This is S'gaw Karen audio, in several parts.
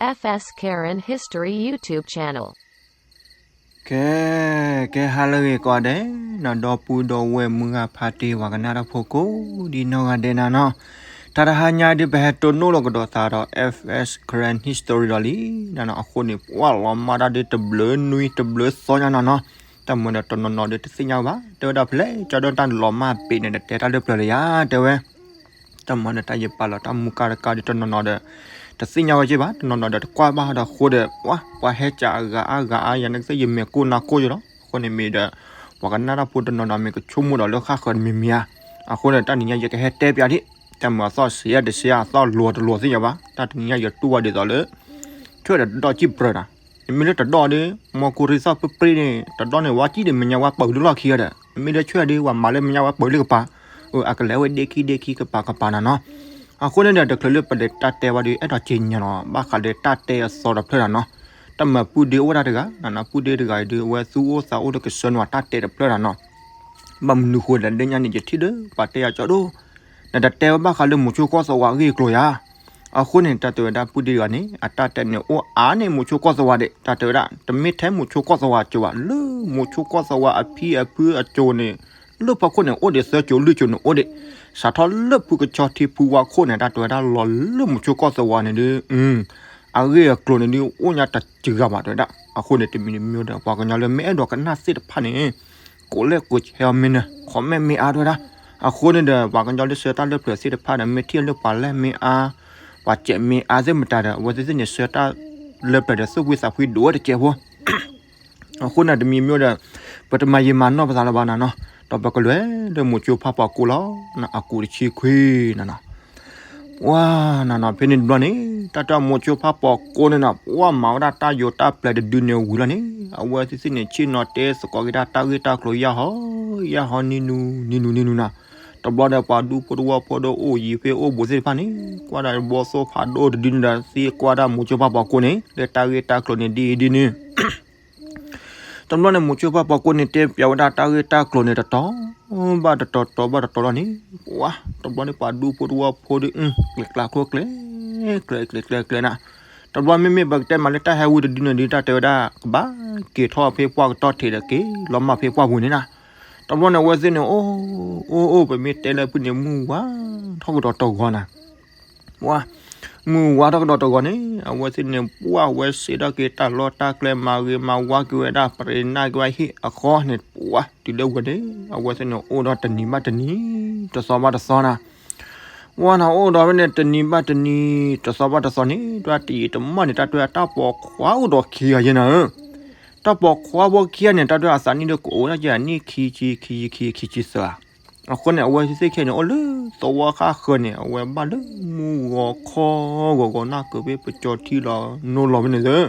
F S Karen History YouTube channel. ကဲ ကဲဟါလၢအဂ့ၤကိးဂၤဒဲး နီၢ်ဒီပုၢ်ဒီဝဲၢ်မုၢ်ဂၤဖါတံၢ် ပှၤကနၣ်တၢ်ဖိကိးဒံနီၢ်ဂၤဒဲးနၤနီၤ, တၢ်တဟါညါဒုး ပဟဲတိၢ်နီၣ်လီၤကဒီးသးဒီး F S Karen History ဒီးလံနၤနီၤ, အဃိန့ၣ် ပှၤလီၤမၢ်တၢ်ဒုးတဘျုးနွံတဘျုးသီညါနၤနီၤ, တၢ်မၤဒီးတနီၤနီၤဒုးတသ့ၣ်ညါဝဲဘၣ်, တဲဝဲဒၣ်ဖဲလဲၣ် ကၠီဒိၣ်တၢ်လီၤမၢ်ပ့ၤန့ၣ် တတဲတၢ်လၢပျၢၤလၢၤယၤ တဲဝဲ တၢ်မၤဒီးတၢ်ယပာ်လီၤတၢ်မူကါတကါဒီးတနီၤနီၤဒီး တသ့ၣ်ညါဝဲက့ဘၣ်, တနီၤနီၤဒီးတကွၢ်ဘၣ်ဒီးအဃိဒီး ပှၤ ပှၤဟဲကးအဂၤအါဂၤအါ ယၤန့ၣ်ကသ့ၣ်ယမဲာ်ကိၢ်နါကိၢ်ယိလီၤ, အဃိန့ၣ်မ့ၢ်ဒီး ပှၤကနၣ်တၢ်ဖိတနီၤနီၤမ့ၢ်ကဆိကမိၣ်ဒီးလၢဃၣ်ဃၢၤတမံၤမံၤဧါ, အဃိန့ၣ် တၢ်နံၤညါယကဟဲတဲပၠးဒံး, တၢ်မၤအသီၣ်စံးယၤတစံးယၤ အသီၣ်လိၤတလိၤသ့ၣ်ညါဘၣ်, တၢ်တနံၤညါယတူၢ်ဝဲဒ်သိးလၢ ထွဲဒီးတဒီၣ်ကံၣ်ပြၢၤနီၤ, မ့မ့ၢ်လၢတဒီၣ်ဒီး မီၢ်ကူရံသီၣ်ပြ့ပြ့န့ၣ် တဒီၣ်န့ၣ် ဝါကံၣ်ဒီးမဲာ်ညါဝါပၢၤလၢလီၢ်ခံဂၤဒီး မ့မ့ၢ်လၢထွဲဒီး ပှၤမၤလၢမဲာ်ညါဝါပၢၤလၢကပၤ, အကလဲၤဝဲဒ့ခံဒ့ခံကပၤကပၤနၤနီၤ, အဃိန့ၣ်ဒီး တချုးလၢပလဲၤတၢ်တဲဝဲဒီး အဲၣ်ဒိးက့ၤညါလီၤ ဘၣ်ဃးလၢတၢ်တဲအသီတဖျၢၣ်နၤနီၤ, တၢ်မၤပုၢ်ဒ့အိၣ်ဝဲဒၣ်တဂၤ, ပုၢ်ဒ့တဂၤအံၤဒုး အဝဲသူၣ်အိၣ်သးအိၣ်ဒီးကဆှၢနုာ်တၢ်တဲတဖျၢၣ်နၤနီၤ, ဘၣ်မနုၤဃိလဲၣ် လၢညါန့ၣ် ယထံၣ်ဒီး ပှၤတဲယၤကၠီဒိၣ် နတတဲဝဲဘၣ်ဃးလၢမိၤဆိကီၢ်သဝးအဂ့ၢ်အကျိၤယၤ, အဃိန့ၣ် တၢ်တဲဝဲဒၣ်ပုၢ်ဒ့တဂၤန့ၣ် အတၢ်တဲန့ၣ်အိၣ်အါန့ၢ်မိၤဆိကီၢ်သဝးဒဲး, တၢ်တဲဝဲဒၣ် တမ့ၢ်ထဲမိၤဆိကီၢ်သဝးကၠိဘၣ်, လၢမိၤဆိကီၢ်သဝးအဖံအဖုအကၠိန့ၣ် လၢဖီခိၣ်န့ၣ်အိၣ်ဒံးသၢကၠိလွံၢ်ကၠိန့ၣ်အိၣ်ဒံး, စးထီၣ်လၢဖုကဆီထံဖုဝါခိၣ်န့ၣ် တၢ်တဲဝဲဒၣ်လီၤလၢမိၤဆိကီၢ်သဝးန့ၣ်ဒုး အဂ့ၢ်အကျိၤန့ၣ်ဒုး အိၣ်ညါတစှၤဘၣ်တဲဝဲဒၣ်, အဃိန့ၣ် တမံၤတမံၤဒီး ပှၤကညီလၢမ့ၢ်အဲၣ်ဒိးကနၣ်သ့ၣ်တဖၣ်န့ၣ် ကိးလဲၣ်ကိးဆဲးအီၤမ့ၢ်နၢၤ comment မ့ၢ်အါတဲဝဲဒၣ်, အဃိန့ၣ်ဒီး ပှၤကညီလၢဆှၢတၢ်လၢပျၢၤသ့ၣ်တဖၣ်ဒီး မ့ၢ်ထံၣ်လၢပှၤလဲၢ်မ့ၢ်အါ ပှၤစဲးမ့ၢ်အါသ့ၣ်မတၤဒီး အဝဲသ့ၣ်သ့ၣ်န့ၣ် ဆှၢတၢ်လၢပျၢၤဒီး သူၣ်ဖှံသးဖှံဒိၣ်ဝဲတစဲးဖိ အဃိန့ၣ်တမံၤမ့ၢ်ဒီး ပတမၤယံာ်မၤနီၢ်ပသးလၢၤဘၣ်နၤနီၤ, ဒီးပကလဲၤလၢမိၤဆိဖးပိာ်ကိၢ်လီၤ, အကူးတဆံခွံနၤနီၤ, ပှၤနၤနီၤ ဖဲန့ၣ်တဘျီန့ၣ် တၢ်တဲမိၤဆိဖးပိာ်ကိၢ်န့ၣ်နီၤ ပှၤမၤဝဲဒၣ်တၢ်ယိၤတၢ်ပျဲတဒုန့ၣ်ဝံၤလီၤန့ၣ် အဝဲသ့ၣ်သ့ၣ်န့ၣ် ဆ့ၣ်နီၤတဲသကိးက့ၤတၢ်တၢ်ဂ့ၢ်တၢ်ကျိၤယၢ်ဟီ ယၢ်ဟီနံၤနူနံၤနူနံၤနူနၤ, တဘျီဒီးပှၤဒူဖိတဝီဖိဒီးအိၣ်ယံၤဖဲအိၣ်ဘူးသ့ၣ်တဖၣ်န့ၣ် ကွၢ်ဒၣ်ဘီသိၣ်ဖးဒိၣ်တဒုန့ၣ်ဒီး သံကွၢ်ဒၣ်မိၤဆိဖးပိာ်ကိၢ်န့ၣ် လၢတၢ်ဂ့ၢ်တၢ်ကျိၤန့ၣ်ဒ်အံၤဒ်နုၤ တဘျီန့ၣ် မိၤဆိဖးပိာ်ကိၢ်န့ၣ် တဲပၠးဝဲဒၣ်တၢ်ဂ့ၢ်တၢ်ကျိၤန့ၣ် တတီၤဘၣ်တတီၤ တီၤဘၣ်တတီၤလီၤန့ၣ်, ပှၤ တဘျီန့ၣ် ပှၤဒူဖိတဝီဖိဒီး ကျဲးကျါကျိၤကျဲ ကျဲးကျဲကျဲကျဲနၤ, တဘျီမ့မ့ၢ်ပကတဲမးလၢတၢ်ဟဲဝံတဒုန့ၣ်ဒုး တၢ်တဲဝဲဒၣ် ကဘၣ်က့ၤထီၣ်ဖဲပှၢ်ကတီၢ်ထံးဒီးက့ၤလီၤမၢ်ဖဲပှၢ်ပူၤန့ၣ်နၤ, တဘျီန့ၣ် အဝဲသ့ၣ်န့ၣ် အိၣ် အိၣ် အိၣ် ပမ့ၢ်တဲလၢဖုန့ၣ် မုၢ်ဝါထီၣ်ကဒီးတဂီၤနၤ ပှၤ မုၢ်ဝါထီၣ်ကဒီးတဂီၤန့ၣ် အဝဲသ့ၣ်န့ၣ် ပှၢ်ဝဲစ့ထီၣ်က့ၤတၢ်လီၢ်တၢ်ကျဲ မၤဂ့ၤမၤဝါက့ၤဝဲဒၣ် ပရ့နၢ်က့ၤဝဲဟ့ၣ်အဃီန့ၣ် ပှၢ်တုၤလၢဝဲန့ၣ် အဝဲသ့ၣ်န့ၣ် အိၣ်ဒီးတနံၤဘၣ်တနံၤ တသီဘၣ်တသီနၤ, ပှၢ်နၤ အိၣ်ဒီးဝဲန့ၣ် တနံၤဘၣ်တနံၤ တသီဘၣ်တသီန့ၣ် တၢ်တယံာ်တမီၢ်န့ၣ် တၢ်တဲတၢ်ပိာ်ခွါအိၣ်ဒီးခံဂၤယဲနၤဧၢ, တၢ်ပိာ်ခွါဖိခံဂၤန့ၣ် တၢ်တဲအသးနံၣ်ဒီးကအိၣ်ဒၣ်က့ၤအနံၣ်ခံဆံ ခံဆံ ခံဆံသၢဧါ အဃိန့ၣ် အဝဲသ့ၣ်ခဲန့ၣ် အိၣ်လၢသဝီဃၣ်ဃၢၤန့ၣ် အဝဲဘၣ်လၢမုၢ်ဂီၤခီဂီၤဂီၤနၢ်ကၢၤဖဲပကၠီထံလီၤနိလီၤဖဲန့ၣ်သၢ,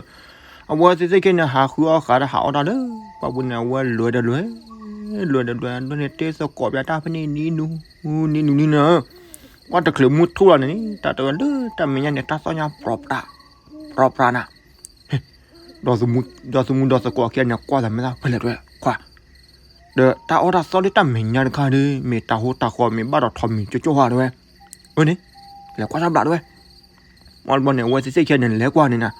အဝဲသ့ၣ်ခဲန့ၣ် ဟးဃုအီၣ်ဃာ်ဒီးဟးအီၣ်တၢ်လၢ ပှၢ်ပူၤန့ၣ် အဝဲလဲၤဒီးလဲၤ လဲၤဒီးလဲၤ ဒ်န့ၣ်တဲသကိးပၠးတၢ်ဖဲန့ၣ် နံၤနူၤ နံၤနူၤနံၤနူၤ ပှၢ်တချုးမုၢ်ထူၣ်လီၤန့ၣ် တၢ်တဲဝဲလၢတၢ်မဲာ်ညါန့ၣ် တၢ်သီၣ်ညါပြီပြး ပြီပြးနၤ ဒီးသမူဒီးသကိးခံဂၤန့ၣ် ကွၢ်သးမ့ၢ်သၣ်ဖဲလဲၣ်တဝဲ ခွါ, ဒီးတၢ်အီၣ်တၢ်သီၣ်လၢတၢ်မဲာ်ညါတခါဒီး မ့ၢ်တၢ်ဟိတၢ်ဃီမ့ၢ်ဘၣ်ဒီးထီၣ်မံၤကၠိကၠိဟါတဝဲ, အန့ၣ် လဲၤကွၢ်တၢ်ဘျးတဝဲ, ပှၢ်တဘျီန့ၣ် အဝဲသ့ၣ်ခဲန့ၣ် လဲၤကွၢ်န့ၣ်နၤ,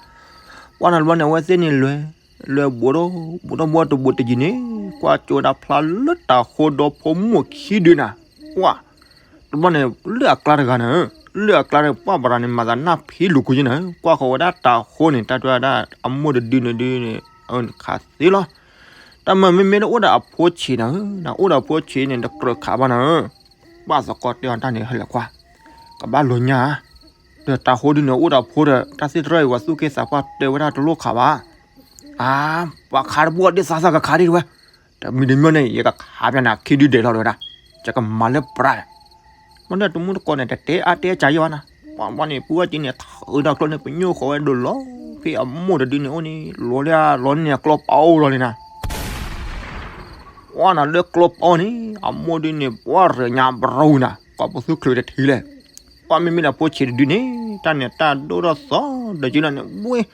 ပှၢ်နၤတဘျီန့ၣ် အဝဲသ့ၣ်န့ၣ်လဲၤ လဲၤဘူးဒီး ဘူးဒီးဘူးတယံၤန့ၣ် ကွၢ်ကၠိဝဲဒၣ်ဖျါလၢတၤဟိဒီဖိမိၢ်ခံဒုနၤ, ပှၢ် တဘျီန့ၣ် လၢအကျါတဂၤနၤဧၢ, လၢအကျါန့ၣ် ပှၢ်ပရၤန့ၣ် မၤသးနၢ်ဖံးလူၤကွံာ်ယဲနၤဧၢ, ကွၢ်ဃီၤဝဲဒၣ်တၤဟိန့ၣ် တၢ်တဲဝဲဒၣ် အမိၢ်တဒုန့ၣ်ဒုန့ၣ် ခးသ့လီၤ, တၢ်မၤမ့မ့ၢ်လၢအိၣ်ဒီးအဖိဆံးနၤဧၢ, နအိၣ်ဒီးအဖိဆံးန့ၣ် တကြၢးခးဘၣ်နၤဧၢ, ပှၢ်သကိးတဲအီၤတၢ်န့ၣ် ဟဲလဲၤကွၢ်, ကဘၣ်လိာ်ညါဧါ, ဒီးတၤဟိဒုန့ၣ် အိၣ်ဒီးအဖိဒီး တၢ်သ့ၣ်တရၢၣ်အံၤ ပှၤသူၣ်က့သးပှၢ်တဲဝဲဒၣ်တလိၣ်ခးဘၣ်, အါ, ပှၤခးတဘၣ်ဒ်သးသးကခးဒ်တဝဲ တမံၤတမံၤန့ၣ် ယကခးပၠးနၤခံဒုဒဲးလီၤတဝဲဒၣ်, ယကမၤလၢပြး, မ့ၢ်ဒီးတမူတကိးန့ၣ် တတဲအါတဲစှၤယဲဘၣ်နၤ, ပှၢ်ဘျီန့ၣ် ပှၢ်က့ၤန့ၣ် ထၢဒီးကျိန့ၣ် ပညိၣ်ဃီၤဝဲဒိၣ်လီၤ, ဖဲအမိၢ်တဒုန့ၣ်အိၣ်န့ၣ် လီၤလၢလီၤန့ၣ် အကျိပအိၣ်လီၤန့ၣ်နၤ ပှၢ်နၤလၢကျိပအိၣ်န့ၣ် အမိၢ်ဒုန့ၣ် ပှၢ်ရၢညါဘြူၤနၤ ကိးပသူချုးတထံၣ်လဲၣ်, ပှၢ်မ့မ့ၢ်လၢဖိဆံးတဒုန့ၣ် တၢ်န့ၣ်တၢ်ဒိၣ်ထီၣ်သီဒီးက့လီၤန့ၣ် ဝ့ၢ်,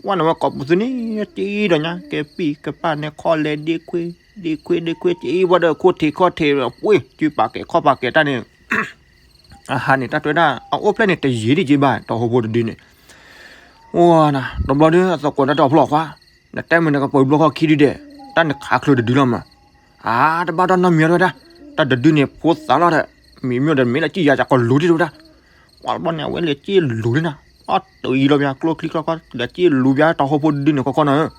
ပှၢ်နဝဲကိးပသူန့ၣ် တ့ဒီးညါ ကဲပံၢ်ကပၢ်န့ၣ် ခီၣ်လဲၤဒ့ခွ့ ဒ့ခွ့ဒ့ခွ့ တ့ဝဲဒီးခိၣ်ထံးခီၣ်ထံး ဝ့ၢ် စုပာ်ကဲခီၣ်ပာ်ကဲတၢ်န့ၣ် အဟါန့ၣ် တၢ်တဲဝဲဒၣ် အအိၣ်ဖျဲၣ်န့ၣ် တယံာ်ဒံးက့ဘၣ် တၤဟိဖိတဒုန့ၣ် အိၣ်နၤ တဘျီဒုး အသကိးတၢ်တအီၣ်ဖျိၣ်ခွါ, နတဲမုၢ်နကပၢၤဘျီခီခံဒုဒဲး, တၢ်နခးချုးတဒုလီၤမး. အါ တဘၣ်တၢ်နီတမံၤဝဲဒၣ်, တၢ်တဒုန့ၣ်ဖိသၣ်လီၤဒီး, မံၤမ့ၢ်ဒီးမ့ၢ်လၢကံၣ်ယၤကကလူၤဒံးတဝဲဒၣ်. ပှၤတဘျီန့ၣ် အဝဲလဲၤကံၣ်လူၤဒံးနၤ, အီၣ်တယံၤလီၤပှၤ ကျိချံကျိကွၢ် လဲၤကံၣ်လူၤပှၤတၢ်ဟိဖိတဒုန့ၣ်ခီခီနၤဧၢ.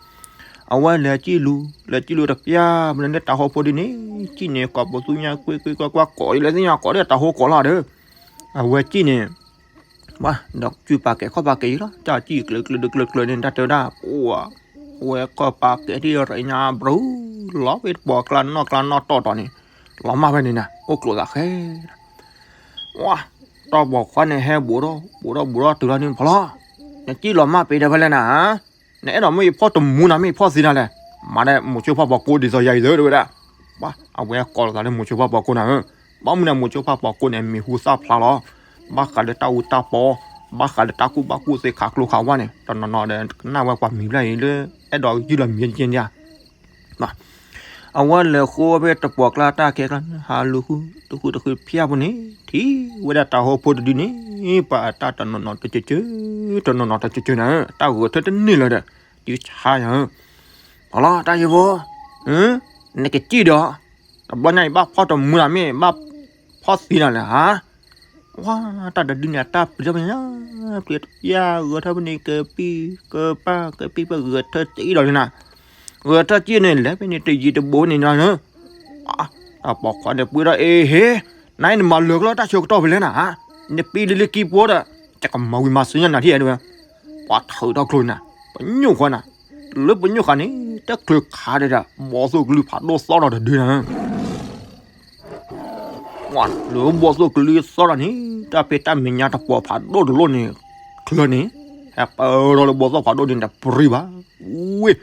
အဝဲလဲၤကံၣ်လူၤ လဲၤကံၣ်လူၤတပျၢ် မနုၤန့ၣ်တၢ်ဟိဖိဒုန့ၣ် ကံၣ်န့ၣ်ကိးပသူညါကွ့ကွ့ကွၢ်ကွၢ် ကိးဒ်လဲၣ်သ့ၣ်ညါ ကိးဒ်တၢ်ဟိကိးလီၤဒီး အဝဲကံၣ်န့ၣ် ဘၣ်ဒီးစုပာ်ကဲခီၣ်ပာ်ကဲအံၤလီၤ တၢ်ကံၣ်ကျၢၤကျၢၤဒုးကျၢၤကျၢၤန့ၣ် တၢ်တဲဝဲဒၣ် ပှၤ ဝဲခီၣ်ပာ်ကဲဒ်ရ့ညါဘြူၤ လီၤဖဲတပှီၤကျါနီၣ်ကျါနီၣ်တီၢ်တီၢ်န့ၣ် လီၤမၢ်ဖဲန့ၣ်နၤ အိၣ်ကျိၤသးဃဲဒီး ဝါ တၢ်ပိာ်ခွါန့ၣ်ဟဲဘူးထီၣ်ဘူးထီၣ်ဘူးထီၣ်တုၤလီၤန့ၣ် ဖီလီၤ နကံၣ်လီၤမၢ်ပ့ၤဒီးဖဲလဲၣ်နၤ နအဲၣ်ဒိးမ့ၢ်ယဖီၣ်တမူနၤ မ့ၢ်ယဖီၣ်သံနၤလဲၣ် မၤဒ်မိၤဆိဖါပိာ်ကိးဒ်သိးယၤအံၤသၢတဝဲဒၣ် ဘၣ် အဝဲကိးလီၤသးလၢမိၤဆိဖါပိာ်ကိးနၤဧၢ, ဘၣ်မနုၤန့ၣ် မိၤဆိဖါပိာ်ကိးန့ၣ် မံၤဟူသၣ်ဖျါလီၤ, ဘၣ်ဃးလၢတၢ်အူတၢ်ပီ, ဘၣ်ဃးလၢတၢ်ကူၣ်ဘၣ်ကူၣ်သ့ခးကျိခးဝါန့ၣ် တနီၤနီၤဒီး ကနၣ်ဝဲပှၤမံၤဖျၢၣ်အံၤလၢ အဲၣ်ဒိးယုၢ်လီၤမံၤကဲန့ၣ်ဧါ အဝဲလဲၤဃိဖဲတပှီၤကျါတၢ်ခဲကျါ ဟးလူၤဃု တဃုတဃုဖၠၣ်ဖိန့ၣ် ထံၣ်ဝဲဒၣ်တၢ်ဟိဖိတဒုန့ၣ် ပှၤအတၢ်တနီၤနီၤတကၠၢကၠၢ တနီၤနီၤတကၠၢကၠၢနၤဧၢ, တၢ်ဂဲၤထၢၣ်တန့ၢ်လၢၤဒီး တုၤဆါယၤဧၢ, ဖီလီၤတၢ်ယဲၢ်ဖိ, နကစံၣ်ဒီး, တဘျီညါအံၤဘၣ်ဖီၣ်တမူနၤမ့ၢ်ဘၣ်ဖီၣ်သံနၤလဲၣ်ဧါ ဝါ တၢ်တဒုန့ၣ် အတၢ်ပျံၤထီၣ်ဖဲန့ၣ်, ပျံၤတပျၢ်ဂဲၤထၢၣ်ဖဲန့ၣ် ကပံၢ်ကပၢ် ကပံၢ်ပၢ်ဂဲၤထၢၣ်တအံၣ်လီၤလံနၤ, ဂဲၤထၢၣ်ကံၣ်န့ၣ် လဲၤဖဲန့ၣ်တယံၤတဘူးန့ၣ်နၤ, တၢ်ပိာ်ခွါန့ၣ်ပှ့ၤဒီးအ့ဟ့, နအံၤနမၤလၢာ်ကလီတၢ်ဆၢကတီၢ်ဖဲလဲၣ်နၤ, နပံၤလံလံကံၢ်ပှိဒီး, ယကမၤဝံၤမၤစၢၤညါနၤထံၣ်ဧါတဝဲ, ပှၤထုးထီၣ်ကျိနၤ, ပညိၣ်ဃီနၤ, လၢပညိၣ်ဃီန့ၣ်, တချုးခးဒီး ဘီသိၣ်ကလုၢ်ဖးဒိၣ်သီၣ်ဒီးတဒုနၤ လၢဘီသိၣ်ကလုၢ်သီၣ်ဒီးန့ၣ် တၢ်ဖံးတၢ်မဲာ်ညါတပှီၤဖးဒိၣ်တလိၣ်န့ၣ်, ချၢန့ၣ်, ဟဲပၢၢ်ထီၣ်လၢဘီသိၣ်ဖးဒိၣ်န့ၣ်တပရံဘၣ်, ဝ့ၢ်,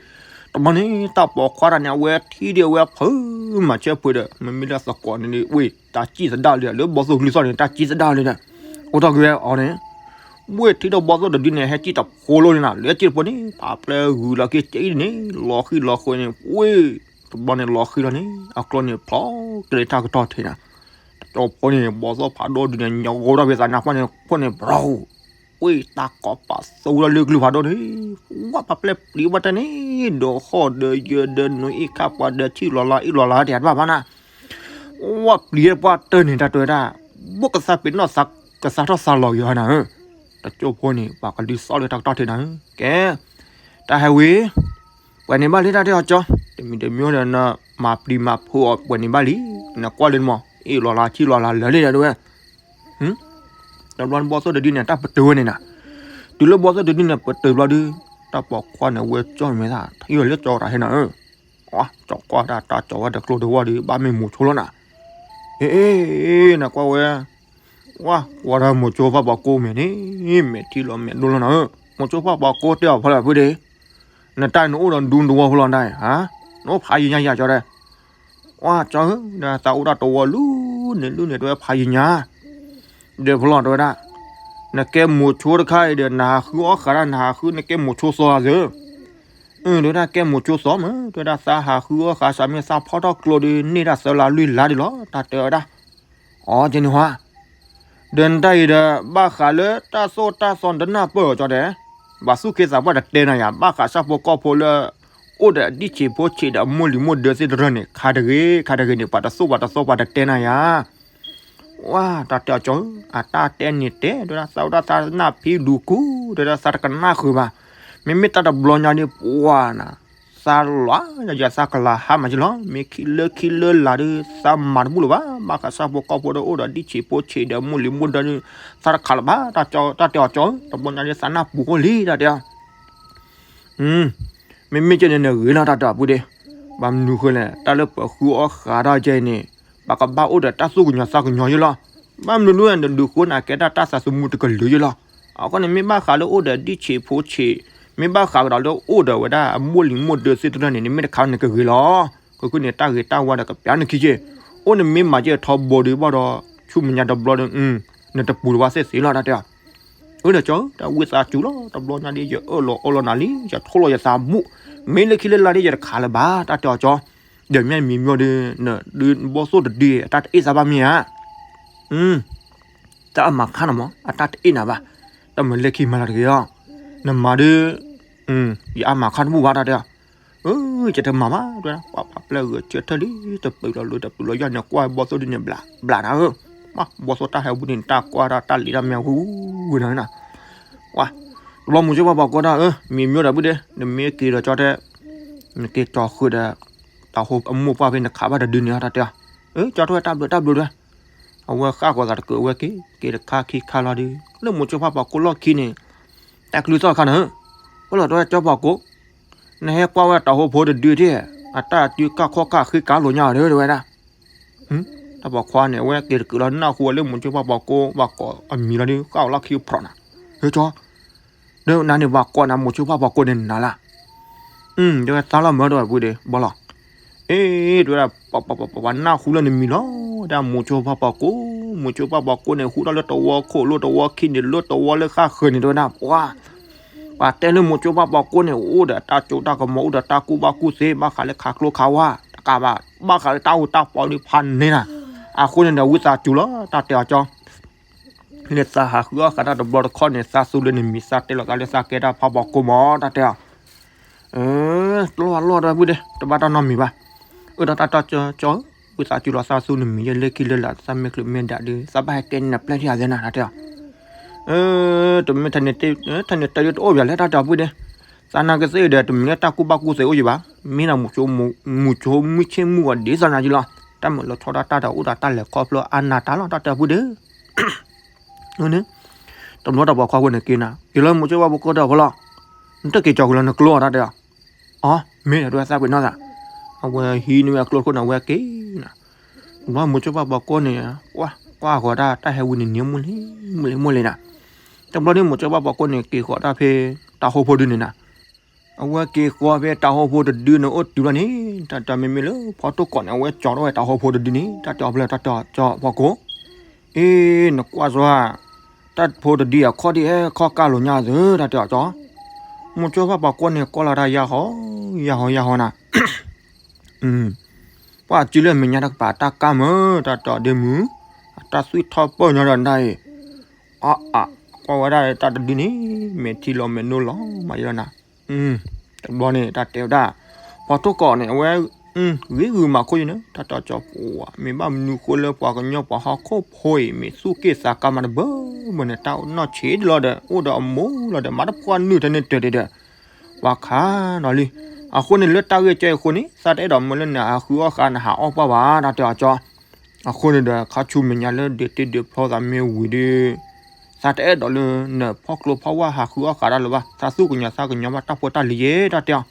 တဘျီန့ၣ် တၢ်ပိာ်ခွါတၢ်န့ၣ် အဝဲထံၣ်ဒီးအဝဲဖုးမၤဆၢဖုးဒီး မ့မ့ၢ်လၢသကိးန့ၣ်ဝ့ၢ် တၢ်စံၣ်သဒၣ်လံ လၢဘီသိၣ်ကလုၢ်သီၣ်န့ၣ် တၢ်စံၣ်သဒၣ်လံဒီး, အိၣ်ထီၣ်က့ၤဝဲအီၤန့ၣ် ဝ့ၢ်ထံၣ်ဒီးဘီသိၣ်တဒုန့ၣ် ဟဲစံၣ်တဖိလိန့ၣ်နၤ လၢစံၣ်တဖိန့ၣ် ဖးပျဲဂုၤလီၤက့ၤစံၣ်န့ၣ် လီၤဃံလီၤဃဲန့ၣ် ဝ့ၢ်, တဘျီန့ၣ်လီၤဃံလီၤန့ၣ် အကျိန့ၣ်ဖျိးက့ၤလၢတၢ်ကတီၢ်ထံးနၤ, တကၠိဖိန့ၣ် ဘီသိၣ်ဖးဒိၣ်ဒုန့ၣ် ညီဂီၢ်ထီၣ်ဖဲသးနါပှၢ်န့ၣ် ခိၣ်န့ၣ်ဘြီ, ဝ့ၢ်တၢ်ကိးပာ်သိလၢကလုၢ်ဖးဒိၣ်န့ၣ်, ဝဲပှၤပျဲပျံၤဝဲတၢ်န့ၣ် ဒီးဃီၣ်ဒီးယၢၤဒီးနွံအ့ၣ်ခါပှၤဒီးထံၣ်လီၤလါအ့ၣ်လီၤလါတဘၣ်ဘၣ်နၤ ဝဲပျံၤပှၤတၢၢ်န့ၣ် တၢ်တဲဝဲဒၣ်, ဘိၣ်ကသးပ့ၤနီၣ်ကသးထီၣ်သးလီၤက့ၤဟီနၤဧၢ, တကၠိဖိန့ၣ် ပှၤကဒုးသီၣ်လၢတၢ်ကတီၢ်ထံးနၤဧၢ, ကဲ, တၢ်ဟဲဝံၤ, ပှဲၤန့ၣ်ဘၣ်လံတၢ်တဲအီၤကၠီ, တမံၤတမံၤဒီးနမၤပျံၤမၤဖုးအီၤပှဲၤန့ၣ်ဘၣ်လံ, နကွၢ်လၢနမီၤ အ့ၣ်လီၤလါထံၣ်လီၤလါလၢာ်လံဒီးတဝဲ တဘျီဘီသိၣ်တဒုန့ၣ် တၢ်ပတုာ်ဝဲန့ၣ်နၤ, တုၤလၢဘီသိၣ်တဒုန့ၣ် ပတုာ်ဘျီဒု, တၢ်ပိာ်ခွါန့ၣ် ဝဲကၠီမဲာ်သၣ် ထံၣ်လီၤလၢကၠီတၢ်ဟဲနၤဧၢ, ကၠီကွၢ်တၢ်တၢ်ကၠီဝဲတကျိတဝီဒီး ဘၣ်မ့ၢ်မိၤဆိလီၤနၤ, အ့, နကွၢ်ဝဲ, ဝါ ကွၢ်ဒီးမိၤဆိဖးပှၤကိးမဲာ်န့ၣ်, မဲာ်ထံလီၤမဲာ်ဒိၣ်လီၤနၤဧၢ, မိၤဆိဖးပှၤကိးတဲအီၤဖဲလဲၣ်ဖုဒ့, နတၢ်နအိၣ်ဒီးဒူတဝီဖိလီၤနတၢ်, နအိၣ်ဖးယံၤညါယၤကၠီဒီး ဝါကၠီဧၢ, ဒီးသးအိၣ်တၢ်တဝီလူၤန့ၣ်လူၤန့ၣ် တဝဲဖးယံၤညါ, ဒီးဖဲလီၤတဝဲဒၣ်, နကဲမိၤဆိတခါအံၤဒီး နဟးဃုအီၣ်ဃးဒၣ် နဟးဃုနကဲမိၤဆိသီဧါသၢ, အၢ တဝဲဒၣ်ကဲမိၤဆိသီမး တဝဲဒၣ်သးဟးဃုအီၣ်ဃးစးမ့ၢ်သးဖီၣ်ထီၣ်ကျိဒီး န့ၢ်တၢ်သၢလါလွံၢ်လါဒံးလီၤ တၢ်တဲဝဲဒၣ်, အီကဲန့ၣ်ဟါ ဒီးနတၢ်အံၤဒီး ဘၣ်ဃးလၢတၢ်သိၣ်တၢ်သီနတနၢ်ပၢၢ်အီၤကၠီဒဲး, ပှၤသူၣ်က့သးပှၢ်တတဲနၤယၤ ဘၣ်ဃးဆၣ်ဖိကီၢ်ဖိလၢ အိၣ်ဒီးအဒံၣ်ဆံးဖိဆံးဒီးအမိၢ်လံၤမိၢ်ဒၢသ့ၣ်တဖၣ်န့ၣ် ခးတဂ့ၤ ခးတဂ့ၤန့ၣ် ပှၤတသိၣ်ပှၤတသီပှၤတတဲနၤယၤ, ဝါ တၢ်တဲအီၤကၠီဧၢ, အတၢ်တဲန့ၣ်တဲ တဝဲဒၣ်သးအိၣ်ဒၣ်သးနၢ်ဖံးလူၤကူ တဝဲဒၣ်သးတကနၣ်ဃုာ်ဘၣ်, မ့မ့ၢ်တၢ်တဘျီညါဒ်ပှၤနၤ သးလီၤယၤ သးကလၤဟါမးကလီၤ မ့ၢ်ခံလၢခံလၢလာ်ဒီး သးမၤတဘူၣ်လၢၤဘၣ် ဘၣ်ဃးဆၣ်ဖိကီၢ်ဖိဒီးအိၣ်ဒီးဒံၣ်ဆံးဖိဆံးဒီးအမိၢ်လံၤမိၢ်ဒၢန့ၣ် သးတခးလၢၤဘၣ် တၢ်တဲအီၤကၠီဧၢ, တဘျီညါဒ်သးနၢ်ပူၤဃီလံ တၢ်တဲအီၤ မ့မ့ၢ်ကဲန့ၣ်နဂ့ၤလီၤ တၢ်တဲအီၤပုၢ်ဒ့, ဘၣ်မနုၤဃိလဲၣ် တၢ်လၢပဃုအီၣ်ဃးတၢ်ကဲအံၤန့ၣ် ပကဘၣ်အိၣ်ဒီးတၢ်သူၣ်ကညီၤသးကညီၤယ့ၢ်လီၤ, ဘၣ်မနုၤလၢနဒုးဃိနၤကဲတၢ်တၢ်သးသမူတကလုာ်ယ့ၢ်လီၤ, အဃိန့ၣ် မ့ၢ်ဘၣ်ဃးလၢအိၣ်ဒီးဒံၣ်ဆံးဖိဆံး, မ့ၢ်ဘၣ်ဃးကဒီးလၢအိၣ်ဒီးဝဲဒၣ်အမိၢ်လံၤမိၢ်ဒၢသ့ၣ်တဖၣ်န့ၣ် နမ့ၢ်တခးနကဂ့ၤလီၤ, ဃုာ်ဃုာ်န့ၣ် တၢ်ဂ့ၤတၢ်ဝါဒီးကပျးနခံက့ၢ်, အိၣ်နမ့ၢ်မၤကဲထီဘိဒုးဘၣ်ဒီး ဆူမဲာ်ညါတဘျီဒီး နတပူၤတဝါသ့ၣ်သ့ၣ်လီၤ တၢ်တဲအီၤ အၢ ဒီးကၠီဧၢ, တၢ်ဝံသးစူၤလီၤ, တဘျီညါဒ်ယအၢၣ်လီၤအီလီၤနၤလံ, ယထိၣ်လီၤယသးမူ, မ့ၢ်လၢခံလၢလာ်ဒ်ယတခးလၢၤဘၣ်, တၢ်တဲအီၤကၠီ, ဒီးမ့ၢ်မံၤမ့ၢ်ဒီး နဒုးဘီၣ်သိၣ်တဒု အတၢ်တအ့ၣ်သးဘၣ်မ့ၢ်ဧါ, တၢ်အမၤခါနၤမး အတၢ်တအ့ၣ်နၤဘၣ်, တၢ်မၤလၢခံမၤလၢတဂ့ၤအီၤ, နမၤဒုး ယအါမးခါတဘူၣ်ဘၣ် တၢ်တဲအီၤ. အၢ ယတမၤဘၣ် တဲဝဲဒၣ်. ပှၤဖးပျဲၢ်ဂုာ်ဆၢထၢၣ်လံ တပျုာ်လီၤလိၤ တပျုာ်လီၤယၢ်န့ၣ် ကွၢ်ဘီသိၣ်ဒုန့ၣ် ဘျးဘျးနၤဧၢ, ဘီသိၣ်တၢ်ဟဲဝံၤန့ၣ် တၢ်ကွၢ်တၢ်တၢ်လံၤတၢ်မ့ၢ်ဝံၤဝံၤနၤနၤ. ဝါ တဘျီမိၤဆိဖးပှၤကိးတၢ် အၢ မံၤမံၤဒီးပုၢ်ဒ့ နမ့ၢ်က့ၤဒီးကၠီတဲ နက့ၤကၠီဃုာ်ဒီး တၢ်ဟိအမိၢ်ပှၢ်ဖဲနခးဘၣ်တဒုန့ၣ် တၢ်တဲအီၤ. အၢ ကၠီတဲဝဲတၢ်ဘျုးတၢ်ဘျုးတဲဝဲ. အဝဲဃၣ်ဃီၤသးတကုး အဝဲက့ၤ က့ၤတခါခံခါလီၤဒုး လၢမိၤဆိဖးပှၤကိးလီၢ်ခံန့ၣ် တၢ်ကလုၢ်သီၣ်တခါနၤဧၢ, ပလီၢ်တဲဝဲကၠီဖးကိး နဟဲကွၢ်ဝဲတၢ်ဟိဖိတဒုဒၣ် အတၢ်တုၤကၢ်ခီၣ်ကၢ်ဃ့ကၤလိာ်ညါဒီး တဲဝဲဒၣ်. တၢ်ပိာ်ခွါန့ၣ် အဝဲက့ၤတကုးလီၤနၢ်ဟူဝဲလၢမိၤဆိဖးပှၤကိး ပှၤကိးအမံၤလီၤဒုး ဃၣ်အီၤလီၢ်ခံဖျိးနၤ. ဟဲကၠီ ဒီးနၤန့ၣ် ပှၤကိးနၤမိၤဆိဖးပှၤကိးန့ၣ်နၤလၢ်. တဲဝဲသးလီၤမၢဒီးပုၢ်ဒ့ ဘီလီၤ. အ့ တဲဝဲဒၣ် ပှၤနၢ်ဟူလၢနမံၤလီၤ ဒ်မိၤဆိဖးပှၤကိး, မိၤဆိဖးပှၤကိးန့ၣ် ဟူထီၣ်လၢတဝီခိၣ် လၢတဝီခံန့ၣ် လၢတဝီလၢဃၣ်ဃၢၤန့ၣ် တဲဝဲဒၣ် ပှၤ ပှၤတဲလၢမိၤဆိဖးပှၤကိးန့ၣ် အိၣ်ဒီးတၢ်စိတၢ်ကမီၤ အိၣ်ဒီးတၢ်ကူၣ်ဘၣ်ကူၣ်သ့ ဘၣ်ဃးလၢခးကျိခးဝါ တကးဘၣ် ဘၣ်ဃးလၢတၢ်အိၣ်တၢ်ပီဒုးဖးန့ၢ်နၤ. အဃိန့ၣ်ဒီး ဝံသးစူၤလီၤ တၢ်တဲအီၤကၠီ လၢသးဟးဃုအီၣ်ဃာ်တၢ်တဘျီတခီၣ်န့ၣ် သးသူလၢနမံၤ သးတဲလီၤသးလၢသးကဲတၢ်ဖးပှၤကိးမး တၢ်တဲအီၤ. အၢ ကျီၢ်လီၢ်ဒီးပုၢ်ဒ့ တဘၣ်တၢ်နီတမံၤဘၣ်. အၢ ဒီးတၢ်တဲအီၤကၠီဧၢ, ဝံသးစူၤလီၤ သးသူနမံၤယဲလၢခံလၢလာ် သးမ့ၢ်ချုးမ့ၢ်ဒၣ်ဒုး သးဘၣ်ဟဲကဲနၤပျဲၢ်ထံၣ်အသးနၤ တၢ်တဲအီၤ. အၢ တမ့ၢ်ထဲန့ၣ် ထဲန့ၣ်တဲလၢတအိၣ်ဘၣ်လၢ တၢ်တဲအီၤပုၢ်ဒ့, သးနာ်ကသ့ၣ်ဒီး တမ့ၢ်လၢတၢ်ကူၣ်ဘၣ်ကူၣ်သ့အိၣ်ယံၤဘၣ်, မ့ၢ်ဒၣ်မုၢ်ဆိမုၢ်ဆိမုၢ်ဆ့ၣ်မုၢ်ဂီၤဒ်သိးနၤယံၤလီၤ. တၢ်မုာ်လီၤဆီဒၣ်တၢ်ဒီး အိၣ်ဒီးတၢ်လဲၤခီဖျိအါနးတၢ်လီၤ တၢ်တဲအီၤပုၢ်ဒ့. န့ၣ် တဘျီတၢ်ပိာ်ခွါဖိန့ၣ်က့ၤနၤ က့ၤလၢမိၤဆိဖးပှၤကိးဒီးဖီလီၤ. နတက့ၤကၠီဃုာ်လၢနကျိအီၤ တၢ်တဲအီၤ. အီ မ့ၢ်ဒီး တဲဝဲသးပ့ၤနီၣ်သး. အဝဲဟံးန့ၢ်ဝဲအကျိခိၣ်န့ၣ် အဝဲက့ၤနၤ. တဘျီမိၤဆိဖးပှၤကိးန့ၣ် ကွၢ်ကွၢ်ဃီၤတၢ် တၢ်ဟဲဝံၤန့ၣ်န့ၣ် မုၢ်လံမုၢ်လံမုၢ်လံနၤ. တဘျီဒုးမိၤဆိဖးပှၤကိးန့ၣ် က့ၤဃီၤတၢ်ဖဲ တၢ်ဟိဖိဒုန့ၣ်နၤ. အဝဲက့ၤဃီၤဖဲတၢ်ဟိဖိတဒုန့ၣ် အိၣ်တုၤလီၤန့ၣ် တၢ်တဲအီၤ မ့မ့ၢ်လၢဖီတိၢ်ကီးန့ၣ် အဝဲကၠီထီၣ်ဝဲတၢ်ဟိဖိတဒုန့ၣ် တၢ်တဲအီၤဖဲလဲၣ် တၢ်တဲအီၤကၠီဖီကိး. အ့ နကွၢ်စ့ၢ် တၢ်ဖိတဒုအခီၣ်ဒံးဟဲခီၣ်ကၢ်လိာ်ညါသု တၢ်တဲအီၤကၠီ. မိၤဆိဖးပှၤကိးန့ၣ် ကွၢ်လီၤတၢ်ယါဟီ ယါဟီယါဟီနၤ. ပှၤစုလၢမဲာ်ညါတကပၤတၢ်ကါမၢ် တၢ်တဲအီၤဒ့မုၢ်, အတၢ်သွံၣ်ထီၣ်ပၢၢ်ညီဒီးနၤအံၤ. အါအါ ကွၢ်ဝဲဒၣ်တၢ်တဒုန့ၣ် မဲာ်ထံလီၤမဲာ်နိလီၤမးယဲလီၤနၤ. တဘျီန့ၣ် တၢ်တဲဝဲဒၣ် ဖီတိၢ်ကီးန့ၣ် အဝဲ ဂ့ၤဂုာ်မးခိၣ်ယဲန့ၣ် တၢ်တဲအီၤကၠီပှၤ မ့ၢ်ဘၣ်မနုၤဃိလၢပှၤကညီပှၤဟီၣ်ခိၣ်ဖိအံၤ မ့ၢ်သူၣ်က့ၣ်သးကါမးတဘၢဘၢန့ၣ် တၢ်နီၢ်ဆံးတလီၤဒီး အိၣ်ဒီးအမိၢ်လီၤဒီး မၤတပှၢ်နုာ်ထဲန့ၣ်တၢၤတ့ၢ်ဒီး ပှၤခးနီၤလံ. အဃိန့ၣ် လၢတၢ်ဂ့ၢ်ကဲအံၤအဃိန့ၣ် သးတအဲၣ်ဒိးမၢလၢနဟးဃုအီၣ်ဃာ် နဟးအီၣ်ပှၢ်ဘၣ် တၢ်တဲအီၤကၠီ. အဃိန့ၣ်ဒီး ခါဆူမဲာ်ညါလၢဒုးတ့ဒုးဖျီသးမ့ၢ်ဝံၤဒီး သးတအဲၣ်ဒိးလၢနဖီၣ်ကျိဖီၣ်ဝါဟးဃုအီၣ်ဃာ်တၢ်လၢၤဘၣ်, သးသူၣ်ကညီၤသးကညီၤဘၣ်တၢ်ဖိတၢ်လံၤယဲ တၢ်တဲအီၤ.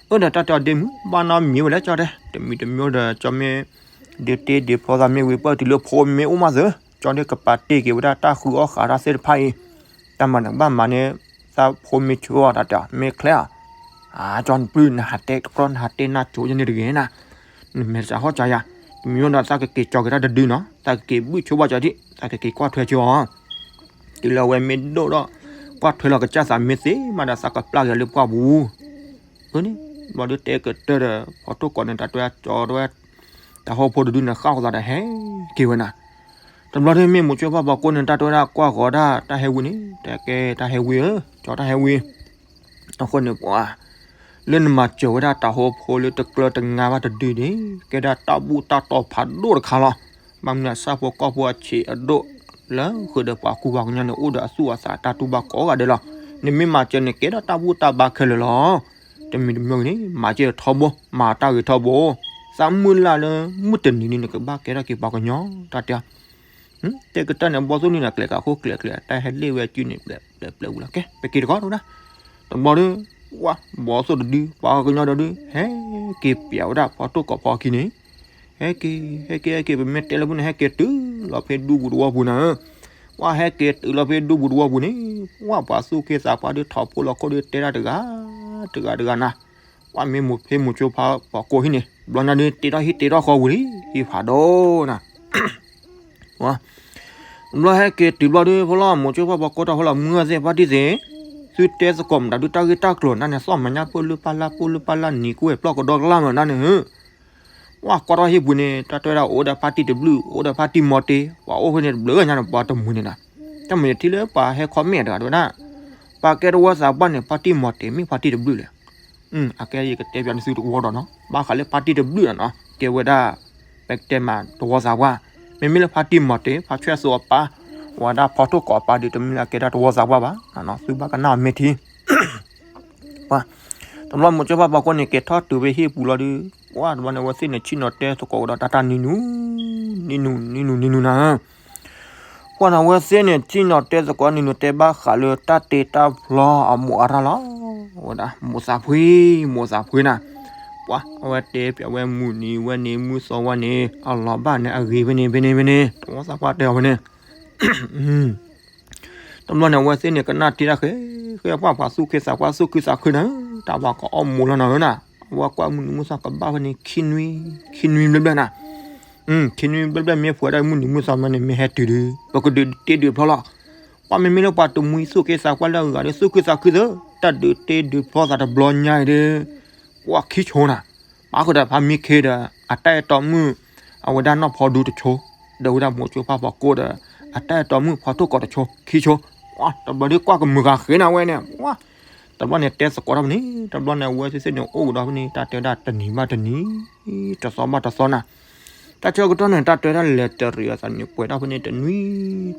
အၢ ဒီးတၢ်တဲအီၤဒ့မုၢ် ဘၣ်နီတမံၤဝဲလဲၣ်ကၠီတဲ, တမံၤတမံၤဒီး ကၠီမ့ၢ်ဒုးတ့ဒုးဖျီသးမ့ၢ်ဝံၤ ပၢၢ်တုၤလၢဖိမ့ၢ်အိၣ်မးသၢ, ကၠီဒုးကပာ်တ့ၢ်က့ၤဝဲဒၣ်တၢ်ဃုအီၣ်ဃာ်တၢ်သ့ၣ်တဖၣ်အံၤ, တၢ်မၤနၢၤဘၣ်မၤန့ၢ် သးဖိမ့ၢ်ဆှၢအီၤ တၢ်တဲအီၤ မ့ၢ်ချ့အီၤ, အကၠီနပျုၢ်နဟးတဲတကြၢး နဟးတဲနၢ်ကၠိယဲန့ၣ်တဂ့ၤနၤ, နမဲာ်စးဟီၣ်စးယၤ, တမံၤဒီးသးကက့ၤကၠီက့ၤတၢ်တဒုနီၤ, သးကက့ၤဘုၣ်ဆိဘၣ်ကၠီဒံး, သးကက့ၤကွၢ်ထွဲဆိအီၤ တုၤလၢအဝဲမ့ၢ်ဒိၣ်ဒီး ကွၢ်ထွဲလီၤကစၢ်သးမ့ၢ်သ့မးဒီး သးကပျၢ်က့ၤလၢပှၢ်ပူၤ. အၢန့ၣ် ဘျီဒုးတဲကတၢၢ်ဒီး ဖီတိၢ်ကီးန့ၣ် တၢ်တဲဝဲကၠီတဲဝဲ တၢ်ဟိဖိတဒုန့ၣ် ဃၣ်ဃီၤသးဒီးဟဲက့ၤဝဲနၤ. တဘျီဒုးမ့ၢ်မိၤဆိဖးပှၤကိးန့ၣ် တၢ်တဲဝဲဒၣ်ကွၢ်ဃီၤဒၣ်တၢ်ဟဲဝံၤန့ၣ် တၢ်ကဲတၢ်ဟဲဝံၤဧၢ, ကၠီတၢ်ဟဲဝံၤ အဃိန့ၣ်ပှၤ လၢနမၤစၢၤဝဲဒၣ်တၢ်ဟိဖိလၢတကျၢၤတငါဘၣ်တဒုန့ၣ် ကဲဒၣ်တၢ်ဘူၣ်တၢ်တီၤဖးဒိၣ်တခါလီၤ. ဘၣ်မနုၤအဆၣ်ဖိကီၢ်ဖိအဆံးအဒိၣ် လၢဃုာ်ဒီးပှၤကူပှၤကညီန့ၣ် အိၣ်ဒီးအသူၣ်အသးတၢ်တူၢ်ဘၣ်ကိးဂၤဒဲးလီၤ. နမ့ၢ်မၤစၢၤန့ၣ် ကဲဒၣ်တၢ်ဘူၣ်တၢ်ဘါခဲလၢာ်လီၤ. တမံၤတမံၤဂ့ၤန့ၣ် မၤစၢၤထီဘိ မၤတၢ်ဂ့ၤထီဘိ သးမုၢ်လၢ်လၢမုၢ်တနံၤန့ၣ် နကဘၣ်ကဲထီၣ်က့ၤပှၤကညီ တၢ်တဲအီၤ တဲကတၢၢ်န့ၣ် ဘီသိၣ်န့ၣ် ကျဲၤကးခိၣ်ကျဲၤကျဲၤ တၢ်ဟဲလ့ၣ်ဝဲအစုန့ၣ် ပျဲးပျဲးပျဲးဝံၤလီၤ ကဲ ပက့ၤတကီၢ်တဝဲဒၣ်. တဘျီဒီး ဝါ ဘီသိၣ်တဒု ပှၤကညီတဒု ဟဲက့ၤပျဲးဝဲဒၣ်ဖီတိၢ်ကီးဖီခံန့ၣ် ဟဲက့ၤ ဟဲက့ၤ ဟဲက့ၤ ပမ့ၢ်တဲလၢပူၤန့ၣ် ဟဲက့ၤတုၤလီၤဖဲဒူပူၤတဝီပူၤနၤဧၢ. ဝါ ဟဲက့ၤတုၤလီၤဖဲဒူပူၤတဝီပူၤန့ၣ် ဝါပှၤသူၣ်က့သးပှၢ်ဒုးထီၣ်ဖိလီၤခိၣ်ဒုးတဲတၢ်တဂၤ တဂၤတဂၤနၤ ပှၤမ့ၢ်မိၢ်ဖ့မိၢ်ကၠိဖးပှၤကိးဟံၣ်န့ၣ် ဘျီညါဒုးတ့ထီၣ်ဟံၣ်တ့ထီၣ်ဃီဝံၤလံ ဟံၣ်ဖးဒိၣ်နၤ. ဘျီဟဲက့ၤတုၤဘျီဒုး ဖိလီၤမိၢ်ကၠိဖးပှၤကိးတၢ်ဖိလီၤ မုၢ်ဂၢ်သ့ၣ်ဖါတံၢ်သ့ၣ် သုတဲသကိးမတၤဒုးတၢ်ဂ့ၢ်တၢ်ကျိၤနၤန့ၣ် သီၣ်မၤညါပၢၢ်လၢပၢ်လၢ် ပၢၢ်လၢပၢ်လၢ် နံၤကိၢ်ဝဲၢ်ပျီၢ်ကဒီကလၢ်မးနၤန့ၣ်ဧၢ. ပှၤကွၢ်ထီၣ်ဟံၣ်ပူၤန့ၣ် တၢ်တဲဝဲဒၣ်အိၣ်ဒီးဖါတံၢ်တဘျုး အိၣ်ဒီးဖါတံၢ်မီၤတ့ ပှၤအိၣ်ဖဲန့ၣ်တဘျုးညါန့ၣ် ပှၤတမုာ်န့ၣ်နၤ. တၢ်မုာ်ယထံၣ်လၢပှၤဟဲခီမဲာ်တဂၤတဲဝဲဒၣ် ပှၤကဲတဝီသးပှၢ်န့ၣ် ဖါတံၢ်မီၤတ့ၤ မ့ၢ်ဖါတံၢ်တဘျုးလဲၣ်. အကဲယကတဲပျီနသုတဝီဒီးနီၤ ဘၣ်ဃးလၢဖါတံၢ်တဘျုးနီၤနီၤ ကဲဝဲဒၣ် ပကတဲမးတဝီသးပှၢ်, မ့မ့ၢ်လၢဖါတံၢ်မီၤတ့ၤ ဖါဆွဲၣ်စိအပၢ်, ဝဲဒၣ်ဖီထိၣ်ကိးအပၢ်ဒီး တမ့ၢ်လၢအကဲဒၣ်တဝီသးပှၢ်ဘၣ်, သုဘၣ်ကနၣ်အီၤမ့ၢ်ထံ ပှၤ, တဘျီမိၤစိဖၣ်ပှၤကိးန့ၣ် ကဲထီၣ်တုၤဖဲဟံၣ်ပူၤလီၤဒီး, ပှၤတဘျီန့ၣ် အဝဲသ့ၣ်န့ၣ် ဆ့ၣ်နီၤတဲသကိးဝဲဒီးတၢ်တၢ်နံၤနုၤ, နံၤနုၤ နံၤနုၤ နံၤနုၤနၤဧၢ, ပှၤန့ၣ် အဝဲသ့ၣ်န့ၣ် ဆ့ၣ်နီၤတဲသကိးနံၤနုၤ တဲဘၣ်ဃးလၢတၢ်တ့တၢ်ဖျီအမိၢ်အရၣ်လီၤ, ဝဲဒၣ်မိၢ်သးဖှံ, မိၢ်သးဖှံနၤ, ပှၤ အဝဲတဲပျီဝဲမုၢ်နံၤဝဲန့ၣ် မုၢ်သီဝဲန့ၣ် အလီၤဘၣ်န့ၣ် အဂ့ၤဖဲန့ၣ်ဖဲန့ၣ်ဖဲန့ၣ် တဝီသးပှၢ်တဲအီၤဖဲန့ၣ် တဘျီန့ၣ် အဝဲသ့ၣ်န့ၣ် ကနၣ်ထံတၢ်ဃဲ, ဃဲပှၤပှၤသူၣ်က့သးပှၢ်သူၣ်ခုသးခုနၤ, တၢ်ပှၤကအီၣ်မူးလီၤနၤဧၢနၤ, အဝဲကွၢ်မုၢ်နံၤမုၢ်သီကဘၣ်ဖဲန့ၣ် ခံနွံ, ခံနွံဘျဲၣ်ဘျဲၣ်နၤ, ခံနွံဘျဲၣ်ဘျဲၣ်မ့ၢ်ပှဲၤဒၣ်မုၢ်နံၤမုၢ်သီမ့ၢ်န့ၣ် မ့ၢ်ဟဲတုၤဒီး ပကဒုးတ့ဒုးဖျီလီၤ, ပှၤမ့မ့ၢ်လၢပှၤတမှံသူၣ်က့သးပှၢ်လၢအဂၤဒီးသူၣ်ခုသးခုသၢ, တၢ်ဒုးတ့ဒုးဖျီသးတဘျီညါအံၤဒီး ပှၤခံဆိနၤ, ပာ်ဃုာ်ဒီးဖါမံခ့ဒီး အတၢ်အဲၣ်တီမုၣ် အဝဲဒၣ်နီၢ်ဖီဒူတဆိ, ဒီးဝဲဒၣ်မိၤစိဖၣ်ပှၤကိးဒီး အတၢ်အဲၣ်တီမုၣ်ဖီထိၣ်ကိးတဆိ ခံဆိ, တဘျီဒီးကွၢ်ကမုာ်ဃာ်ဃ့နၤဝဲန့ၣ်, တဘျီန့ၣ်တဲသကိးထီၣ်ဖဲန့ၣ် တဘျီန့ၣ် အဝဲသ့ၣ်သ့ၣ်န့ၣ်အိၣ်ကဒီးဖဲန့ၣ် တၢ်တဲဒၣ်တနံၤဘၣ်တနံၤ, တသီဘၣ်တသီနၤ, တၢ်ဆၢကတီၢ်န့ၣ် တၢ်တဲဒၣ်လဲၤတရံးအသးန့ၣ် ပှဲၤထီၣ်ဖဲန့ၣ် တနွံ,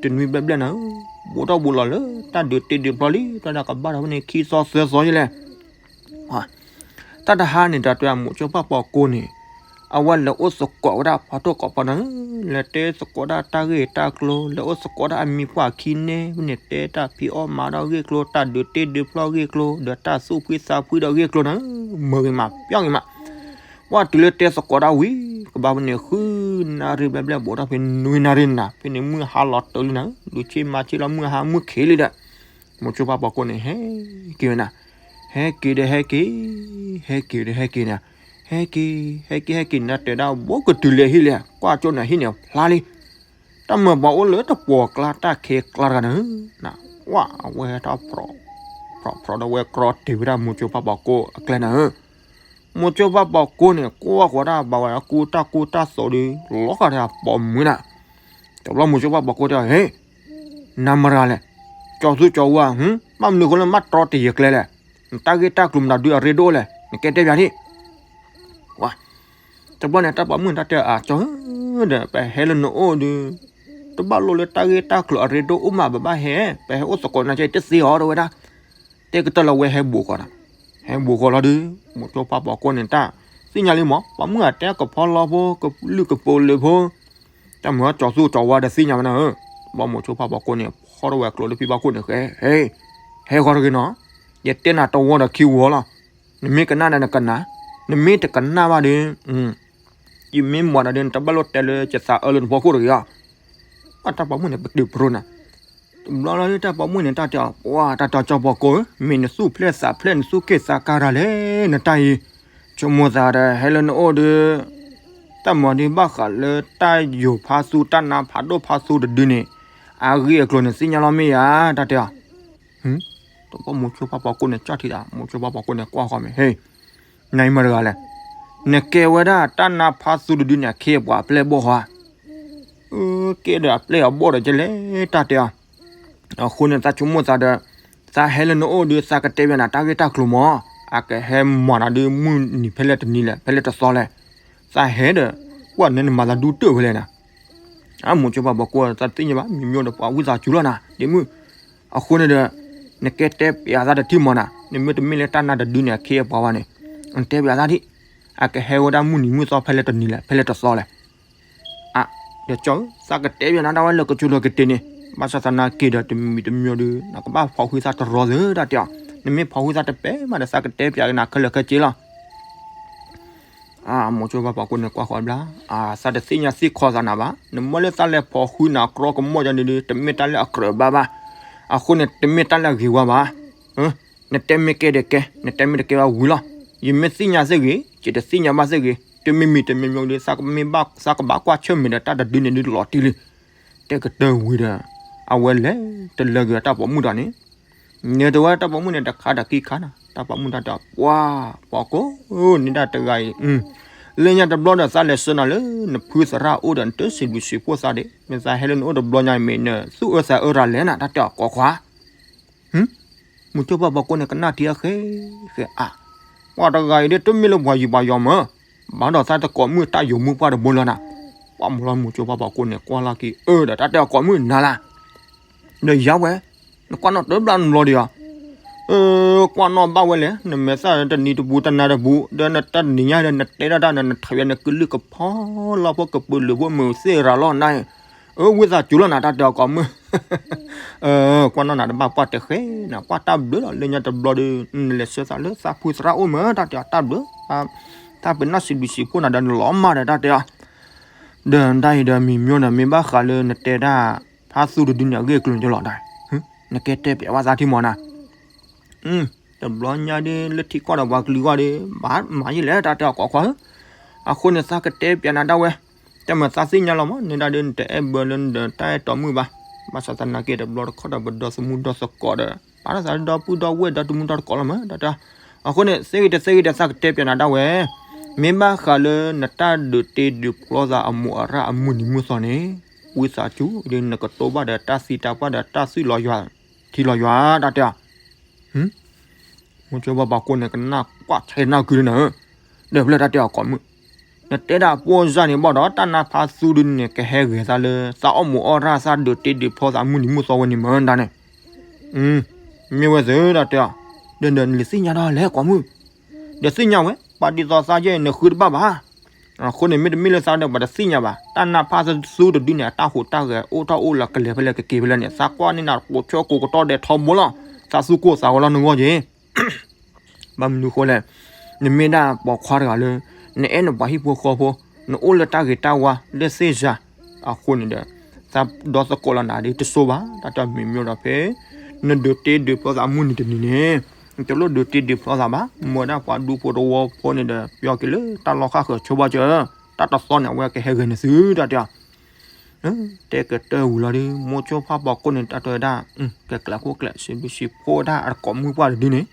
တနွံဘျဲၣ်ဘျဲၣ်နၤဧၢ, ဘူးထီၣ်ဘူးလီၤလၢတၢ်ဒုးတ့ဒုးဖျီလံ တၢ်ဒၣ်ကဘၣ်ထီၣ်ဖဲန့ၣ် ခံသီသၢသီယလဲၣ် တၢ်တဟါန့ၣ် တၢ်တဲမိၤစိဖၣ်ပှၤကိးန့ၣ် အဝဲလဲၤအိၣ်သကိးဝဲဒၣ်ဖီထိၣ်ကိးဖီနၤဧၢ, လဲၤတဲသကိးဒၣ်တၢ်ဂ့ၢ်တၢ်ကျိၤ လဲၤအိၣ်သကိးဒၣ်အမံၤပှၢ်ခံန့ၣ် ဖဲန့ၣ်တဲတၢ်ဖံးအီၣ်မၤဒီးဂ့ၢ်ကျိၤ တၢ်ဒုးတ့ဒုးဖျီဂ့ၢ်ကျိၤ ဒီးတၢ်သူၣ်ဖှံသးဖှံဒီးဂ့ၢ်ကျိၤနၤဧၢ, မုာ်ဂ့ၤမး ပျီၣ်ဂ့ၤမး ပှၤတုၤလၢတဲသကိးဒၣ်ဝံၤ ကဘၣ်ဖဲန့ၣ် ဃုနၣ်ရံၣ်ဘျဲၣ်ဘျဲၣ် ဘူးထီၣ်ဖဲနွံနၣ်ရံၣ်နၤ ဖဲန့ၣ်မုၢ်ဟါလီၤတၢ်လံနၤဧၢ, ဒုးဆ့မၤဆ့လီၤမုၢ်ဟါမုၢ်ခံးလံဒီး မိၤစိဖၣ်ပှၤကိးန့ၣ် ဟဲက့ၤဝဲနၤ, ဟဲက့ၤဒီးဟဲက့ၤ, ဟဲက့ၤဒီးဟဲက့ၤနၤ, ဟဲက့ၤ, ဟဲက့ၤ ဟဲက့ၤနၤ တဲဒၣ်ဘိကတုၤလဲၤဟံၣ်လဲၣ်, ကွၢ်ကၠိနၤဟံၣ်န့ၣ်ဖျါလံ, တၢ်မၤပှၤအိၣ်လၢတပှီၤကျါတၢ်ခဲကျါတဂၤနၤဧၢ, နကွၢ်အဝဲတၢ် ဖြီးဖြီးဒီးဝဲကြီတ့ၢ်ဝဲဒၣ်မိၤစိဖၣ်ပှၤကိးအကျဲနၤဧၢ, မိၤစိဖၣ်ပှၤကိးန့ၣ် ကွၢ်ဃီဒၣ်ဘၣ်ဝဲကူတၢ်ကူတၢ်သိးဒီး လီၤဃာ်တၢ်ပိာ်မုၣ်နၤ, တဘျီမိၤစိဖၣ်ပှၤကိးတဲ ဟ့ၣ် နၤမတၤလဲၣ်, ကၠီသူကၠီဝါ, ဘၣ်မနုၤအဃိလၢမ့ၢ်ကြီတ့ၢ်ယကျဲလဲၣ်, နတၢ်ဂ့ၢ်တၢ်ကျိၤမတၤဒုးအရ့ဒိၣ်လဲၣ်, နကဲတဲပၠးဒံး, ဝါ, တဘျီန့ၣ် တၢ်ပိာ်မုၣ်န့ၣ် တၢ်တဲအကၠီဧၢဒီး ပဟဲလၢနအိၣ်ဒီး တဘၣ်လိၣ်လၢတၢ်ဂ့ၢ်တၢ်ကျိၤအရ့ဒိၣ်အိၣ်မး ပဘၣ်ဟဲ, ပဟဲအိၣ်သကိးနၤကဲတသ့အီၤ တဲဝဲဒၣ်, တဲကတၢၢ်လၢဝဲဟဲဘူးဃီဒီး, ဟဲဘူးဃီလီၤဒီး မိၤစိဖၣ်ပှၤကိးန့ၣ် တၢ်သ့ၣ်ညါလံမး ပိာ်မုၣ်အတဲကဖီလီဖိ ကလုၢ်ကပိာ်လၢဖိ တၢ်မၤကၠီသူကၠီဝါဒီးသ့ၣ်ညါဝဲနၤဧၢ, ဘျီမိၤစိဖၣ်ပှၤကိးန့ၣ် ဖီထီၣ်ဝဲကျိလၢဖံဘၣ်ခိၣ်န့ၣ် ဟဲ, ဟဲဃီတဂ့ၤနီၤ, ယတဲနၤတဝီဒီးခံဝီလီၤ, နမ့ၢ်ကနၣ်ဒီးနကနၣ်, နမ့ၢ်တကနၣ်ဘၣ်ဒီး ယမ့ၢ်မၤနၤဒီး နတဘၣ်လိၣ်တဲလၢယသးအၢလၢနဖီခိၣ်တဂ့ၤလီၤ, တၢ်ပိာ်မုၣ်န့ၣ် ပတုာ်ပရိနၤ တဘျီလီၤ တၢ်ပိာ်မုၣ်န့ၣ် တၢ်တဲအီၤ ပှၤတၢ်တီကၠီပိာ်ကိးဧၢ, မ့ၢ်နသူၣ်ဖျဲၣ်သးဖျဲၣ် နသူၣ်က့ၣ်သးကါတၢ်လဲၣ် နတၢ်အံၤ, ဆိကမိၣ်သးဒီး ဟဲလၢနအိၣ်ဒီး တၢ်မၤဒုးဘၣ်ဃးလၢတၢ်ယိာ်ဖးသူ တၢ်နါဖးဒိၣ်ဖးသူတဒုန့ၣ် အဂ့ၢ်အကျိၤန့ၣ် သ့ၣ်ညါလီၤမ့ၢ်ဧါ တၢ်တဲအီၤ, တဘျီမိၤစိဖၣ်ပှၤကိးန့ၣ် ကၠီထံၣ်တၢ် မိၤစိဖၣ်ပှၤကိးန့ၣ် ကွၢ်ဃီမ့ၢ် ဟ့ၣ်, နၤအံၤမတၤတဂၤလဲၣ်, နကဲဝဲဒၣ်တၢ်နါဖးသူတဒုန့ၣ် အခ့အပှၤအပျဲၢ်အဘီၣ်ဧါ ကဲဒီးအပျဲၢ်အဘီၣ်ဒီးကလဲၣ် တၢ်တဲအီၤ, အဃိန့ၣ် သးဆိကမိၣ်သးဒီး သးဟဲလၢနအိၣ်ဒီး သးကတဲပၠးနၤတၢ်ဂ့ၢ်တၢ်ကျိၤမး, အကဟဲမၤနၤဒီးမုၢ်နံၤဖဲလဲၣ်တနံၤလဲၣ် ဖဲလဲၣ်တသီလဲၣ်, သးဟဲဒီး ကွၢ်နၤနမၤသးဒူတၢၢ်ဖဲလဲၣ်နၤ, အမိၤစိဖၣ်ပှၤကိး သးတသ့ၣ်ညါဘၣ် မ့ၢ်မ့ၢ်ဒီးပှၤဝံသးစူၤလီၤနၤ ဒ့မုၣ်, အဃိန့ၣ်ဒီး နကဲတဲပၠးသးတထံၣ်မးနၤ, နမ့ၢ်တမ့ၢ်လၢတၢ်နါတဒုန့ၣ် အခ့အပှၤဝဲန့ၣ်, နတဲပၠးသးဒံး, အကဟဲဝဲဒၣ်မုၢ်နံၤမုၢ်သီဖဲလဲၣ်တနံၤလဲၣ် ဖဲလဲၣ်တသီလဲၣ် အ, ဒီးကၠီဧၢ, သးကတဲပၠးနၤဒၣ်ဝဲလၢကစူၤလၢကတ့ၢ်န့ၣ်, ဘၣ်ဆၣ်သနာ်က့ဒီးတမံၤတမံၤဒီး နကဘၣ်ဖီၣ်ဃံသးတရီသ့ၣ်တၢ်တဲအီၤ, နမ့ၢ်ဖီၣ်ဃံသးတပဲာ်မးဒီး သးကတဲပၠးက့ၤနၤခဲလၢာ်ခဲဆ့လီၤ. အမိၤစိဖၣ်ပှၤကိးန့ၣ်ကွၢ်ဃီဘျါ, သးတသ့ၣ်ညါသ့ၣ်ခီသးနၤဘၣ်, နမ့ၢ်လၢသးလဲၤဖီၣ်ဃံနၤကြီကမီၣ်ယါန့ၣ်ဒီး တမ့ၢ်တၢ်လၢအကြၢးဘၣ်ဘၣ်, အဃိန့ၣ် တမ့ၢ်တၢ်လၢအဂ့ၤဝဲဘၣ် နတဲမ့ၢ်ကဲဒီးကဲ, နတဲမ့ၢ်တကဲဘၣ်ဝံၤလီၤ. ယမ့ၢ်သ့ၣ်ညါသ့ၣ်ဂ့ၤ, ယတသ့ၣ်ညါဘၣ်သ့ၣ်ဂ့ၤ, တမံၤမံၤတမံၤမံၤဒီး သးကဘၣ်ကွၢ်ဆၢၣ်မဲာ်ဒီးတၢ်တဒုန့ၣ်ဒုးလီၤတံၢ်လံ. တဲကတၢၢ်ဝံၤဒီး အဝဲလဲၤတလၢက့ၤတၢ်ပိာ်မုၣ်တဂၤန့ၣ်, နဲတဝဲတၢ်ပိာ်မုၣ်န့ၣ် တခါဒီးခံခါနၤ, တၢ်ပိာ်မုၣ်တၢ်တဲ ပှၤ, ပှၤကိးန့ၢ်ဒၣ်တဂၤအံၤ, လၢညါတဘျီဒီးသးလဲၤဆှၢနၤလၢနဖုသရၣ်အိၣ်ဒီးနတစံးဘျုးစံးဖှိၣ်သးဒံး, မ့ၢ်သးဟဲလၢနအိၣ်တဘျီညါအံၤ မ့ၢ်နသူၣ်အၢသးအၢရၤလဲၣ်နၤ, တၢ်တဲအီၤကိးခွါ ဟ, မ့ၢ် မိၤစိဖၣ်ပှၤကိးန့ၣ် ကနၣ်ထံအဃဲဃဲအါ, ပှၤတဂၤအံၤဒ်တမ့ၢ်လၢပှၤယံၤပှၤယီၤမး, ဘၣ်ဒီးသးတကိးမုၣ်တၢ်ယိၤမုၣ်ပှၢ်တဘိလီၤနၤ, ပှၤမၤလီၤမိၤစိဖၣ်ပှၤကိးန့ၣ် ကွၢ်လီၢ်ခံအၢဒီး တၢ်တဲအကိးမုၣ်နၤလၢ ဒီးယၤဝဲ, နကွၢ်နီၣ်တဘျီနဘျီဒီးယၤ, ကွၢ်နီၣ်ဘၣ်ဝဲလဲၣ်, နမဲာ်သၣ်တနံၤတပူၤတနၤတပူၤ ဒီးနတၢ်တနံၤညါဒီး နတဲဒၣ်တၢ်နထံၣ်ဝဲနကလုၢ်ကဖီလီၤဖိကပၢၤလၢာ်ဖိမုၢ်သ့ၣ်ရၤလီၤနၤ, အၢ ဝံသးစူၤလီၤနၤ တၢ်တဲအကိးမုၣ်, ကွၢ်နီၣ်နၤတဘၣ်ပှၢ်တဃဲနၤ ပှၢ်တၢ်ဘျုးလီၤ လၢညါတဘျီဒီး နလဲၤဆှၢသးလၢသးဖုသရၣ်အိၣ်မး တၢ်တဲအီၤတၢ်ဘျုး, တၢ်ပနၢ်စံးဘျုးစံးဖှိၣ်နၤဒီးနလီၤမၢ်ဒီး တၢ်တဲအီၤ ဒီးတၢ်အံၤဒီးမံၤမျိၣ်ဒီး မ့ၢ်ဘၣ်ဃးလၢနတဲဒၣ် ဖါသူတဒုန့ၣ် အဂ့ၢ်အကျိၤန့ၣ်လီၤဒၣ်, နကဲတဲပျဲဝဲသးထံမီၤနၤ, တဘျီညါဒ်လၢထံကီၢ်ဒီးပှၤကလုာ်ဂီၢ်ဒီး ဘၣ်မၤယံာ်လဲၣ် တၢ်တဲအကိးခွါဧၢ, အဃိန့ၣ်သးကတဲပျဲနၤဒၣ်ဝဲ, တမ့ၢ်သးသ့ၣ်ညါလီၤမး န့ၣ်ဒၣ်ဒ်နတအဲၣ်ဘၢလၢနဒီးတၢ်အဲၣ်တီမုၣ်ဘၣ်, ဘၣ်ဆၣ်သနာ်က့တဘျီတခီၣ်ဒီးပဒီသးမုၢ်ဒီသကိးဒီး ပာ်လီၤသးလၢဒီပုၢ်ဒီဝဲၢ်ဒီတမုၢ်ဒီတကိးလီၤမး တၢ်တဲအီၤ, အဃိန့ၣ် သ့ဂ့ၤတသ့ဂ့ၤဒီးသးကတဲပျဲနၤဒၣ်ဝဲ, မ့ၢ်ဘၣ်ဃးလၢနတၢ်ဒုးတ့ဒုးဖျီသးအမိၢ်အရၣ်အမုၢ်နံၤမုၢ်သီန့ၣ်, ဝံသးစူၤဒ်နကတိၤဘၣ်ဒီးတၢ်သံတၢ်ပှၢ်ဒီးတၢ်သွံၣ်လီၤယွၤ, ထံလီၤယွၤ တၢ်တဲအီၤ, မိၤစိဖၣ်ပှၤကိးန့ၣ် ကနၣ်ကွၢ်ဆဲးနၢ်ကုလၢနၤဧၢ, ဒီးဖျၢၣ်တၢ်တဲအကိးမုၣ်, နတဲဒၣ်ပိၢ်စၢ်န့ၣ်ဘၣ်ဒီး တၢ်နါဖါသူဒုန့ၣ် ကဟဲဂဲၤသးလၢ သးအီၣ်မိၢ်အီၣ်ရၣ်သးဒုးတ့ဒုးဖျီသးအမုၢ်နံၤမုၢ်သီဝဲန့ၣ်မးဒၣ်န့ၣ်, မ့ၢ်ဝဲသု တၢ်တဲအီၤ, ဒီးနလဲၤသ့ၣ်ညါဒီးလဲၣ်ကိးမုၣ်, ဒီးသ့ၣ်ညါဝဲ ပှၤဒ်သိးသးယဲၢ်နဃုတဘၣ်ဘၣ်, အဃိန့ၣ် မ့တမ့ၢ်လၢသးဒီးပှၤတသ့ၣ်ညါဘၣ်, တၢ်နါဖါသူတဒုန့ၣ် အတၢ်ဟူးတၢ်ဂဲၤအိၣ်ထီၣ်အိၣ်လၢကလဲၤဖဲလဲၣ်ကက့ၤဖဲလဲၣ်န့ၣ် သးကွၢ်န့ၢ်နၤကိးဆၢကိးကတီၢ်ဒဲးထီဘိလီၤ, သးသူကိၢ်သးဝဲလီၤနဂီၢ်က့ၤ ဘၣ်မနုၤဃိလဲၣ်, နမ့ၢ်ဒၣ်ပိာ်ခွါတဂၤလၢ နအဲၣ်နပှၤဟံၣ်ဖိဃီဖိ, နအိၣ်လၢတၢ်ဂ့ၤတၢ်ဝါလၢသ့ၣ်စၤ, အဃိန့ၣ်ဒီး သးဒီသကိးလီၤနၤဒ်တစိဘၣ်, တၢ်တဲမံၤမျိၣ်ဒီးဖဲ နဒုးတ့ဒုးဖျီသးအမုၢ်နံၤတနံၤန့ၣ်, နတလိၣ်ဒုးတ့ဒုးဖျီသးဘၣ်, မ့ၢ်ဝဲဒၣ်ပှၤဒူဖိတဝီဖိန့ၣ်ဒီး ပျီက့ၤလၢတၢ်လီၢ်ဃၣ်ဃၢၤဆိဘၣ်စၢၤ, တၢ်တသီန့ၣ် အဝဲကဟဲဂဲၤန့ၢ်သု တၢ်တဲအီၤ တဲကတၢၢ်ဝံၤလီၤဒီး မိၤစိဖၣ်ပှၤကိးန့ၣ် တၢ်တဲဝဲဒၣ် ကကျးခိၣ်ကျး စံးဘျုးစံးဖှိၣ်ဝဲဒၣ်အတကိးမုၣ်ပှၢ်တဒုန့ၣ်,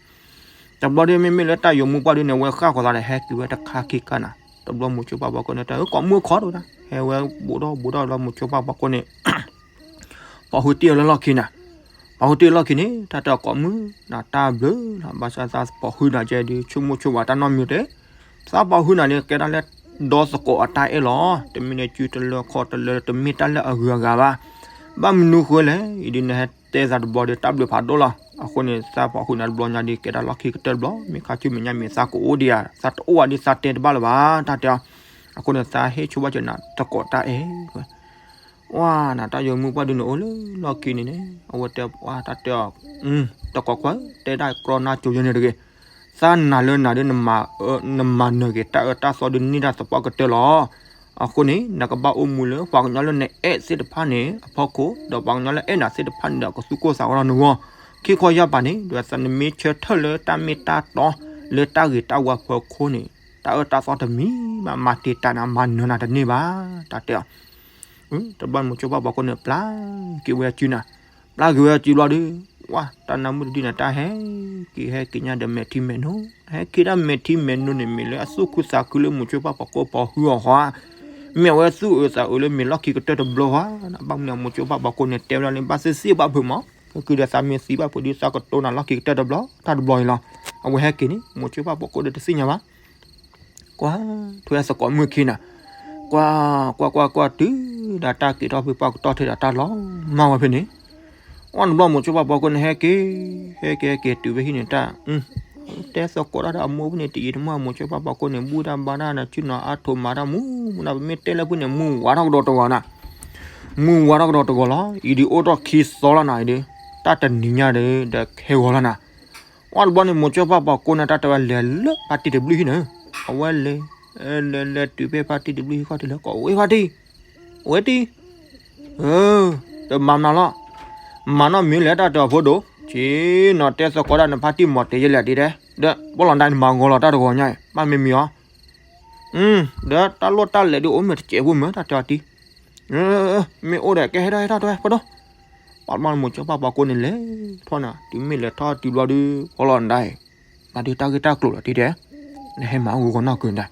တဘျီဒီး မ့မ့ၢ်လၢတၢ်ယိၤမုၣ်ပှၢ်ဒုန့ၣ် အဝဲဃၣ်ဃီၤသးဒီးဟဲက့ၤဝဲတခါခံခါနၤ, တဘျီမိၤစိဖၣ်ပှၤကိးန့ၣ် တၢ်ကိးမုၣ်အခီဒိၣ်ဒၣ် ဟဲဝဲဘူးဒီးဘူးဒီးလီၤ မိၤစိဖၣ်ပှၤကိးန့ၣ် ပိာ်ဟုတ့ၢ်အီၤလၢလီၢ်ခံနၤ, ပိာ်ဟုတ့ၢ်လီၢ်ခံန့ၣ် တၢ်တဲအကိးမုၣ်နၤ တၢ်ဘျုးလီၤ ဘၣ်ဆၣ်သးပိာ်ဟုနၤကဲဒီး ဆိကမိၣ်ဆိကမးတၢ်နီတမံၤတက့ၢ်, သးပိာ်ဟုနၤန့ၣ် ကဲဒၣ်လၢ ဒီသကိးအတၢ်အဲၣ်လီၤ, တမ့ၢ်လၢစုတလၢခီၣ်တလၢ တမ့ၢ်တၢ်လၢအဂုၤအဂၤဘၣ်, ဘၣ်မနုၤဃိလဲၣ်, အံၤဒ်နဟဲတဲသးတဘျီဒီး တၢ်ဘျုးဖးဒိၣ်လီၤ, အဃိန့ၣ် သးပိာ်ဟုနၤတဘျီညါဒီး ကဲဒၣ်လီၢ်ခံကတၢၢ်တဘျီ, မ့ၢ်ခါဆူမဲာ်ညါမ့ၢ်သးကအိၣ်ဒံးဧါ, သးတအိၣ်ဝဲဒ်သးတဲတဘၣ်လၢၤဘၣ်, တၢ်တဲအီၤ, အဃိန့ၣ် သးဟ့ၣ်ဆိဘၣ်စၢၤနၤ တကိးတၢ်အဲၣ် ဝဲနၤ တၢ်ယိၤမုၣ်ပှၢ်ဒုန့ၣ်အိၣ်လၢလီၢ်ခံန့ၣ်န့ၣ် အဝဲတဲပှၤတၢ်တဲအီၤ, တကိးခွါ တဲဒၣ်ကြီနါစိၤယဲန့ၣ်တဂ့ၤ, သးနာ်လၢနၤဒီး နမၤနၢၤက့ၤတၢ်အၢတၢ်သီဒုးန့ၢ်ဒၣ်သပှၢ်ကတၢၢ်လီၤ, အဃိန့ၣ် နကဘၣ်အိၣ်မူလၢပှၤကညီလၢနအဲၣ်သ့ၣ်တဖၣ်န့ၣ် အဖီခိၣ် ဒီးပှၤကညီလၢအဲၣ်နၤသ့ၣ်တဖၣ်န့ၣ်ဒီး ကသူၣ်ကိၢ်သးဂီၤလီၤနဂီၢ်, ခံခီယၢ်ပၤန့ၣ် ဒီးသးနမ့ၢ်ဆၢထၢၣ်လၢတၢ်မ့ၢ်တၢ်တီ လၢတၢ်ဂ့ၤတၢ်ဝါဖီခိၣ်န့ၣ် တၢ်အၢတၢ်သီတမံၤဘၣ် မၤတ့ၢ်တၢ်နၤ မၤနၢၤနၤတန့ၢ်ဘၣ်, တၢ်တဲအီၤ တဘျီမိၤစိဖၣ်ပှၤကိးန့ၣ် ပျၢ်က့ၤဝဲအစုနၤ, ပျၢ်က့ၤဝဲအစုဘျီဒီး ဝဲတၢ်နါမုၣ်တဒုန့ၣ် တၢ်ဟဲက့ၤဟဲက့ၤညါဒီးမဲာ်ထံမဲာ်နိ, ဟဲက့ၤဒၣ်မဲာ်ထံမဲာ်နိန့ၣ် မ့ၢ်လၢအသူၣ်ခုသးခုလၢမိၤစိဖၣ်ပှၤကိးပိာ်ဟုအီၤဃီ, မ့ၢ်အဝဲသူၣ်အၢသးအၢလၢမ့ၢ်လီၢ်ခံကတၢၢ်တဘျီဃီ, ဘၣ်မနုၤမိၤစိဖၣ်ပှၤကိးန့ၣ် တဲဝဲဒၣ်လၢ ဘၣ်သ့ၣ်သ့ၣ်ဘၣ်ဖုးမး, ကကုဒီးသးမ့ၢ်သံဘၣ်ဖုးဒီး သးကတိၤနၤလီၢ်ခံကတၢၢ်တဘျီ တၢ်တဘျီအံၤလီၤ, အဝဲဟဲက့ၤန့ၣ် မိၤစိဖၣ်ပှၤကိးဒီးတသ့ၣ်ညါဘၣ် ကွၢ်ထွဲသကိးမုၣ်ခံနၤ, ကွၢ်ကွၢ်ကွၢ်ကွၢ်တုၤဒီးတၢ်က့ၤထီၣ်ဖုပှၢ်ကတီၢ်ထဲဒီးတၢ်လီၤမၢ်ဝဲဖဲန့ၣ်, အီၣ်တဘျီမိၤစိဖၣ်ပှၤကိးန့ၣ် ဟဲက့ၤ ဟဲက့ၤဟဲက့ၤတုၤဖဲဟံၣ်န့ၣ်တၢ်, တဲသကိးတၢ်ဒီးအမိၢ်ဖဲန့ၣ် တယံာ်တမီၢ်မိၤစိဖၣ်ပှၤကိးန့ၣ် ဘူၣ်တၢ်ဘါတၢ်နၤ စုနီၤအါထိးမၤတၢ်မူမူနၤ ပမ့ၢ်တဲလၢဖုန့ၣ် မူဝါထီၣ်ကဒီးတဂီၤနၤ, မူဝါထီၣ်ကဒီးတဂီၤလီၤ, အံၤဒုးအိၣ်ထီၣ်ခံသီလီၤနၤအံၤဒုး, တၢ်တနံၤညါဒီး ဒီးခဲဂီၤလီၤနၤ အီၣ်တဘျီန့ၣ် မိၤစိဖၣ်ပှၤကိးန့ၣ် တၢ်တဲဝဲလဲၤလၢဖါတံၢ်တဘျုးဟံၣ်န့ၣ်, အဝဲလဲၤ, လဲၤလဲၤတုၤဖဲဖါတံၢ်တဘျုးဟံၣ်ခီၣ်ထံးလၢကိးဝဲဖါတံၢ်, ဝဲတံၢ်, တမၤမနုၤလီၤ, မၤနီတမံၤလဲၣ် တၢ်တဲအီၤဖိဒိၣ်, ဆ့ၣ်နီၤတဲသကိးတၢ်နဖါတံၢ်မီၤတ့ၤယဲလဲၣ်တံၢ်တဲ, ဒီးပီၣ်လီၤဒၣ်နမၤဂီၤလီၤတၢ်တဂီၤညါအံၤ ဘၣ်မ့ၢ်မံၤအီၤ, ဒီးတၢ်လိၣ်တၢ်လဲၤဒုးအိၣ်မ့ၢ်တစဲးဖိမ့ၢ်တၢ်တဲအီၤတံၢ် မ့ၢ်အိၣ်ဒီးကဲဟဲထီၣ်ဟဲထီၣ်တဲဝဲဖိဒိၣ်, ပှၤတဘျီန့ၣ်မိၤစိဖၣ်ပှၤကိးန့ၣ်လဲၤထီၣ်နၤ, တုၤမ့ၢ်လဲၤထီၣ်တုၤဘျီဒုး ပီၣ်လီၤဒၣ်အံၤ, မၤဒုးတၢ်ဂ့ၢ်တၢ်ကျိၤလီၤတံၢ်တဲ, နဟဲမၤဂီၤဂီၤနီၢ်ကၢၤဒၣ်,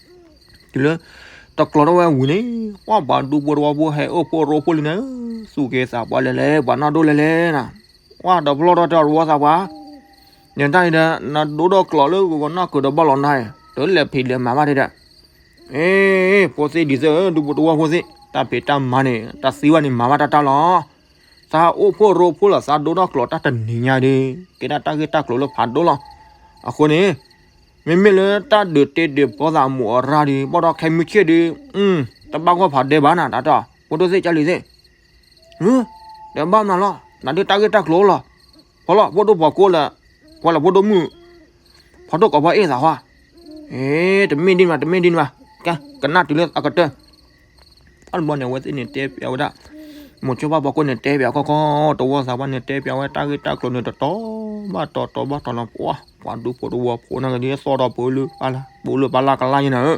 တုၤလၢတကျိၤထီၣ်ဝဲဝံၤန့ၣ်, ပှၤဒူဖိတဝီဖိဟဲအိၣ်ဖှိၣ်ရိဖှိၣ်လံန့ၣ်, သူၣ်က့သးပှၢ်လဲၤလဲၤ ပှၤနီၢ်ဒိၣ်လဲၤလဲၤနၤ, ပှၤဒီးဖျီထီၣ်တၢ်တဝီသးပှၢ်, နတၢ်အံၤဒီး နဒိၣ်ထီၣ်ကျိၤလၢဂီၤဂီၤနီၢ်ကၢၤဒီးဘၣ်လီၤနၤ, တလဲၤဖံးလဲၤမၤဘၣ်ဒဲဒီး, အ့ ဖိသ့ၣ်ဒံးသ့ၣ်ဧၢ, ဒူဖိတဝီဖိသ့ၣ်, တၢ်ဖံးတၢ်မၤန့ၣ် တၢ်သံဝဲန့ၣ်မၤဘၣ်တၢ်တၢ်လီၤ. သးအိၣ်ဖှိၣ်ရိဖှိၣ်လီၤ သးဒိၣ်ထီၣ်ကျိၤတၢ်တနံၤညါဒီး ကဲဒၣ်တၢ်ဂ့ၢ်တၢ်ကျိၤလၢဖးဒိၣ်လီၤ. အဃိန့ၣ် မ့မ့ၢ်လၢတၢ်ဒုးတ့ဒုးဖီသးအမူးအရၣ်ဒီး ဘၣ်ဒီးခဲမုၢ်ဆ့ၣ်ဒီး, တဘၣ်ဂီၢ်ဖးဒဲးဘၣ်နၤ တၢ်တီ, ဖိဒိၣ်သ့ၣ်ကၢ်လံၤသ့ၣ်, ဒီးဘၣ်မနုၤလီၤ, နဒုးတၢ်ဂ့ၢ်တၢ်ကျိၤလီၤ, ဖီလီၤ ဖိဒိၣ်ဖီခိၣ်လၢ, ဖီလီၤဖိဒိၣ်မုၣ်, ဖီဒိၣ်ကိးဖီအ့ၣ်သးဟီ, တမ့ၢ်ဒ်န့ၣ်ဘၣ် တမ့ၢ်ဒ်န့ၣ်ဘၣ်, ကနၣ်တုၤလၢအကတၢၢ် တဘျီန့ၣ် အဝဲသ့ၣ်န့ၣ်တဲပျးဝဲဒၣ်, မိၤဆိဖးပှၤကိးန့ၣ်တဲပျးခီခီ, တဝီသးပှၢ်န့ၣ်တဲပျးဝဲတၢ်ဂ့ၢ်တၢ်ကျိၤန့ၣ် တတီၤဘၣ်တီၤ တီၤဘၣ်တီၤလီၤ, ပှၤဒူဖိတဝီဖိန့ၣ်ကဒ်သိးဒီး ပလၢပလၢကလါယဲနၤဧၢ,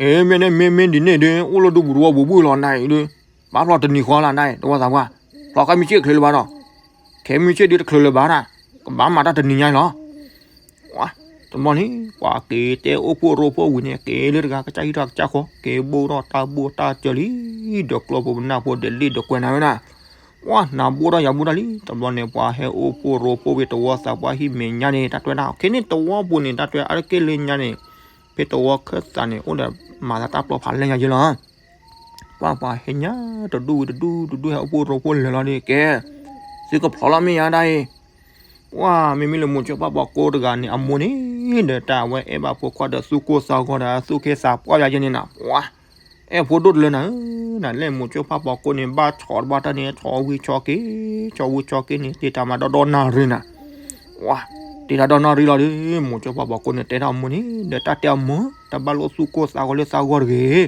အ့ မ့ၢ်န့ၣ်မ့မ့ၢ်ဒ်န့ၣ်ဒီး အိၣ်လၢဒူပူၤတဝီပူၤဘုၣ်လီၤနၤအံၤဒီး, ဘၣ်ဖျီတနံၤဃီလၢနၤ တဝီသးပှၢ်, ဖျီခဲမုၢ်ဆ့ၣ်တချုးလၢၤဘၣ်ဒီး, ခဲမုၢ်ဆ့ၣ်ဒုးတချုးလၢၤဘၣ်နၤ, ကဘၣ်မၤတၢ်တနံၤညါအံၤလီၤ တဘျီန့ၣ် ပှၤက့ၤတဲအိၣ်ဖှိၣ်ရိဖှိၣ်ဝံၤန့ၣ် က့ၤလၢတဂၤကစၢ်ဟံၣ်ထီၣ်ကစၢ်ဃီ က့ၤဘိၣ်ထီၣ်တၢ်ဘိၣ်တၢ်စၢၤလံ, ဒီးကျိဖိပနၢ်ဖိဒဲးလံၣ်ဒီးကွဲးနၤဝဲဒၣ်, ပှၤနၤဘိၣ်ထီၣ်ယၤဘိၣ်ထီၣ်လံ, တဘျီန့ၣ် ပှၤဟဲအိၣ်ဖှိၣ်ရိဖှိၣ်ဝံၤ တဝီသးပှၢ်ဟံၣ်မဲာ်ညါန့ၣ် တၢ်တွဲဒၣ် ခဲန့ၣ်တဝီပူၤန့ၣ် တၢ်တွဲအါတက့ၢ်လၢညါန့ၣ်, ဖဲတဝီခၢၣ်သးန့ၣ် အိၣ်ဒီးမၤသးတၢ်ပျီဖးလဲၢ်ညါယဲလီၤ ပှၤပှၤဟဲညါတဒူၣ်ဝံၤတဒူၣ်တဒူၣ်ဟဲအိၣ်ဖှိၣ်ရိဖှိၣ်လဲၤလီၤဒီး ကဲ, သုကဖျီလီၤမ့ၢ်ယါဒၣ်အံၤ, ပှၤမ့မ့ၢ်လၢမိၤဆိဖးပှၤကိးတဂၤန့ၣ် အမိၢ်န့ၣ် ဒီးတၢ်အဝဲအဲၣ်ဘၣ်ဖိခွါဒီးသူၣ်ကိၢ်သးဂီၤဒီးသူၣ်က့သးပှၢ်ယါယဲန့ၣ်နၤ, ပှၤအဲၣ်ဖိဒိၣ်တလၢနၤဧၢ, နလဲၣ်မိၤဆိဖးပှၤကိးန့ၣ် ဘၣ်ဆီတဘၣ်တၢ်န့ၣ် ဆီဝံၤဆီက့ၤ, ဆီဝံၤဆီက့ၤန့ၣ် တ့တၢ်မၤဒီဒီနၣ်ရံၣ်နၤ ပှၤတ့တၢ်ဒီနၣ်ရံၣ်လီၤဒီး မိၤဆိဖးပှၤကိးန့ၣ် တဲဒၣ်အမိၢ်န့ၣ် ဒီးတၢ်တဲအမိၢ် တဘၣ်လိၣ်သူၣ်ကိၢ်သးဂီၤလၢသးဂီၢ်တဂ့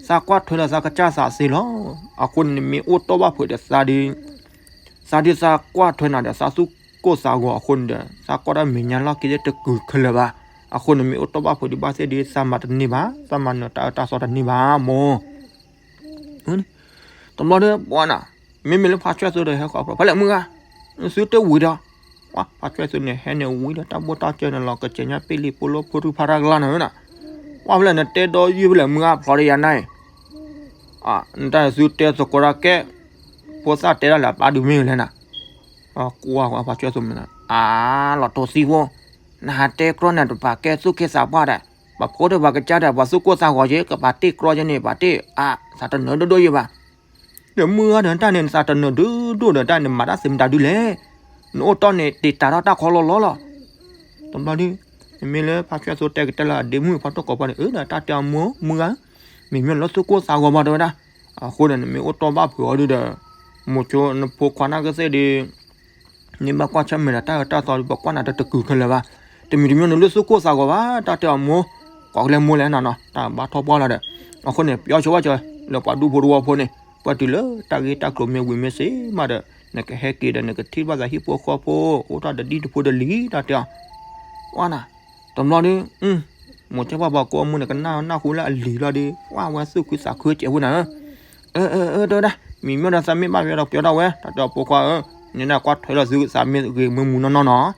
ၤ, သးကွၢ်ထွဲလၢသးကစၢ်သးစ့လီၤ, အဃိန့ၣ် နမ့ၢ်အိၣ်တီၢ်ဘၣ်ဖုးဒီးသးဒီး, သးဒုးသးကွၢ်ထွဲနၤဒီးသးသူၣ်ကိၢ်သးဂီၤအဃိန့ၣ်ဒီး သးကွၢ်တၢ်မဲာ်ညါလီၢ်ခံသ့ၣ်တကုၤခဲလၢာ်ဘၣ်, အဃိန့ၣ်မ့ၢ်အိၣ်တီၢ်ဘၣ်ဖုးဒံးဘၣ်သ့ၣ်ဒီး သးမၤတန့ၢ်ဘၣ်, သးမၤနၢၤတၢ်အၢတၢ်သီတန့ၢ်ဘၣ်မိၢ် တဘျီဒီးပှၤနၤ, မ့မ့ၢ်လၢဖးဆွဲၣ်သိဒီးဟဲဃီၤဖျီ ဖဲလဲၣ်မုၢ်ဂၤ, သုတဲဝံၤဒီး, ပှၤဖးဆွဲၣ်သိန့ၣ် ဟဲန့ၣ်ဝံၤဒီးတၢ်ဘိၣ်တၢ်စၢၤန့ၣ်လီၤ ကစဲးညါပ့ၣ်လံပိလိဖုရူၢ်ဖးရၣ်ကလါနၤဧၢနၤ, ပှၤဖဲလဲၣ်နတဲဒီးယုၢ်ဖဲလဲၣ်မုၢ်ဂၤဖျီဒီးယၤနၤအံၤ, နတၢ်သုတဲသကိးတၢ်ကဲ, ဖိသၣ်တဲဒၣ်လၢအပၢ်ဒုးမ့ၢ်လဲၣ်နၤ, ကွၢ်ကွၢ်ဖးဆွဲၣ်သိမ့ၢ်နၤ, အါ လီၤတိၢ်သံဖိ, နဟးတဲကြီနၤတပာ်ကဲသူၣ်က့သးပှၢ်ဒီး, ပှၤဖိဒီးပှၤကစၢ်ဒီး ပှၤသူၣ်ကိၢ်သးဂီၤက့ၤ ကပာ်တ့ကြီယဲန့ၣ် ပာ်တ့ အါ သးတနၢၤဒိၣ်ဒိၣ်ယဲဘၣ် ဒီးမုၢ်ဂၤဒီးတၢ်န့ၣ် နသးတနၢၤဒိၣ်ဒိၣ်ဒီးတၢ်န့ၣ် မၤတၢ်သ့မတၤဒုလဲၣ်, နအိၣ်တီၢ်န့ၣ် တ့တၢ်ထီၣ်တၢ်ခီလီၤလီၤလီၤ, တဘျီဒီး, မ့မ့ၢ်လၢဖးဆွဲၣ်သိတဲကတဲလၢအဒ့မုၣ်ဖးတီၢ်ကိးပှၤန့ၣ် အၢဒီးတၢ်တဲအမိၢ် မုၢ်ဂၤ, မ့မ့ၢ်လၢသူၣ်ကိၢ်သးဂီၤဘၣ်တဲဝဲဒၣ်, အဃိန့ၣ် နမ့ၢ်အိၣ်တီၢ်ဘၣ်ဖုးအီၤဒုဒီး, မိၤဆိနဖိခွါနၢ်ကသ့ၣ်ဒီး န့ၢ်ဘၣ်ကွၢ်ဆၢၣ်မဲာ်ဒီးတၢ်အၢတၢ်သီဒီး ပကွၢ်နၤတတကုၤခဲလၢာ်ဘၣ်, တမံၤတမံၤနလၢသူၣ်ကိၢ်သးဂီၤဘၣ် တၢ်တဲအမိၢ်, ကိးကလဲမိၢ်လဲၣ်နၤနီၤ တၢ်ဘၣ်ထီၣ်ပှၢ်လီၤဒီး, အဃိန့ၣ် ပျီဆိဝဲကၢၤ လၢပှၤဒူဖိတဝီဖိန့ၣ် ပှၤတုၤလၢတၢ်ဂ့ၢ်တၢ်ကျိၤမ့ၢ်ဝံၤမ့ၢ်စ့ၢ်မးဒီး နကဟဲက့ၤဒီး နကထံၣ်ဘၣ်သးဟံၣ်ဖိဃီဖိ အိၣ်ထီၣ်ဒီးဒ်တဖိတလံၤ တၢ်တဲအီၤ, ဝါနၤ, တဘျီဒီး မိၤဆိပှၢ်ပှၤကိးအမိၢ်န့ၣ် ကနၣ်နၢ်ဟူလၢအလံၤလီၤဒီး ဝါဝဲသူၣ်ခုသးခုစဲးဖိနၤဧၢ, အၢ အၢ အၢ တဲဝဲဒၣ် မံၤမ့ၢ်ဒီးသးမ့ၢ်ဘၣ်ပျီဒီးပျီဒၣ်ဝဲ တၢ်တဲအီၤဖိခွါဧၢ, နနၢ်ကွၢ်ထွဲလီၤသုသးမ့ၢ်ဂ့ၤမုာ်မုာ်နီၢ်နီၢ်နီၤ,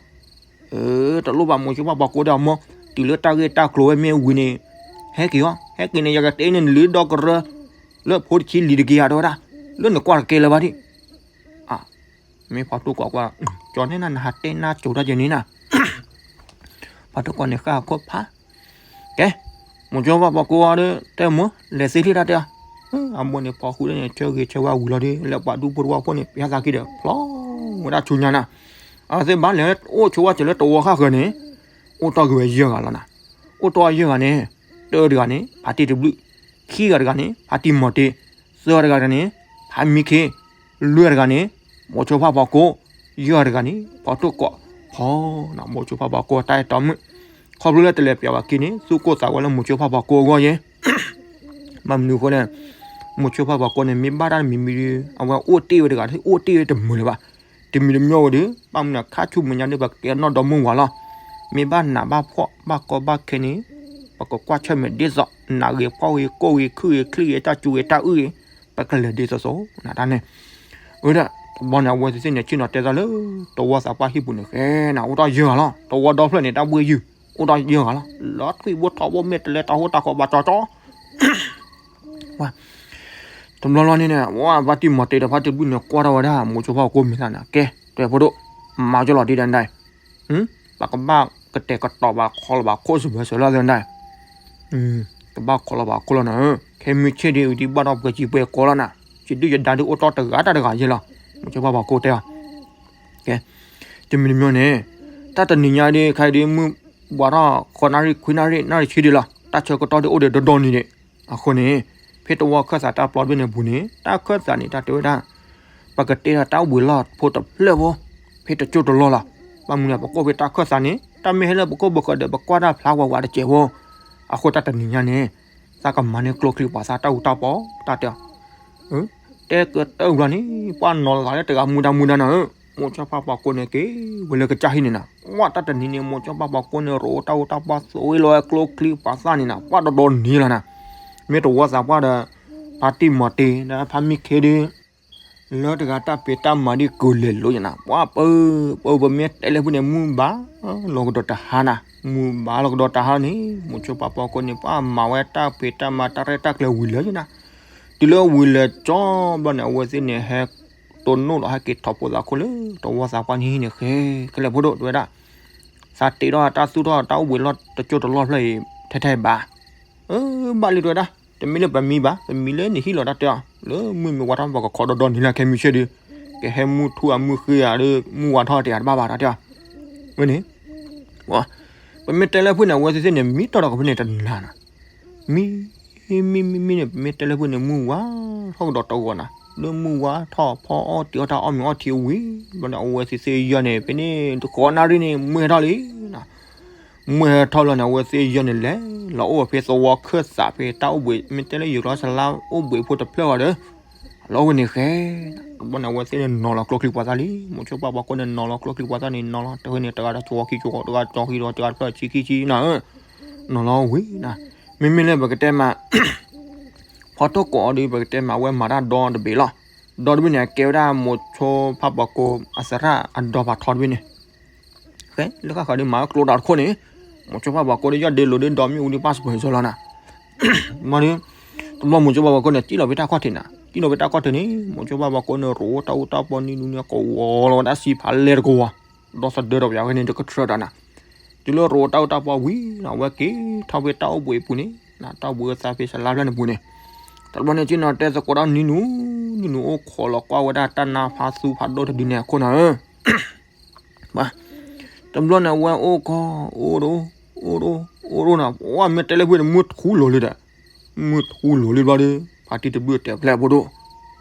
အၢ တလိၣ်ဘၣ် မိၤဆိဖးပှၤကိဒီးအမိၢ်, တုၤလၢတၢ်ဂ့ၢ်တၢ်ကျိၤဝဲမ့ၢ်ဝံၤန့ၣ် ဟဲက့ၤအီၤ, ဟဲက့ၤန့ၣ် ယကတဲန့ၣ် နလံဒီကရၢ လၢဖိတဆံလံၤတက့ၤဧါ တဲဝဲဒၣ်, လၢနကွၢ်တကဲလၢၤဘၣ်ဒံး. မ့ၢ်ဖီတိၢ်ကိးကွၢ်, ကၠီန့ၣ်နၤ နဟးတဲနါစိၤတၢ်ကဲန့ၣ်နၤ, ဖီတိၢ်ကိးန့ၣ်ဃၣ်အခိၣ်ဖး, ကဲ, မိၤဆိဖးပှၤကိဒီး တဲမိၢ် လဲၤသ့လံတၢ်တဲအီၤ, အမိၢ်န့ၣ်ဖီဃုာ်ဒၣ်န့ၣ် ဆၢဂ့ၤဆၢဝါဝံၤလီၤဒီး လၢပှၤဒူဖိတဝၢဖိန့ၣ် ပျၢ်သးခံဒီး ဖျီဝဲဒၣ်ဆူညါနၤ, အဝဲသ့ၣ်ဘၣ်လဲၤအိၣ်ဆိဝဲက့ၤလၢတဝီဃၣ်ဃၢၤန့ၣ်, အိၣ်တီၢ်က့ၤဝဲယဲၢ်ဂၤလီၤနၤ, အိၣ်တီၢ်ယဲၢ်ဂၤန့ၣ်, တၢတဂၤန့ၣ် ဖါတံၢ်တဘျုး, ခံဂၤတဂၤန့ၣ် ဖါတံၢ်မီၤတ့, သၢဂၤတဂၤန့ၣ် ဖါမံခ့, လွံၢ်ဂၤတဂၤန့ၣ် မိၤဆိဖးပှၤကိ, ယဲၢ်ဂၤတဂၤန့ၣ် ဖီတိၢ်ကိး, ဖီနၤ မိၤဆိဖးပှၤကိတၢ်အဲၣ်တီမုၣ်, ခီဖျိလၢတလဲၤပျးဘၣ်က့ၤန့ၣ် သူၣ်ကိၢ်သးဂီၤလၢမိၤဆိဖးပှၤကိအဂီၢ်ယဲၢ် ဘၣ်မနုၤအဃိလဲၣ်, မိၤဆိဖးပှၤကိန့ၣ် မ့ၢ်ဘၣ်တၢ်တမံၤမံၤဒီး အဝဲအိၣ်တ့ၢ်ဝဲတဂၤ အိၣ်တ့ၢ်ဝဲတမုာ်လၢၤဘၣ်, တမံၤတမံၤဝဲဒီး ဘၣ်မနုၤခါဆူမဲာ်ညါဒီး ပကကဲနီၣ်ဒီမုၢ်ဝၤလီၤ, မ့ၢ်ဘၣ်နးဘၣ်ဖှီၣ်ဘၣ်ကီဘၣ်ခဲန့ၣ်, ပကကွၢ်ဆၢၣ်မဲာ်ဒ်သိး နးဂ့ၤဖှီၣ်ဂ့ၤကိၢ်ဂ့ၤခုၣ်ဂ့ၤချံဂ့ၤတၢ်စူၤဂ့ၤတၢ်အုၣ်ဂ့ၤ, ပကလဲၤဒ်သိးသိးနၤတၢ်န့ၣ်, အဝဲဒၣ်, တဘျီန့ၣ် အဝဲသ့ၣ်န့ၣ် ဆ့ၣ်နီၤတဲသးလၢ တဝီသးပှၢ်ဟံၣ်ပူၤန့ၣ်ဃဲနၤ အိၣ်ဒီးယဲၢ်ဂၤလီၤ, တဝီဒီဖျၢၣ်န့ၣ် တၢ်ဘှ့ၣ်ယုၢ်, အိၣ်ဒီးယဲၢ်ဂၤလီၤ, လၢထွံၣ်ဘိထီဘိ မ့ၢ်တလဲတၢ်ဟိတၢ်ဃီဘၣ်ကၠီကၠီ တဘျီလီၤန့ၣ်န့ၣ် ဝဲဖါတံၢ်မီၤတ့ဒီးဖါတံၢ်တဘျုးန့ၣ် ကွၢ်ထီၣ်ဝဲဒၣ် မိၤဆိဖးပှၤကိမံၤသၣ်န့ၣ် ကဲ တဲဖိဒိၣ်, မၤကၠီလီၤတံၢ်ဒၣ်န့ၣ်, ပကဘၣ်ကတဲာ်ကတီၤဘၣ်ခီလီၤဘၣ်ခိၣ်စၢၤဘၢစၢၤလီၤသ့ၣ်န့ၣ်, ကဘၣ်ခီလီၤဘၣ်ခိၣ်လီၤနၤ, ခဲမုၢ်ဆ့ၣ်ဒုး ဝံၤဒံးဘၣ်ဒီးပှဲၤစံးပှဲၤကီလီၤနၤ, ယဒုၣ်ယဒါဒုးအိၣ်တီၢ်တဂၤတၢ်တဂၤယဲၢ်လီၤ, မိၤဆိဖးပှၤကိတဲအီၤ ကဲ, တမံၤတမံၤန့ၣ်, တၢ်တနံၤညါဒုး ခဲအံၤဒုး မုၢ်ဝါထီၣ် ဃိးနၣ်ရံၣ် ခွံနၣ်ရံၣ် နၣ်ရံၣ်ဆံဒုးလီၤ, တၢ်ဆၢကတီၢ်ဒုးအိၣ်ဒီးဒီဒီနံၤဒံး, အဃိန့ၣ်, ဖဲတဝီခၢၣ်သးတၢ်ပျီတဘ့ၣ်န့ၣ်ပူၤန့ၣ် တၢ်ခၢၣ်သးန့ၣ် တၢ်တဲဝဲဒၣ်, ပကတဲဒီးတၢ်အိၣ်ဘှံးလီၢ်ဖိတဖျၢၣ်ဖိ, ဖဲတကၠိၢ်တလီၢ်လီၤ, ဘၣ်မနုၤန့ၣ် ပကအိၣ်ဖဲတၢ်ခၢၣ်သးန့ၣ် တၢ်မ့ၢ်ဟဲလၢပခိၣ်ပဃၢၤဒီး ပကွၢ်တၢ်ဖျါဝးဝးတစဲးဖိ, အဃိတၢ်တနံၤညါန့ၣ်, သးကမၤန့ၢ်ကျိချံပှၤသၣ်တၢ်အူတၢ်ပီ, တၢ်တဲအီၤ တဲကတၢၢ်ဘျီန့ၣ် ပှၤနီၤလီၤသးလၢတဂၤမူဒါမူဒါနၤဧၢ, မိၤဆိဖးပှၤကိန့ၣ်က့ၤဝဲလၢကစၢ်ဟံၣ်န့ၣ်နၤ, ဝဲတၢ်တနံၤန့ၣ် မိၤဆိဖးပှၤကိန့ၣ် ရိးတၢ်အူတၢ်ပီ သိးဝဲလီၤဝဲကျိချံပှၤသၣ်န့ၣ်နၤ ပှၤဒီဒီနံၤလီၤနၤ, မ့ၢ်တဝီသးပှၢ်ဒီး ဖါတံၢ်မီၤတ့ ဒီးဖါမံခ့ဒုး လၢတဂၤတၢ်ဖံးတၢ်မၤဒ်ကလဲၤလိာ်ယနၤ, ပှၤပၢ, ပၢပမ့ၢ်တဲလၢဖုန့ၣ် မုၢ်ဘၣ်လီၤကဒီးတဟါနၤ, မုၢ်ဘၣ်လီၤကဒီးတဟါန့ၣ် မိၤဆိဖးပှၤကိန့ၣ် ပှၤမၤဝဲတၢ်ဖံးတၢ်မၤတၢ်ရဲၣ်တၢ်ကျဲၤဝံၤလၢာ်ယနၤ, တုၤလၢဝံၤလၢာ်ကၠီဘျီန့ၣ် အဝဲသ့ၣ်န့ၣ်ဟဲတိၢ်နီၣ်လီၤ ဟဲက့ၤထီၣ်ဖိသးခိၣ်လၢ တဝီသးပှၢ်န့ၣ်ဟံၣ်န့ၣ်ဃဲ, ခဲလၢာ်ဖိဒိၣ်တဲဝဲဒၣ်, သးတ့ထီၣ်တၢ်သူၣ်ထီၣ်တၢ်အိၣ်ဘှံးလီၢ်တကၠိၢ်တလီၢ်ဖျၢၣ်အံၤ ထဲထဲဘၣ်, အၢ ဘၣ်လံတဲဝဲဒၣ်, တမ့ၢ်လၢပမံဘၣ်, ပမံလၢနဟံၣ်လီၤတၢ်တဲအီၤ, လၢမုၢ်မ့ၢ်ဝါထီၣ် ပကခိးဒီဒီနံၤလၢခဲမုၢ်ဆ့ၣ်ဒုး, ကဟဲမုၢ်ထူၣ်အမုၢ်ဃ့ဧါဒီး မုၢ်ဝါထီၣ်တ့ၢ်အတဘၣ်ဘၣ်တၢ်တဲအီၤ, ဝဲန့ၣ် ပမ့ၢ်တဲလၢဖုန့ၣ် အဝဲသ့ၣ်သ့ၣ်န့ၣ် မံတီၢ်ဒီးကဖုန့ၣ်တနၤနၤ, မံ, မံမံမံန့ၣ် ပမ့ၢ်တဲလၢဖုန့ၣ် မုၢ်ဝါထီၣ်ကဒီးတဂီၤနၤ, လၢမုၢ်ဝါထီၣ်ဖီအီၣ်တ့ၢ်အီၣ်တၢ်အီၣ်မ့ၤအီထံဝံၤ, ဘျီန့ၣ် အဝဲသ့ၣ်သ့ၣ်ယဲၢ်န့ၣ် ဖဲန့ၣ် တဃိးနၣ်ရံၣ်န့ၣ် မုၢ်ဟဲထီၣ်လံနၤ, မုၢ်ဟဲထီၣ်လီၤန့ၣ် အဝဲသ့ၣ်ယဲၢ်န့ၣ် လဲၤလီၤအိၣ်ဝဲဖဲသဝီခၢၣ်သးဖဲတၢ်အိၣ်ဘှံး မ့ၢ်တဲလၢယိၤကျီၢ်စလါအိၣ်ဘှံးဖိတဖျၢၣ်အီၤဒီး လီၤအိၣ်ဝဲန့ၣ်ဃဲ, တဘျီန့ၣ် အဝဲသ့ၣ်န့ၣ်နီၤလီၤကျိချံပှၤသၣ်လံ, မိၤဆိဖးပှၤကိန့ၣ် နီၤလီၤကျိချံပှၤသၣ်န့ၣ် နီၤလီၤ တဂၤန့ၣ်တဂၤတကၠိၤခံကၠိၤ တဂၤကၠိၤခံဒီးတဂၤတဖျၢၣ်ဆံခံဆံနၤဧၢ, နီၤလီၤဝံၤနၤ, မ့မ့ၢ်လၢပကတဲမး ဖီတိၢ်ကိးအီၤဒီး ပကတဲမး အဝဲမၤတၢ်ဒီတဘ့ၣ်လီၤ. ဒီတဘ့ၣ်န့ၣ် အကဲဝဲဒၣ်မိၤဆိဖးပှၤကိအသရၣ်အဒီဖးထီတဘ့ၣ်န့ၣ်, ဃဲလၢဃၣ်ဃၣ်ဒီးမၤဝဲကျိတၢ်တခိၣ်န့ၣ်, မိၤဆိဖးပှၤကိဒီး ယီၢ်ဒ့လိာ်ဒီး ဒီမ့ၣ်အူဒီး passport စီလီၤနၤ, မ့ၢ်ဒီး တဘျီမိၤဆိဖးပှၤကိန့ၣ် စံၣ်လီၤဖဲတၢ်ခီၣ်ထံးနၤ, စံၣ်လီၤဖဲတၢ်ခီၣ်ထံးန့ၣ် မိၤဆိဖးပှၤကိန့ၣ် ရိးတၢ်အူတၢ်ပီနံၤနူန့ၣ် ကဝီၤလီၤဝဲဒၣ်စံဖးလဲၢ်တကဝီၤ, ဒီသဒၢထီၣ်ပယီၤဝဲန့ၣ် တကထြၢတၢ်နၤ, တုၤလၢရိးတၢ်အူတၢ်ပီဝံၤနၤ အဝဲက့ၤထီၣ်ဖဲတၢ်အိၣ်ဘှံးအပူၤန့ၣ်, တၢ်အိၣ်ဘှံးအသးဖဲစလါဖျၢၣ်န့ၣ်ပူၤန့ၣ်, တဘျီန့ၣ် စံၣ်နီၤတဲသကိးဒီးနံၤနူ, နံၤနူအိၣ်ခိးလီၤကွၢ်ဝဲဒၣ်တၢ်နါဖးသူဖးဒိၣ်တဒုန့ၣ်အခိၣ်နၤဧၢ တဘျီန့ၣ် အဝဲအိၣ်ကီ, အိၣ်ဒိ, အိၣ်ဒိ, အိၣ်ဒိနၤ, ပှၤမ့ၢ်တဲလၢဖုန့ၣ် မုၢ်ထူလိာ်လံဒီး, မုၢ်ထူလိာ်လံဘျီဒီး, ဖါတံၢ်တဘျုးတဲဖျဲၣ်ဖိဒိၣ်,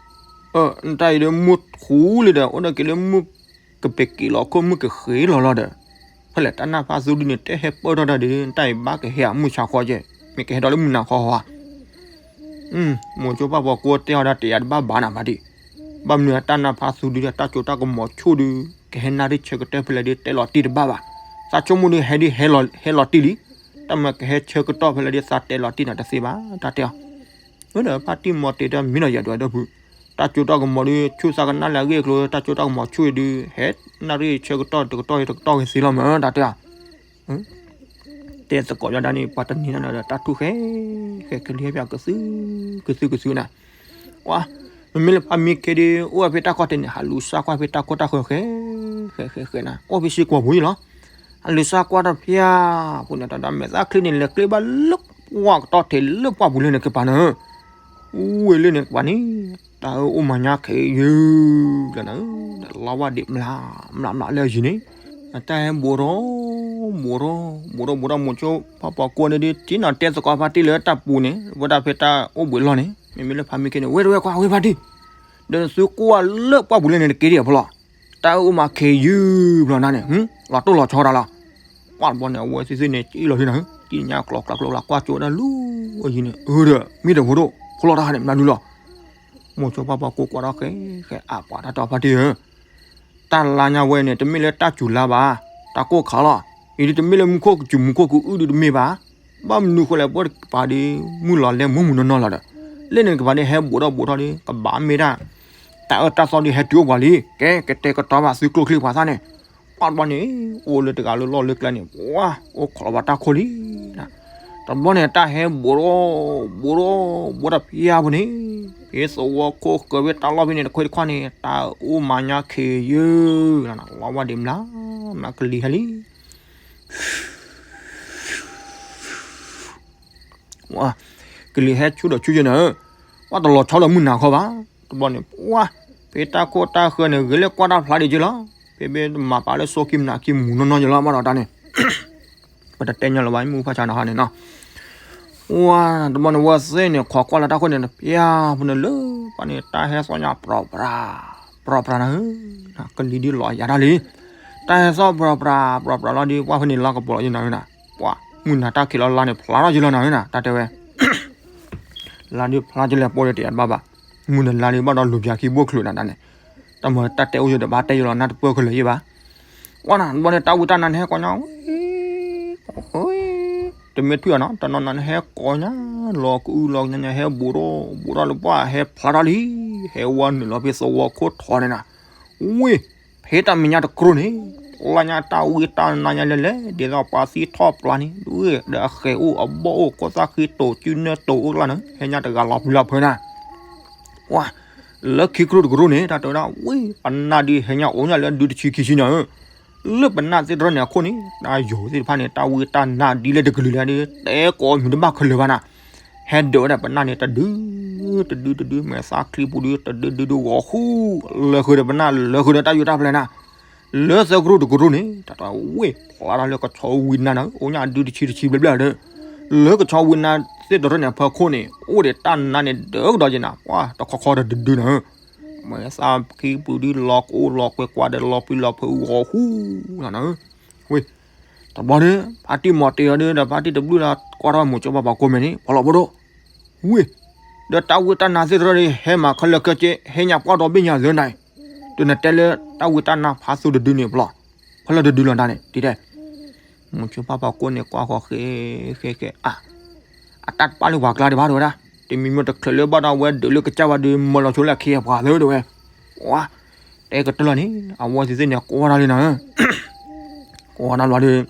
အၢ နတၢ်အံၤဒီးမုၢ်ထူလံဒီး အိၣ်ဒီးက့ၤလၢမုၢ်ကပ့ၤက့ၤလီၤခိၣ် မုၢ်ကဃ့လီၤလီၤဒီး, ဖဲလဲၣ်တၢ်နါဖးသူဒုန့ၣ် တဲဟဲပၢၢ်ထီၣ်တၢ်ဒီး နတၢ်အံၤဘၣ်ကဟဲအမုၢ်ဆါခီကဲ, မ့ၢ်ကဟဲဒီးလၢမုၢ်နၤခီဧါ မိၤဆိဖးပှၤကိတဲအီၤဒၣ်တယၤတဘၣ်ဘၣ်နၤဖါတံၢ်, ဘၣ်မနုၤတၢ်နါဖးသူဒုဒီး တၢ်စိတၢ်ကမီၤဆိၣ်ဒု ကဟဲနၣ်ရံၣ်ဆၢကတၢၢ်ဖဲလဲၣ်ဒီး တဲလီၤတံၢ်တဘၣ်ဘၣ်, သးဆိကမိၣ်ဒုးဟဲဒုးဟဲလီၤတံၢ်လံ, တၢ်မၤကဟဲဆၢကတီၢ်ဖဲလဲၣ်ဒီး သးတဲလီၤတံၢ်နၤတသ့ဘၣ် တၢ်တဲအီၤ, ဒီးဖါတံၢ်မီၤတ့ၤတၢ်မံနီၤယၤဒွးဒီဖု, တၢ်ကၠိတၢ်ကမီၤဒုး ဆူၣ်သးကနၣ်လၢအဂ့ၢ်အကျိၤ တၢ်ကၠိတၢ်ကမီၤဆူၣ်အံၤဒုး ဟဲနၣ်ရံၣ်ဆၢကတီၢ်တကတီၢ်တကတီၢ်ဂ့ၤသ့လီၤမ့ၢ် တၢ်တဲအီၤ တဲသကိးယၤဒၣ်န့ၣ် ပှၤတနံၤနၤဒီး တၢ်ထူၣ်ဃဲ ဃဲကလံၤဟဲပၠးကသု ကသုကသုနၤ, ကွၢ်, မ့မ့ၢ်လၢဖါမံခ့ဒုး အိၣ်ဝဲဖဲတၢ်ခီၣ်ထံးန့ၣ် ဟးလူၤစၢ်ကွၢ်ဖဲတၢ်ခိၣ်တၢ်ဃၢၤဃဲ ဃဲဃဲဃဲနၤ အိၣ်ဖဲစ့ၢ်ကီးပူၤအံၤလီၤ. ဟးလူၤစၢ်ကွၢ်တၢ်ဖဲအပူၤန့ၣ် တၢ်ဒၣ်မဲာ်သၣ်ချံန့ၣ် လဲၤကျ့ဘၣ်လၢပှၢ်ကတီၢ်ထံးလၢပှၢ်ပူၤလၢန့ၣ်ကပၤနၤ ဝ့ၢ်လၢန့ၣ်ကပၤန့ၣ် တၢ်အၢအိၣ်မၤညါခဲအံၤယုၢ်လီၤနၤ, လီဝါဒံးမျးမျးမျးလၢအယံၤန့ၣ် တၢ်ဟဲဘူးထီၣ် ဘူးထီၣ် ဘူးထီၣ်ဘူးထီၣ် မိၤဆိဖးပှၤကိးန့ၣ်ဒုး က့ၤနီၤတဲသကိးဖါတံၢ်လၢတၢ်ပူၤန့ၣ် ဝဲဒၣ်ဖဲတၢ်အိၣ်ဘှံးလီၢ်န့ၣ် မ့မ့ၢ်လၢဖါမံခ့န့ၣ် ဝဲတဝဲကွၢ်ဝဲဖါတံၢ် ဒီးနသုကွၢ်လၢပှၢ်ပူၤလၢန့ၣ်တက့ၤဒံးအဖီလီၤ, တၢ်အၢအိၣ်မၤခဲအံၤယုၢ်ဘျီနၤန့ၣ် လီၤတိၢ်လီၤဆီတၢ်လီၤ. ပှၢ်တဘျီန့ၣ် အဝဲသ့ၣ်သ့ၣ်န့ၣ် ကံၣ်လီၤဟံၣ်နၤ ကံၣ်ညါကျိၤကျါကျိၤကျါ ကွၢ်ကၠိဒၣ်လူၤအယံၤန့ၣ် အၢဒီး မ့ၢ်တဖိဒိၣ် ဖိလီၤတၢ်ခါန့ၣ် မျးဒုလီၤ. မိၤဆိဖးပှၤကိးကွၢ်ထီၣ်ဃဲ ဃဲအပှၤတၢ်တီဖါတံၢ်ဧၢ တၢ်လါညါဝဲန့ၣ် တမ့ၢ်လၢတၢ်စူၤလါဘၣ်, တၢ်ကိၢ်ခါလီၤ. အံၤဒုးတမ့ၢ်လၢမူခိၣ်ကစူၤမူခိၣ်ကအုၣ်ဒုးတမ့ၢ်ဘၣ်. ဘၣ်မနုၤဃိလဲၣ် ပှၤတကပၤဒုး မုၢ်လီၤလဲမုၢ်မုၢ်နီၢ်နီၢ်လီၤဒီး လၢန့ၣ်တကပၤဒုးဟဲဘူးထီၣ်ဘူးထီၣ်ဒုး ကဘၣ်မ့ၢ်ဒၣ် တၢ်အၢတၢ်သီဒုးဟဲတုၤအိၣ်ပှၤလံ ကဲ ကတဲာ်ကတီၤဘၣ်သုကျိချံပှၤသၣ်န့ၣ် ပှၢ်တဘျီန့ၣ် အိၣ်လၢတဂၤလၢလီၢ်လၢကျဲန့ၣ် ပှၢ် အိၣ်ခိးလီၤဘၣ်တၢ်ခိၣ်လံ. တဘျီန့ၣ် တၢ်ဟဲဘူးထီၣ် ဘူးထီၣ် ဘူးထီၣ်ဖဲအပူၤန့ၣ် ဖဲသဝီခိၣ်ဃၢၤဖဲတၢ်လီၢ်ဖဲန့ၣ်တခွဲတခွါန့ၣ် တၢ်အိၣ်မၤညါခဲအံၤယုၢ် လီဝါဒံးမျး မျးကလံၤဟဲလံ ကလံၤဟဲဆူၣ်ဒီးဆူၣ်ယဲၢ်နၤဧၢ, ပှၢ်တလီၤဆီဒီးမုၢ်နၤခီဘၣ်. တဘျီန့ၣ် ပှၢ် ဖဲတၢ်ခိၣ်တၢ်ဃၢၤန့ၣ် ဂ့ၤလၢကွၢ်တၢ်ဖျါဒံးက့လီၤ. ဖဲဖဲတမၤပာ်လၢစိခံမနၤခံမူးနီၢ်နီၢ်ယလီၤ ဘၣ်ဒီးတၢ်န့ၣ် ပတတဲညီလၢၤဘၣ် မုၢ်ဖးဆါနီၤဟါန့ၣ်နီၤ. ပှၢ် တဘျီန့ၣ် ဝဲသ့ၣ်န့ၣ် ခိးကွၢ်လၢတၢ်ခိၣ်န့ၣ် ဖဲအပူၤန့ၣ်လၢ ပှၢ်န့ၣ် တၢ်ဟဲသီၣ်ညါပြီပြး ပြီပြးနၤဧၢ, ကလံၤဒုးလီၤယၤတၢ်လံ. တၢ်ဟဲသီၣ်ပြီပြး ပြီပြးလီၤဒုး ပှၢ်ဖဲန့ၣ်လါကပီၤလီၤယနၤဧၢနၤ, ပှၢ် မုၢ်နၤတၢ်ခံးလီၤလါန့ၣ် ဖျါထီၣ်ယလီၤနၤဧၢနၤ တၢ်တဲဝဲ လါဒုးဖျါကလဲၤပိာ်ဒီးတယၤတဘၣ်ဘၣ်, မုၢ်နၤလါဒုးဘၣ်ဒီးလူၤပၠးခံဘိၣ်ချုးနၤတၢ်န့ၣ်, တၢ်မၤတၢ်တဲအိၣ်ယိာ်ဒီးဘၣ်တဲယိာ်လီၤ နၢ်တပၢၢ်ခဲလၢာ်ယဲၢ်ဘၣ်. ကွၢ်နၤ တဘျီန့ၣ် တၢ်ဝံတၢ်နါန့ၣ်ဟဲကိးညါ, တမ့ၢ်ထွံၣ်အီၤနီၤ တနီၤနၤန့ၣ်ဟဲကိးညါ, လီၤကအုလီၤကညါညါ ဟဲဘူးထီၣ်ဘူးထီၣ်လၢပှၢ် ဟဲဖျါထီၣ်လံ, ဟဲဝဲနုာ်လီၤဖဲသဝီခိၣ်ထီန့ၣ်နၤ, ဝ့ၢ် ဖဲတၢ်မဲာ်ညါတကြိန့ၣ်, လါညါတၢ်ဝံတၢ်နါညါလဲၣ်လဲၣ် ဒ်သိးပှၤသံထီၣ်ပျၢ်န့ၣ် ဒ်အဃဲၤအိၣ်အဘီၣ်အိၣ် ကိးသၣ်ဃံတိာ် ကုနဲၣ်တိာ်အိၣ်ကျါန့ၣ် ဟဲညါတဂၤလီၤပျံၤလီၤဖုးနၤ, ပှၢ် လၢခံကြိတကြိန့ၣ် တၢ်တဲဝဲဒၣ် ဝ့ၢ် ပနၢ်ဒုးဟဲညါအိၣ်ညါလၢဒုတဆံခံဆံနၤဧၢ, လၢပနၢ်သ့ၣ်တရၢၣ်န့ၣ်အခိၣ်န့ၣ် တၢ်ယိၤသ့ၣ်တဖၣ်န့ၣ် တၢ်ဝံတၢ်နါဒ်လဲၣ်တကလုာ်လဲၣ်ဒုး တဲကိးမုၢ်တဘၣ်ခဲလၢာ်ဘၣ်နၤ, ဟဲဒုးဝဲဒၣ်ပနၢ်န့ၣ် တဒု တဒုတဒု မဲာ်သၣ်ချံပူၤဒုး တဒုဒုဒု ဂီၤဃူ လၢဃုာ်ဒီးပနၢ် လၢဃုာ်ဒီးတၢ်ယိၤတၢ်ပျဲနၤ, လၢသၢကြိၢ်တကြိၢ်န့ၣ် တၢ်တဝ့ၢ်ဖျါထီၣ်လၢကဆီဝံနါနၤ အိၣ်ညါဒုတဆံတဆံဘျဲၣ်ဘျဲၣ်ဒီး လၢကဆီဝံနါသ့ၣ်တရၢၣ်န့ၣ် အဖီခိၣ်န့ၣ် အိၣ်ဒီးတၢ်နါန့ၣ် ဒၢကဒီးက့ၤနၤ ပှၢ် တခီခီဒီးတဒုနၤဧၢ, မဲာ်သၣ်ခံပူၤဒုး လီၤကအိၣ်လီၤကွဲကွၢ်ဒီးလီၤပျံၤလီၤဖုး ဂီၤဃူလီၤနၤဧၢ, ဝ့ၢ် တဘျီဒီး ဖါတံၢ်မီၤတ့ၤအီၤဒီး ဒီးဖါတံၢ်တဘျုးလၢကွၢ်ထီၣ်မိၤကၠိဘၣ်ပှၤကိးမဲာ်န့ၣ် ဖီလီၤဖိဒိၣ်, ဝ့ၢ် ဒီးတၢ်ဝံတၢ်နါသ့ၣ်တရၢၣ်ဒီး ဟဲမၤခဲလၢာ်ခဲဆ့ ဟဲညါပှၢ်ဒီဘ့ၣ်ညါလၢနၤ, ဒီးနတဲလၢတၢ်ဝံတၢ်နါဖးသူတဒုန့ၣ်ပလီၢ်, ဖီလၢတဒုလီၤတၢ်န့ၣ် ဒ်တဲ မိၤဆိဖးပှၤကိးန့ၣ် ကွၢ်ဃီဃဲ ဃဲဃဲ အါ အတၢ်တပာ်လၢပှၤကျါဒံးဘၣ်တဲဝဲဒၣ်, တမံၤမ့ၢ်တချုးလၢဘၣ်ဒီးဝဲဒုးလၢကစၢ်ဘၣ်ဒုး မၢလီၤဆိလၢအခ့အပှၤလၢတဲဝဲ, ဝါ တဲကတၢၢ်လီၤန့ၣ် အဝဲသ့ၣ်သ့ၣ်န့ၣ် ကိးဝဲဒၣ်လံနၤဧၢ, ကိးဝဲဒၣ်လီၤဒီး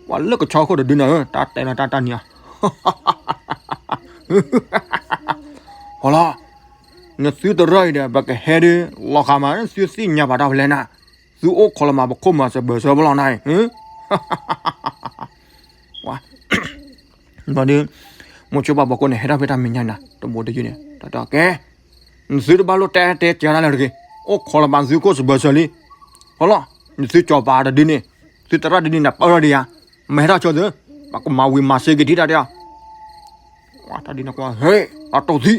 ပှၤလၢကဆီခိၣ်တဒုနၤဧၢ တၢ်တဲလီၤတၢ်တၢ်နံၤဧါ ဖီလီၤ, နသုတရၢၣ်အံၤဒီး ပကဟဲဒုး လီၤဃာ်မး သုသ့ၣ်ညါပာ်တၢ်ဖဲလဲၣ်နၤ, သုအိၣ်ခိးလီၤမး ပခိၣ်မၤစၢၤဘၢၣ်စၢၤပလီၢ်နၤအံၤ, ဝါ ဘျီဒီး မိၤဆိပှၤဘီကိးန့ၣ် ဟဲထီၣ်ဖဲတၢ်မဲာ်ညါနၤ တဘိတယုၢ်န့ၣ် တၢ်တဲကဲ, နသုတဘၣ်လိၣ်တဲတဲကဲဒၣ်လၢတဂ့ၤ, အိၣ်ခိးလီၤမး သုခိၣ်စၢၤဘၢၣ်စၢၤလံ, ဖီလီၤ, နသုကၠီၤပၤတဒုန့ၣ်, သုသရၣ်တဒုန့ၣ် ပၢၢ်ထီၣ်ဒံးယၤ, မ့ၢ်ဟဲထီၣ်ဆိသု, ပကမၤဝံၤမၤစ့က့ၤဒံးတၢ်တဲအီၤ, ဝါတၢ်ဒုန့ၣ်ကွၢ် ဟဲ, အတီၢ်သံ,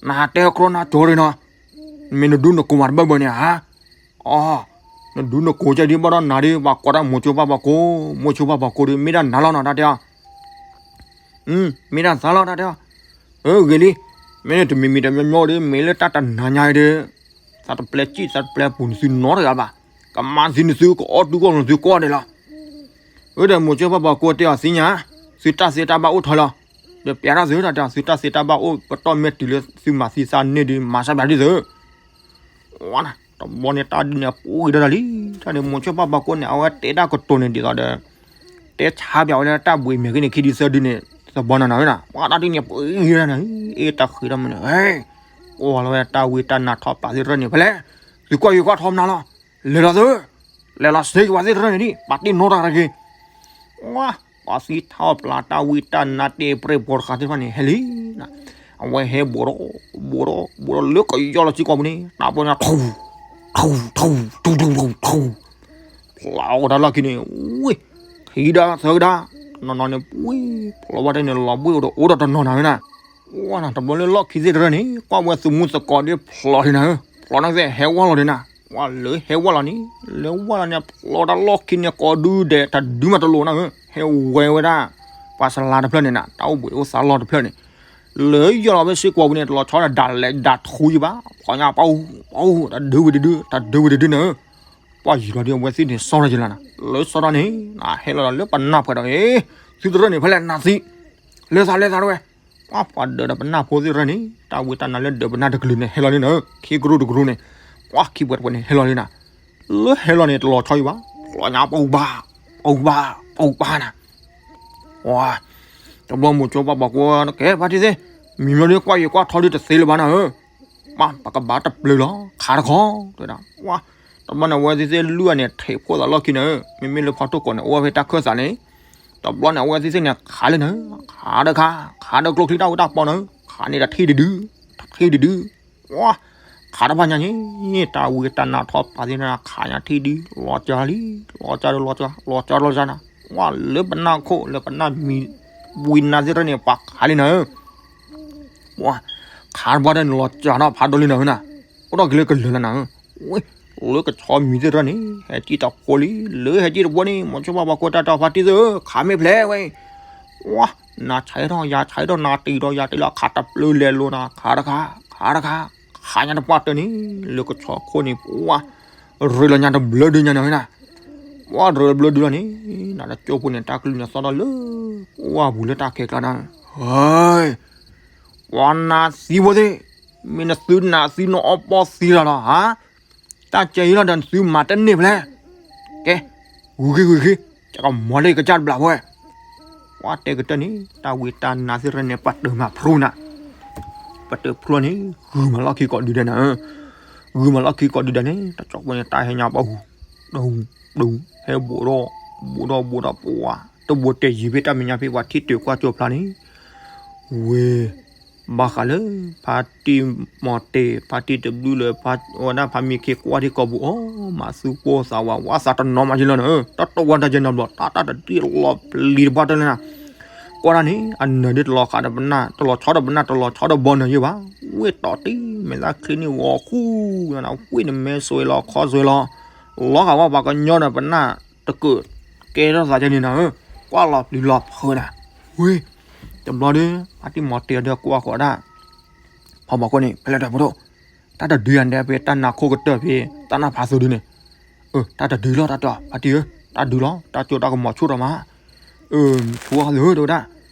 နဟးတဲကျီနၤကၠီၤရ့ၣ်နီၤ, မ့ၢ်နဒူနကိးမးတဘၣ်ဘၣ်န့ၣ်ဧါ အီ, နဒူနကိးကဲဒ်ဘၣ်ဒီးနၤဒ် ပှၤကိးတၢ်မိၤဆိပှၤဘီကိး, မိၤဆိပှၤဘီကိးဒီး မ့ၢ်ဒၣ်နၤလီၤနီၤ တၢ်တဲအီၤ, မ့ၢ်ဒၣ်သးလီၤ တၢ်တဲအီၤ, အၢ ဂ့ၤလံ, မ့ၢ်န့ၣ်တမံၤမံၤတမံၤမံၤဒီး မ့ၢ်လၢတၢ်တနၤညါအံၤဒီး, သးတပျဲၤစံၣ်သးတပျဲၤပူၤနသုနီတဂၤဘၣ်, ကမၤသံနသု ကအီၣ်တူၢ်ကီၢ်နသုကိးဂၤဒဲးလီၤ, အၢ ဒီးမိၤဆိပှၤဘီကိးတဲအီၤသ့ၣ်ညါ, သုတၢ်သ့တၢ်ဘၣ်အိၣ်ထီၣ်လီၤ ဒီးပျဲတၢ်သုတၢ်တဲ သုတၢ်သ့တၢ်ဘၣ်အိၣ်ပတီၢ်မဲာ်တုၤလၢသုမၤသံသးန့ၢ်ဒုး မၤစၢၤပျဲဒ်သု ဝါနၤ တဘျီန့ၣ်တၢ်ဒုးန့ၣ်ပှံၤဒီးတၢ်လံ, တၢ်န့ၣ်မိၤဆိပၢ်ပှၤကိးန့ၣ် အဝဲတဲတၢ်ကတိၤန့ၣ်ဒ်သိးဒီး တဲဆါပျဲဝဲလၢတၢ်ဘှံးမဲာ်က့ၤန့ၣ် ခံဒုသၢဒုန့ၣ် သဘီနၤနၤဝဲနၤ, ပှၤတၢ်ဒုးန့ၣ်ပှံၤဒီးနၤ, အ့ၣ်တၢ်ဃံးတၢ်မုာ်န့ၣ်, ကိးလီၤဝဲတၢ်ဝံတၢ်နါထီၣ်ပာ်သ့တရၢန့ၣ် ဖဲလဲၣ်, သုကွၢ်ယွၤကွၢ်ထီမနုၤလီၤ, လဲၤလီၤသု, လဲၤလီၤစ့ၢ်ကီးပှၤသ့တရၢန့ၣ်ဒံး ပာ်တ့ၢ်နီတၢ်တဂ့ၤ ဝါ, ပှၤသံထီၣ်ပျၢ်တၢ်ဝံတၢ်နါတ့ၢ်ပြဲၢ်ပိာ်တဃာ်သ့ၣ်တဖၣ်န့ၣ် ဟဲလံနၤ, အဝဲဟဲဘူးဒီး ဘူးဒီး ဘူးဒီးလၢကယီလီၤစ့ၢ်ကီးပူၤန့ၣ် တၢ်ပီညါထူ, ထူ, ထူ, ထူ, ထူ, ထူ, ဖျါအိၣ်တၢ်လီၢ်ခံန့ၣ်, ဝ့ၢ်, ခံဒါသၢကဒါ, တနီၤနီၤန့ၣ် ပှံၤဖျိးဘၣ်တဲန့ၣ် လီၤဘှံးအိၣ်ဒီးအိၣ်ဒီးတနီၤနၤဝဲနၤ, ဝါနၤ တဘျီလၢလီၢ်ခံသ့ၣ်တရၢန့ၣ် ကွၢ်ဝဲသုးမုၢ်သကိးဒ်ဖျိးလံနၤဧၢ, ဖျိးန့ၣ်သ့ၣ် ဟဲဝဲလီၤန့ၣ်နၤ, ဝါလၢဟဲဝဲလီၤန့ၣ် လၢဝဲလီၤန့ၣ် ဖျိးတၢ်လီၢ်ခံန့ၣ် ကိးဒုဒဲး တဒုမးတလိာ်နၤဧၢ, ဟဲဝဲဝဲဒၣ် ပှၤစလါတဖျၢၣ်န့ၣ်နၤ တၢ်အိၣ်ဘှံးအိၣ်သါလီၢ်တဖျၢၣ်န့ၣ်, လၢယီၢ်လီၤဝဲစ့ၢ်ကီးပူၤန့ၣ် တလီၤဆီဒီးဒၣ်လဲာ်ဒၣ်ထူယဘၣ်, ပှၤညါပှၤ, ပှၤ, တဒုဝံၤတဒု, တဒုဝံၤတဒုနၤဧၢ, ပှၤယံၤလီၤဒ်အဝဲသ့ၣ်န့ၣ် စီထီၣ်က့ၤလီၤနၤ, လၢစီထီၣ်န့ၣ် နဟဲလီၤဒီးလၢပနၢ်ပှဲၤဒီး, သုတရၢန့ၣ် ဖဲလဲၣ်နၤသံ, လဲၤသးလဲၤသးတဝဲ ပှၤပှၤဒၢးဒီးပနၢ်ဖိသ့ၣ်တရၢန့ၣ် တၢ်ဝံတၢ်နါလၢဒၢးပနၢ်တကလုာ်န့ၣ် ဟဲလီၤန့ၣ်နၤဧၢ, ခံကရူၢ်တကရူၢ်န့ၣ်, ပှၤခံပှဲၤတပှဲၤန့ၣ် ဟဲလီၤန့ၣ်နၤ, လၢဟဲလီၤန့ၣ် တလီၤဆီယဘၣ်, ပှၤညါပှၤ, ပှၤ, ပှၤနၤ, ဝါ, တဘျီမိၤဆိပၢ်ပှၤကိး ကဲဖါတံၢ်သ့ၣ်, မံၤမီၤဒ်ကွၢ်ယံၤကွၢ်ထီဒ်တသ့လၢၤဘၣ်နၤဧၢ, ပှၤ, ပကဘၣ်တပျၢၤလီၤ ခးတခီ, တဲဒၣ်, ဝါ, တဘျီန့ၣ် အဝဲသ့ၣ်သ့ၣ်လုၢ်အန့ၣ် ထံးဖှိၣ်သးလီၢ်ခံနၤဧၢ, မ့မ့ၢ်လၢဖီထိၣ်ကိးန့ၣ် အိၣ်ဝဲဖဲတၢ်ခၢၣ်သးန့ၣ်, တဘျီန့ၣ် အဝဲသ့ၣ်သ့ၣ်န့ၣ် ခးလၢနၤဧၢ, ခးဒီးခါ, ခးဒီးကျိချံတၢ်အူတၢ်ပီနၤဧၢ, ခးန့ၣ်တထံၣ်တဒု, တထံၣ်တဒု, ဝါ, ခးတဖၣ်ညါန့ၣ်, တၢ်ဝံတၢ်နါထီၣ်ပာ်သ့ၣ်နၤ ခးညါထံၣ်ဒု, လီၤကၢလံ, လီၤကၢလီၤကၢ, လီၤကၢလီၤကၢနၤ, ဝါ, လၢပနၢ်ခိၣ် လၢပနၢ်မံၤ, ဝံနါသ့ၣ်တရၢန့ၣ် ပှၤခးလံနၤဧၢ ဝါ, ခးတဘျီဒီးန့ၣ် လီၤကၢထီၣ်ဖးဒိၣ်လံနၤဧၢနၤ, အိၣ်ထီၣ်က့ၤလၢကလၢာ်လၢနၤဧၢ, ဝဲ, လၢကဆီမံၤသ့ၣ်တရၢန့ၣ် ဟဲကံၣ်တဖိလံ, လၢဟဲကံၣ်တဖိန့ၣ် မိၤဆိပၢ်ပှၤကိးတၢ်တဲဖါတံၢ်သ့ၣ်ဧၢ, ခးမ့ၢ်ဖျဲးဝဲ, ဝါ, နၤဆဲးထီၣ်ယၤဆဲးထီၣ် နၤတံၤထီၣ်ယၤတံၤလီၤ ခးတပျၢၤလဲၤလိာ်နၤ, ခးတခါ, ခးတခါ, ခးညါတပှၢ်တၢၢ်န့ၣ် လၢကဆီခိၣ်န့ၣ် ပှၤ, ရ့လီၤညါတဘျၢဒုညါနၤဧၢနၤ, ဝါ, ရ့လီၤဘျၢဒုလီၤန့ၣ်, နၤတကၠိဖိန့ၣ် တၢ်ကလုၢ်န့ၣ်သီၣ်ထီၣ်လၢ, ဝါပူၤလၢတၢ်ခဲကျါနၤ, ဟဲ ပှၤနါသံဖိသ့ၣ်, မ့ၢ်နသုနါသံနအီၣ်ပီၢ်သံလီၤလီၤဧါ, တၢ်ကဲအံၤလီၤဒီးနသုမၤတန့ၢ်ဖဲလဲၣ်, ကဲ, ဂုာ်ဃ့ဂုာ်ဃ့, ကကမီၤလၢကစၢ်တဘျီဖိဝဲ, ပှၤတဲကတၢၢ်န့ၣ် တၢ်ဝံတၢ်နါသ့ၣ်တရၢန့ၣ် ပှၤတၢၢ်မၤဖျိနၤ, ပှၤတၢၢ်ဖျိန့ၣ် ဂုၤမၤလီၢ်ခံကိးဒုဒဲးနၤဧၢ, ဂုၤမၤလီၢ်ခံကိးဒုဒဲးန့ၣ် တကၠိဖိန့ၣ် တၢ်ဟဲညါပှၤဟူ, ဒူ, ဒူ, ဟဲဘူးဒီး, ဘူးဒီးဘူးဒီးပှၤ, တဘူးတဲယံၤဖဲတၢ်မဲာ်ညါဖဲပှၤထံၣ်တုၤကွၢ်ကၠိဖျါန့ၣ်, ဝ့ၢ် ဘၣ်ဃးလၢ ဖါတံၢ်မီၤတ့ၢ် ဖါတံၢ်တဘျုးလၢ ဝဲဒၣ်ဖါမံခ့ကွၢ်ထံကီၢ်ပူၤအီၤ မၤသူၣ်ပိၢ်သးဝး ဝးသးတနီၤမးယလီၤနၤဧၢ, တၢ်တဝီတၢ်ယဲနီတဘျီ တၢ်တၢ်တဒုလီၤပျံၤတပှၢ်တၢၢ်လၢနၤ, ကွၢ်ဒၣ်န့ၣ် အနၢၤဒ်တလီၤဃးဒီးပနၢ် တလီၤဆီဒီးပနၢ် တလီၤဆီဒီးဘီနၢၤယဲဘၣ်, ဝ့ၢ်တီၤတံၢ် မဲာ်သၣ်ချံန့ၣ်ဂီၤဃူ, ဝ့ၢ်န့ၣ်မဲစွဲလီၤခီစွဲလီၤ, လီၤဂာ်ဝဲပှၤကညီဒီးပနၢ်တကၢး ကဲထီၣ်သးယဲန့ၣ်နၤဧၢ, ကွၢ်လီၤပျံၤလီၤဖုးနၤ, ဝ့ၢ် တဘျီဒီး ဖါတံၢ်မီၤတ့ၢ်အီၤဒီးကွၢ်ဃီၤဒၣ် ဖီဘီခိၣ်န့ၣ် ဖဲလဲၣ်တၢ်ဖိဒိၣ်, တၢ်တဒုယၤဒဲးဖဲတၢ်နါခိၣ်ကတၢၢ်ဖဲ တၢ်နၢ်ဖးသိဒုန့ၣ်, အၢ တၢ်တဒုလီၤ တၢ်တဲအီၤ ဖါတံၢ်ဧၢ, တၢ်ဒုလီၤ တၢ်ကၠိတၢ်ကမီၤဆူၣ်ထီၣ်မး, အၢ ဆူၣ်အီၤသ့ဧၢ တဲဝဲဒၣ်,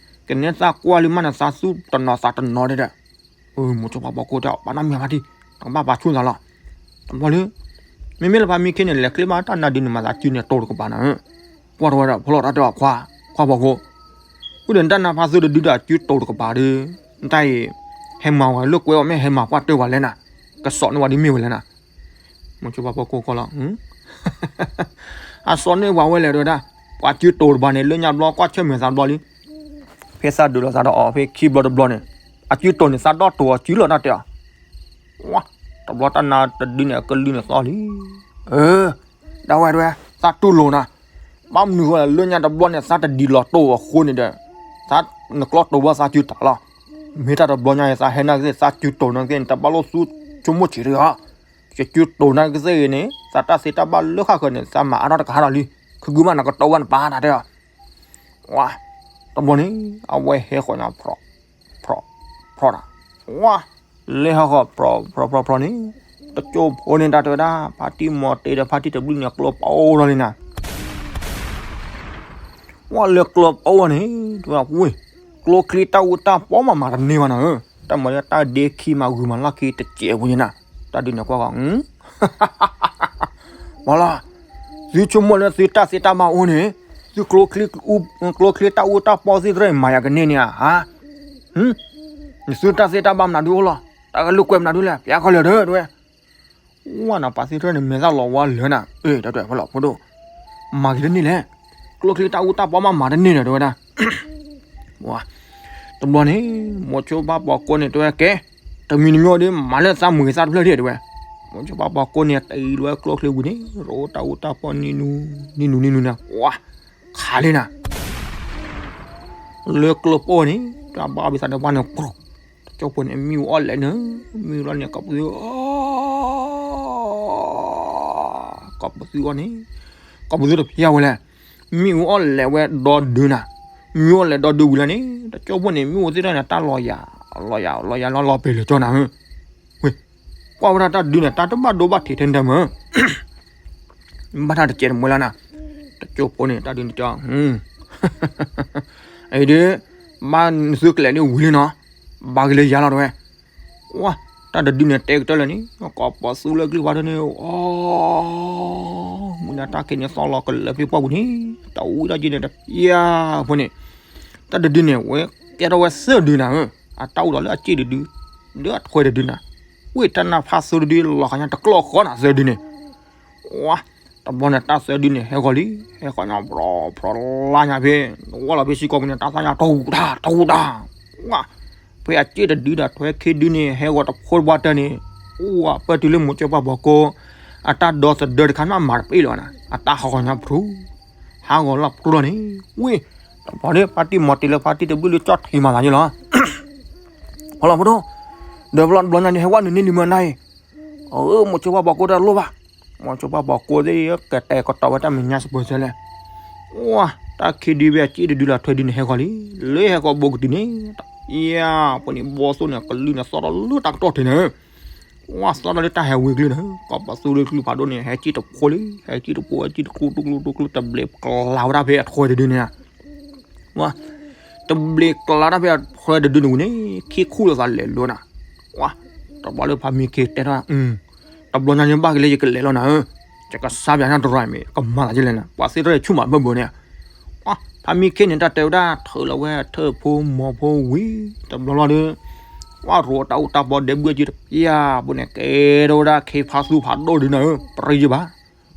ကနဲသးကွၢ်လံမးနသးသူၣ်တနီၤသးတနီၤဒဲးဒီး, အၢ မိၤဆိပှၤဘီခိၣ်တဲအီၤ ပာ်နၢ်မံၤဖါတံၢ်, နကဘၣ်ပာ်ဆူၣ်သးလီၤ တဘျီလၢ မ့မ့ၢ်လၢဖါမံခ့န့ၣ် လဲၤချ့ဘၣ်တၢ်နါဒုန့ၣ် မၤသးစုန့ၣ်တိၤတကပၤနၤဧၢ, ကွၢ်ထီၣ်ဝဲဒၣ်ဖီလီၤတၢ်တဲအီၤ ခွါ, ခွါဘီခိၣ်, ဝံၤဒီးတၢ်နါဖးသိတဒုဒီးအစုတိၤတကပၤဒီး, တၢ်အံၤ, ဟဲမၤဝဲလၢကွဲအီၤမ့ၢ်ဟဲမၤပှၢ်တၢၢ်ဝဲလဲၣ်နၤ, ကစီၣ်န့ၢ်ဝဲဒ်မ့ၢ်ဝဲလဲၣ်နၤ, မိၤဆိပှၤဘီခိၣ်ကွၢ်လီၤ အစီၣ်န့ၢ်ပှၤဝဲလဲၣ်တဲဝဲဒၣ်, ပှၤစုတိၤတဘၣ်န့ၣ် လၢညါဘျီကွၢ်ဆၢၣ်မဲာ်သးဘျီလံ, ဖဲသးဒုးလိာ်သးဒီးအီၤဖဲခံဘျီတဘျီန့ၣ်, အစုတိၤန့ၣ်သးဒီၣ်တိၤအီၤစုလီၤတၢ်တဲအီၤ, ဝါ, တဘျီတၢ်နါတဒုန့ၣ် အကလုၢ်န့ၣ်သီၣ်လံ, အၢ, ဒၣ်ဝဲတဲဝဲ, သးတူၢ်လိာ်နၤ, ဘၣ်မနုၤဃိလၢညါတဘျီန့ၣ် သးတဒုးလီၤတိၤအဃိန့ၣ်ဒီး, သးနကျီတိၤဘၣ်သးစုတၢ်လီၤ, မ့ၢ်တၢ်တဘျီညါအံၤ သးဟဲနာ်က့သ့ၣ် သးစုတိၤနာ်က့သ့ၣ်န့ၣ် တဘၣ်လိၣ်သူဆိကမိၣ်ဆံးတဂ့ၤဧါ ယစုတိၤနာ်က့သ့ၣ်ဂ့ၤန့ၣ် သးတၢ်သ့တၢ်ဘၣ်လၢဃၣ်ဃၢၤန့ၣ် သးမၤအါထီၣ်တကဟးဒီးလံ, ခဂုၢ်မးနကတီဝဲနပၢ်တၢ်တဲအီၤ, ဝါ, တဘျီန့ၣ် အဝဲဟဲဃီၤညါ ဖြီ, ဖြီ, ဖြီတၢ်, ဝါ, လဲၤဟးဃီၤ ဖြီ, ဖြီ, ဖြီ, ဖြီန့ၣ်, တကၠိဖိန့ၣ်တၢ်တဲဝဲဒၣ် ဖါတံၢ်မီၤတ့ဒီးဖါတံၢ်တဘျုးန့ၣ် ကျိပအိၣ်ထီၣ်လံနၤ ဝဲလၢကျိပအိၣ်န့ၣ် တဲဝဲဒၣ်ဝ့ၢ်, ကျိချံတၢ်အူတၢ်ပီမးမၤတန့ၢ်ဘၣ်နၤဧၢ, တၢ်မၤလၢတၢ်ဒ့ခံမးဂုာ်မးလီၢ်ခံတစဲးပူၤညါနၤ, တၢ်ဒုးန့ၣ်ကွၢ်ဃီ, ပှၤလီၤ, သုဆိကမိၣ်လၢသုတၢ်သ့တၢ်ဘၣ်အိၣ်န့ၣ်, သုကျိချံ, ကျိချံတၢ်အူတၢ်ပီသ့ၣ်တဖၣ်မၤယၤကန့ၢ်န့ၣ်ဧါ, နသုတၢ်သ့တၢ်ဘၣ်မနုၤဒုအိၣ်လီၤ, တၢ်ကလုၢ်ကွဲမနုၤဒုလဲၣ် ပျဲခီလၢာ်ဒီး တဲဝဲ ဝဲနၤပာ်သ့ၣ်တဖၣ်န့ၣ် မဲာ်သၣ်လီၤဝါလၢာ်နၤ, အၢ တၢ်တဲဖိလီၤဖိဒိၣ်, မၤက့ၤတန့ၢ်လဲၣ်, ကျိချံတၢ်အူတၢ်ပီမးမၤတန့ၢ်ဒီး တဲဝဲဒၣ်, တဘျီန့ၣ်, မိၤဆိဘၣ်ပှၤကိးန့ၣ် တဲဝဲကဲ, တမံၤတမံၤဒီး မၤလၢသးမုာ်သးတဖျၢၣ်ဒံး တဲဝဲ, မိၤဆိဘၣ်ပှၤကိးန့ၣ် တအံၤလၢကျိချံဝံၤန့ၣ် ရိတၢ်အူတၢ်ပီနံၤနူနံၤနူနံၤနူနၤ, ဝါ, ခးလံနၤ လၢကျိပိၢ်န့ၣ် တၢ်ဘၣ်အီၣ်ဘံသးဒီးပှၢ်န့ၣ် ကြိၣ်, တကၠိဖိန့ၣ် မ့ၣ်အူအီၣ်လဲၣ်နၤ, မ့ၣ်အူလီၤန့ၣ် ကိးပသူ, ကိးပသူအီၤန့ၣ်, ကိးပသူတဖျၢၣ်ဝဲလဲၣ်, မ့ၣ်အူအီၣ်လဲၣ်ဝဲဒီဒုနၤ, မ့ၣ်အူအီၣ်လဲၣ်ဒီဒုဝံၤလီၤန့ၣ် တကၠိဖိန့ၣ် မ့ၣ်အူသ့ၣ်တဖၣ်န့ၣ် တၢ်လီၤယၤ, လီၤယၤ, လီၤယၤလီၤလီၤပ့ၤလၢာ်ကၠီနၤဧၢ, ဝ့ၢ် ကွၢ်ဝဲဒၣ်တၢ်ဒုန့ၣ် တၢ်တဘၣ်ဒိဘၣ်ထံးထဲဒၣ်မး, ဘၣ်တၢ်တကဲတမွဲလၢနၤ, တကၠိဖိန့ၣ် တၢ်ဒုန့ၣ်ကၠီ, အံၤဒု, ဘၣ်နသုကလဲၤဒုဝံၤလံနီၤ, ဘၣ်က့ၤလၢယၤလီၤတဲဝဲ, ဝါ, တၢ်တဒုန့ၣ်တဲကတၢၢ်လၢာ်န့ၣ် ကိးပသူလၢကျုၢ်ဖးဒိၣ်န့ၣ်, အိ, မုၢ်နၤတၢ်ခံးန့ၣ်သီလီၤကလၢာ်ဖဲပှၢ်ပူၤန့ၣ်, တၢ်အူတၢ်က့န့ၣ်တဖျၢၣ်ဖိန့ၣ်, တၢ်တဒုန့ၣ် ဝဲကဲထီၣ်ဝဲသၢဒုနၤဧၢ, အတၢ်အိၣ်ဒီးလၢအစ့ၣ်တဒု, လၢအထွဲတဒုနၤ, ဝ့ၢ်တၢ်နါဖးသူတဒု လီၤခါညါတကျီၢ်ဃီနၤသၢဒုန့ၣ်, ဝါ, တဘျီန့ၣ်တၢ်သၢဒုန့ၣ် ဟဲဂီၤလံ, ဟဲဂီၤညါဘျီဖျီလါညါဖဲ, ဝဲလီၤဖဲစ့ၢ်ကီးပူၤန့ၣ် တၢ်သၣ်ညါတဟူးတၢ်တဟူးတၢ်, ဝါ, ဖဲအစ့ၣ်တဒုဒီးထွဲခံဒုန့ၣ် ဟဲဂီၤတဖိတဘၣ်တၢၢ်န့ၣ်, ဝါ, ပၢၢ်တုၤလၢမိၤကၠိပှၢ်ဘီကိ, အတၢ်ဒီသဒၢတခါမးမၤတပ့ၢ်လၢၤဘၣ်နၤ, အတၢ်ဟးဂီၤညါဖျိ, ဟးဂီၤလီၤဖျိလီၤန့ၣ်, ဝ့ၢ်, တဘျီန့ၣ် ဖါတံၢ်မီၤတ့ၤလၢဖါတံၢ်တဘျုးလံကၠီၣ်ထံမၤသးယ့ၣ်လီၤ ဖီလီၤဖိဒိၣ်, ဒီးဖီလီၤတဘျီညါန့ၣ် ဟဲဝဲနုာ်န့ၢ်လံမၢနၤအံၤ, အၢ မိၤကၠိပှၢ်ဘီကိတၢ်လိၣ်ဘၣ်, မိၤကၠိပှၢ်ဘီကိသ့ၣ် ကတဲာ်ကတီၤဝဲတၢ်မဲာ်ညါစပၢၤစၢၤလဲၣ်, ဝါ, တၢ်ခံဒုဖဲအစ့ၣ်တဒုလီၤထွဲဒုန့ၣ် ဟဲဂီၤလံ, လၢဟဲဂီၤဘိကတုၤန့ၣ်, ယါ, ပှၤန့ၣ်ဘီသိၣ်န့ၣ် ကလုၢ်န့ၣ်သီၣ်ထီၣ်လၢတၢ်ကတီၢ်ထံးန့ၣ်, ဝါ, သီၣ်ထီၣ်လၢတၢ်ဟဲဝံၤကလုၢ်န့ၣ်, ကိးပသူလၢကျုၢ်ဖးဒိၣ်န့ၣ် ဟဲစ့ၣ်တဖိလံ, ဟဲစ့ၣ်တဖိ ဟဲစ့ၣ်တကျိတူၢ်ကျိတူၢ်ကျိ တဘျဲးကျါဝဲဒၣ်ဖဲအထွဲတဒုန့ၣ် ဝါ, တဘျဲးကျါတၢ်ဖဲအထွဲတဒုန့ၣ်ဝံၤန့ၣ် ခံခူၣ်လိာ်သးလဲၤလိာ်နၤ, ဝါ, တဘျီလၢဖါမံခ့တဲထီၣ်, တဘျီညါန့ၣ်ဘၣ်က့ၤလၢယကလဲၤလီၤနၤဧၢ, ယကစါပၠးနၤတရၢ်မ့ၢ် ကမၤသးဒ်လဲၣ်နၤ ပှၤသ့ၣ်တဖၣ်ဆူၣ်မးဘၢဘၢန့ၣ်, ဝါ, ဖါမံခ့န့ၣ် တၢ်တဲဝဲဒၣ် ထုးလီၤဝဲထၢၣ်ဖိမီၤဖိဝံၤ တဘျီလီၤဒီး, ဝါ, ရိးတၢ်အိၣ်တၢ်ပီဒဲဘုၣ်အစုတပျၢ် ဘိန့ၣ် ကဲထီၣ်ဝဲဒၣ်ခ့ဖါသူဖးဒိၣ်ဒုနၤဧၢ, ပြံယဘၣ်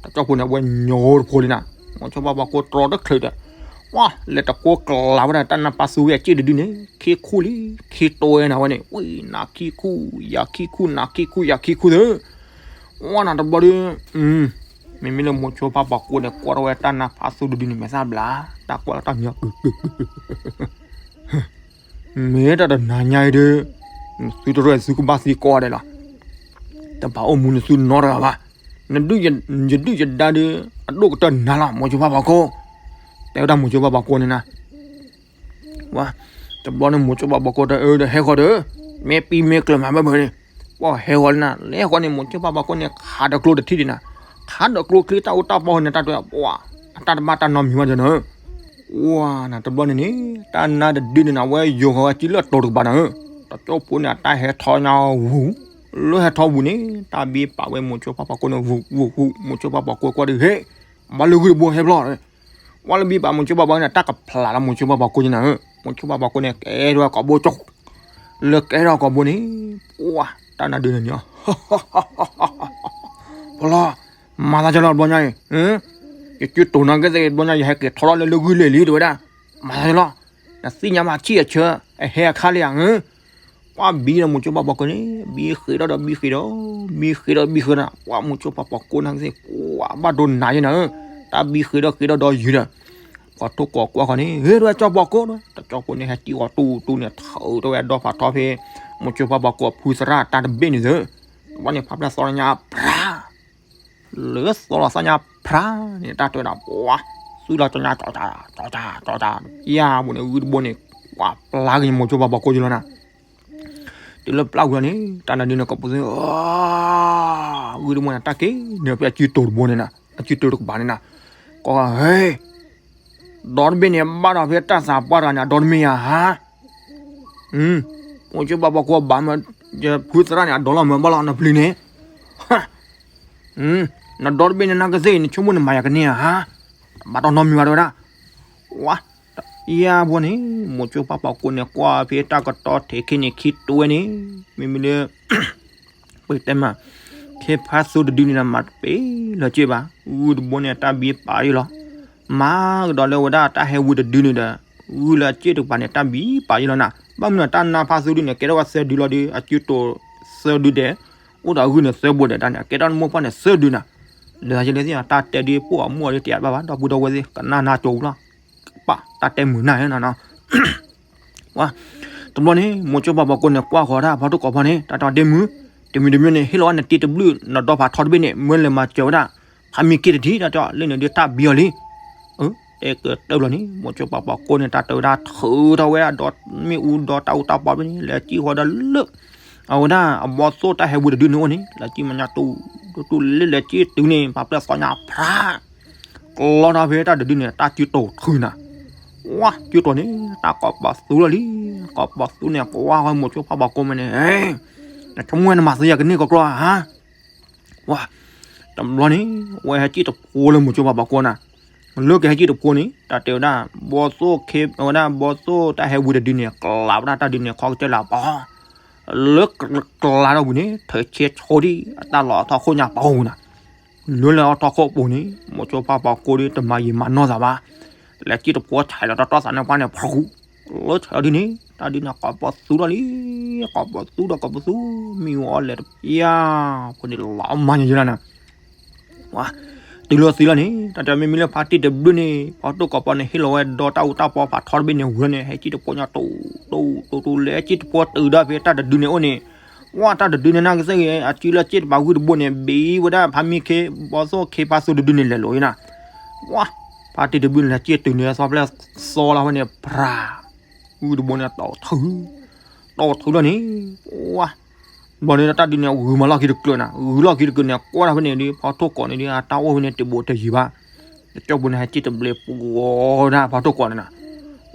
တကၠီဖိန့ၣ် အဝဲညီတဖိလံနၤ, မိၤဆိပှၢ်ဘီကိတြီတချုးဒီး, ဝါ, လဲၤတကိးကျါဝဲဒၣ် တၢ်နါပာ်သူဝဲအစ့ၣ်တဒုန့ၣ် ခံခူၣ်လံ, ခံတိဝဲနၤဝဲန့ၣ် ဝံၤ နၤခံခူၣ် ယၤခံခူၣ် နၤခံခူၣ် ယၤခံခူၣ်သၢ, ဝါ နၤတဘျီဒီး, မ့မ့ၢ်လၢမိၤဆိပှၢ်ဘီကိန့ၣ် ကွၢ်ထီၣ်ဝဲတၢ်နါပာ်သူတဒုန့ၣ် မဲာ်သၣ်ဘျါ, တၢ်ကွၢ်လၢတၢ်ညီ မ့ၢ်တၢ်တနၤညါအံၤဒီး, သုတရၢၢ်သုကဘၣ်သံကိးဂၤဒဲးလီၤ, တဘၣ်အိၣ်မူနသုနီတဂၤဘၣ်, ယဒုၣ်ယဒါဒီး, အဒိၣ်ကတၢၢ်နၤလီၤ မိၤဆိပှၢ်ဘီကိ, တဲဝဲဒၣ်မိၤဆိပှၢ်ဘီကိန့ၣ်နၤ, ဝါ, တဘျီန့ၣ်မိၤဆိပှၢ်ဘီကိတအၢဒီးဟဲဃီၤဒီး, မ့ၢ်ပံမ့ၢ်ကျၢၤမၤဘၢဘၢန့ၣ်, ပှၤဟဲဃီၤလံနၤ လဲၤဃီၤန့ၣ် မိၤဆိပှၢ်ဘီကိန့ၣ် ခးဒီးကျိတထံၣ်ဒံးနၤ, ခးဒီးကျိချံတၢ်အိၣ်တၢ်ပီန့ၣ် တၢ်တဲ, ပှၤ, အတၢ်တဘၣ်တၢ်နီတမံၤဘၣ်ဒီးနၤ, ဝါ, နၤတဘျီန့ၣ်န့ၣ်, တၢ်နါတဒုန့ၣ်နၤ ဝဲယိၤဃီၤဝဲစုလၢအတိၤတကပၤနၤဧၢ, တကၠိဖိန့ၣ် အတၢ်ဟဲထီၣ်ညါဝူၤ, လၢဟဲထီၣ်ဝူၤန့ၣ် တၢ်ဘံပာ်ဝဲမိၤဆိပှၢ်ဘီကိန့ၣ် ဝူၤဝူၤဝူၤ မိၤဆိပှၢ်ဘီကိကွၢ်ဒီး ဟ့ၣ်, ဘၣ်လၢဂုၢ်တဘိဟဲဖျီၣ် ဝဲလၢဘံပာ်မိၤဆိပှၢ်ဘီကိန့ၣ် တၢ်ကဖျးလၢမိၤဆိပှၢ်ဘီကိန့ၣ်နၤဧၢ, မိၤဆိပှၢ်ဘီကိန့ၣ် ကဲထီၣ်ဝဲကိာ်ဘိကၠိ, လၢကဲထီၣ်ကိာ်ဘိန့ၣ်, ပှၤ, တၢ်နါဒုန့ၣ်န့ၣ်, ဖီလီၤ, မၤသးကလီၤတဘျီညါအံၤ, ယစုတိၤနၤကဲသ့ၣ်တဘျီညါ ယဟဲက့ၤထီထီၣ်လၢလၢဂုၢ်လ့ၣ်လံတဲဝဲဒၣ်, မၤသးကလီၤ, နသ့ၣ်ညါမးဆံၣ်အဆၢ, အဟဲအခါလံဧါ, ပှၤဘံဒီးမိၤဆိပှၢ်ဘီကိန့ၣ် ဘံဃ့းဒီးဘံဃ့းဒီး, ဘံဃ့းဒီးဘံဃ့းဒီး, ပှၤမိၤဆိပှၢ်ဘီကိန့ၣ်ကသ့ၣ်, ပှၤဘၣ်ဒိနၤယဲနၤဧၢ, တၢ်ဘံဃ့းဒီးဃ့းဒီးဒီးယုၤဒီး, ပှၤထိၣ်ကိးကွၢ်ဃီန့ၣ် ဟ့ၣ်ဒွဲၣ်ကၠီဘီကိဒီး တကၠီဖိန့ၣ်ဟဲစံၣ်ဃီၤတူၢ်တူၢ်န့ၣ် ထုးထီၣ်ဝဲအဒီဖးထီဖဲ, မိၤဆိပှၢ်ဘီကိအဖုသရၣ်တၢ်တဘ့ၣ်န့ၣ်သၢ, တဘျီန့ၣ်ဖးဖျၢၣ်သီညါဖျါ လၢသီလီၤသၣ်ညါဖျါန့ၣ် တၢ်တဲဝဲဒၣ် ပှၤ, သုလီၤကၠီညါ ကၠီကၠီ, ကၠီကၠီ, ယါဘိန့ၣ် ဂုၢ်တဘိန့ၣ်, ပှၤပျၢ်က့ၤမိၤဆိပှၢ်ဘီကိယလီၤနၤ, တုၤလၢပျၢ်ဝံၤလီၤန့ၣ် တၢ်နါဒုန့ၣ်ကိးပသူ, ဂုၢ်တဘိန့ၣ် တၢ်က့ၤနုာ်ဖဲအစုတိၤတဘိန့ၣ်နၤ, အစုတိၤတကပၤန့ၣ်နၤ, ကိးဂၤဟဲ ဒီတဘ့ၣ်န့ၣ် ဘၣ်ဒီးဖဲတၢ်သးပှၢ်တဂၤန့ၣ် အဒီတမ့ၢ်ဧါဟါ, မိၤကၠိပှၤပိာ်ကိးဘၣ်မၢ, ယဖုသရၣ်န့ၣ် အဒိးလီၤမၢဘၣ်လီၤ နပျုၤန့ၣ်, နဒီတဘ့ၣ်န့ၣ် နကသ့ၣ်အံၤ နဆိကမိၣ်နမၤယၤကန့ၢ်ဧါ, ဘၣ်တီၢ်နီတမံၤဘၣ်တဲဝဲဒၣ်, ဝါ, ယၤဘိန့ၣ် မိၤကၠိပှၤပိာ်ကိးန့ၣ် ကွၢ်ဖဲတၢ်ကတီၢ်ထဲခံန့ၣ်ခံတဝဲန့ၣ်, မ့မ့ၢ်လၢ ပတဲမး, ခ့ဖါသူတဒုန့ၣ်ဒီး မၤတပ့ၤလၢၤစ့ၢ်ဘၣ်, ဂုၢ်တဘိန့ၣ် တၢ်ဘံပာ်ယ့ၢ်လီၤ, မၤကဒီးလၢဝဲဒၣ်တၢ်ဟဲဝံတဒုန့ၣ်ဒီး, ဂုၢ်လၢအစ့ၣ်တကပၤန့ၣ် တၢ်ဘံပာ်ယ့ၢ်လီၤနၤ, ဘၣ်မနုၤတၢ်နါဖါသူဒုန့ၣ် ကဲထီၣ်ဝဲသၢဒုလီၤဒီး အစုတိၤသၢဒုဒဲး, အိၣ်ဒီးဂုၢ်န့ၣ်သၢဘိဒဲးတၢ်န့ၣ် အကဲထီၣ်နမိၢ်ပှၢ်န့ၣ်သၢဒုနၤ, လၢယလၢသ့ၣ်ညါ တၢ်တဲဒုးပိာ်အမိၢ်အီၤဒုး တယးဘၣ်ဘၣ် ဒီပုၢ်ဒီဝဲၢ်သ့ၣ် ကနၣ်နၤကၠိဝံၤလီၤ, ပာ်တၢ်တဲမုာ်နၢ်နီၤ ဝါ, တဘျီန့ၣ် မိၤကၠိပှၤပိာ်ကိးန့ၣ် ကွၢ်ဃီၤဒၣ်ဖီတိၢ်ကိးဖီန့ၣ် တၢ်တဲဒုးမုာ်, တမံၤတမံၤန့ၣ် ဟ့ၣ်လီၤဝဲနတံၤတဘျုး နဒီဖးထီတဘ့ၣ်န့ၣ် မၢလဲၤမၤစၢၤဝဲဒၣ် ဖးမံၤက့တထံၣ် တၢ်တဲလၢန့ၣ်ဒုးတၢ်ဘံအီၤလံ, တဲကတၢၢ်လီၤန့ၣ် မိၤကၠိပှၤပိာ်ကိးန့ၣ် တၢ်တဲဝဲဒၣ်ထုးထီၣ်ဝဲဒၣ်ဒီး မ့ၣ်အူဒီးတၢ်အူတၢ်ပီဖဲန့ၣ် လဲၤစံၣ်ဃီၤဒီးလၢ အဝဲဒၣ်အဘီသိၣ်တၢ်ဟဲဝံတဒုန့ၣ်အိၣ်န့ၣ် လဲၤစံၣ်မၤညါတူၢ်တူၢ်လၢလဲၤစံၣ်တုၤန့ၣ် ပှၤပျဲၢ်သီညါဖး ကျီထီၣ်ဖဲတၢ်တဒုန့ၣ် တၢ်စုတိၤထုးနၤ, ဝါ စုတိၤန့ၣ် တၢ်ကိးပီၤသူလီၤလံ, ကိးပီၤသူန့ၣ် ကွၢ်ဝဲမိၤကၠိပှၤပိာ်ကိးမးန့ၣ်, နဆိကမိၣ်နမၤသံယၤကန့ၢ်ကကျီဧါ, ဝါ, တဘျီန့ၣ် ဝဲဟဲစံၣ်တဖိလၢမိၤကၠိပှၤပိာ်ကိးနၤ, လၢကဟဲစံၣ်တဖိန့ၣ် တၢ်တဲဝဲဒၣ် ဘီသိၣ်ခ့ ဝဲဒၣ်ဘီသိၣ်တၢ်ဟဲဝံတဒုန့ၣ် ကျါဝဲဒၣ်တၢ်ဒုန့ၣ် ခီကစၢၢ်လၢအပီၤ, လၢကျါထီၣ်ဝံၤန့ၣ် ထုးဆဲဆိဒံး အတၢ်လီၤအထီၣ်ခိၣ်ညါပူၤနၤ, လၢလၢအထီၣ်ခိၣ်ပူၤန့ၣ် မိၤကၠိပှၤပိာ်ကိးဒုး တမၤယံာ်မၤနီၢ်သးဘၣ်, လဲၤစံၣ်တဖိဆဲးလီၤတတီၢ်သးန့ၣ်ပှၢ်န့ၣ် ဖရူး လၢဆဲးဒုန့ၣ် တၢ်ဒုန့ၣ် ကိးပီၤသူလီၤလံ, ကိးပီၤသူဒီးကိးပီၤသူ မ့ၣ်အူအီၣ်လဲၤတပျၢ် ဖိန့ၣ်လီၤမၤညါယဲလီၤနၤ ဝါ, တုၤလီၤသံလီၤန့ၣ် တၢ်တဲမ့မ့ၢ်လၢဖါတံၢ်တဘျုးန့ၣ် ဖီတိၢ်ကိးပီၤန့ၣ် ဟ့ၣ်လီၤဝဲဒီတၢ်အူတၢ်ပီဖးထီတဘ့ၣ်န့ၣ်ဝံၤလီၤန့ၣ် ဟဲစံၣ်တဖိညါတူၢ် တူၢ် တူၢ် တူၢ် လဲၤစံၣ်တဖိတုၤဒၣ်ဖဲတၢ်တဒုန့ၣ်အိၣ်န့ၣ်, ဝါ တၢ်တဒုန့ၣ် နကသ့ၣ်ဂ့ၤ အစုလၢစ့ၣ်တပၤဂုၢ်တဘိန့ၣ် ဘံဝဲဒၣ်ဖးမံခ့ ဘီသိၣ်ခ့ဖါသူတဒုန့ၣ်လဲၤလိာ်အံၤနၤ, ဝါ, ဖါတံၢ်တဘျုးန့ၣ် လဲၤစံၣ်တုၤန့ၣ် သီပျဲၢ်သီလီၤဖဲန့ၣ် ဖြး ဂုၢ်တဘိန့ၣ် တီၢ်ထုး, တီၢ်ထုးလီၤန့ၣ်, ဝါ, ဘျီန့ၣ်တၢ်ဒုန့ၣ် ဂုၤမၤလီၢ်ခံတကျၢၤနၤ, ဂုၤလီၢ်ခံတကျၢၤန့ၣ် ကွၢ်တၢ်ဖဲန့ၣ်ဒုး ဖီတိၢ်ကိးန့ၣ်ဒုး အတၢ်အိၣ်ဖဲန့ၣ်တဘူးတယံၤဘၣ်, တကၠိၢ်ပူၤန့ၣ် ဟဲစံၣ်တဘျဲးပှီၤဒၣ်ဖီတိၢ်ကိးန့ၣ်နၤ,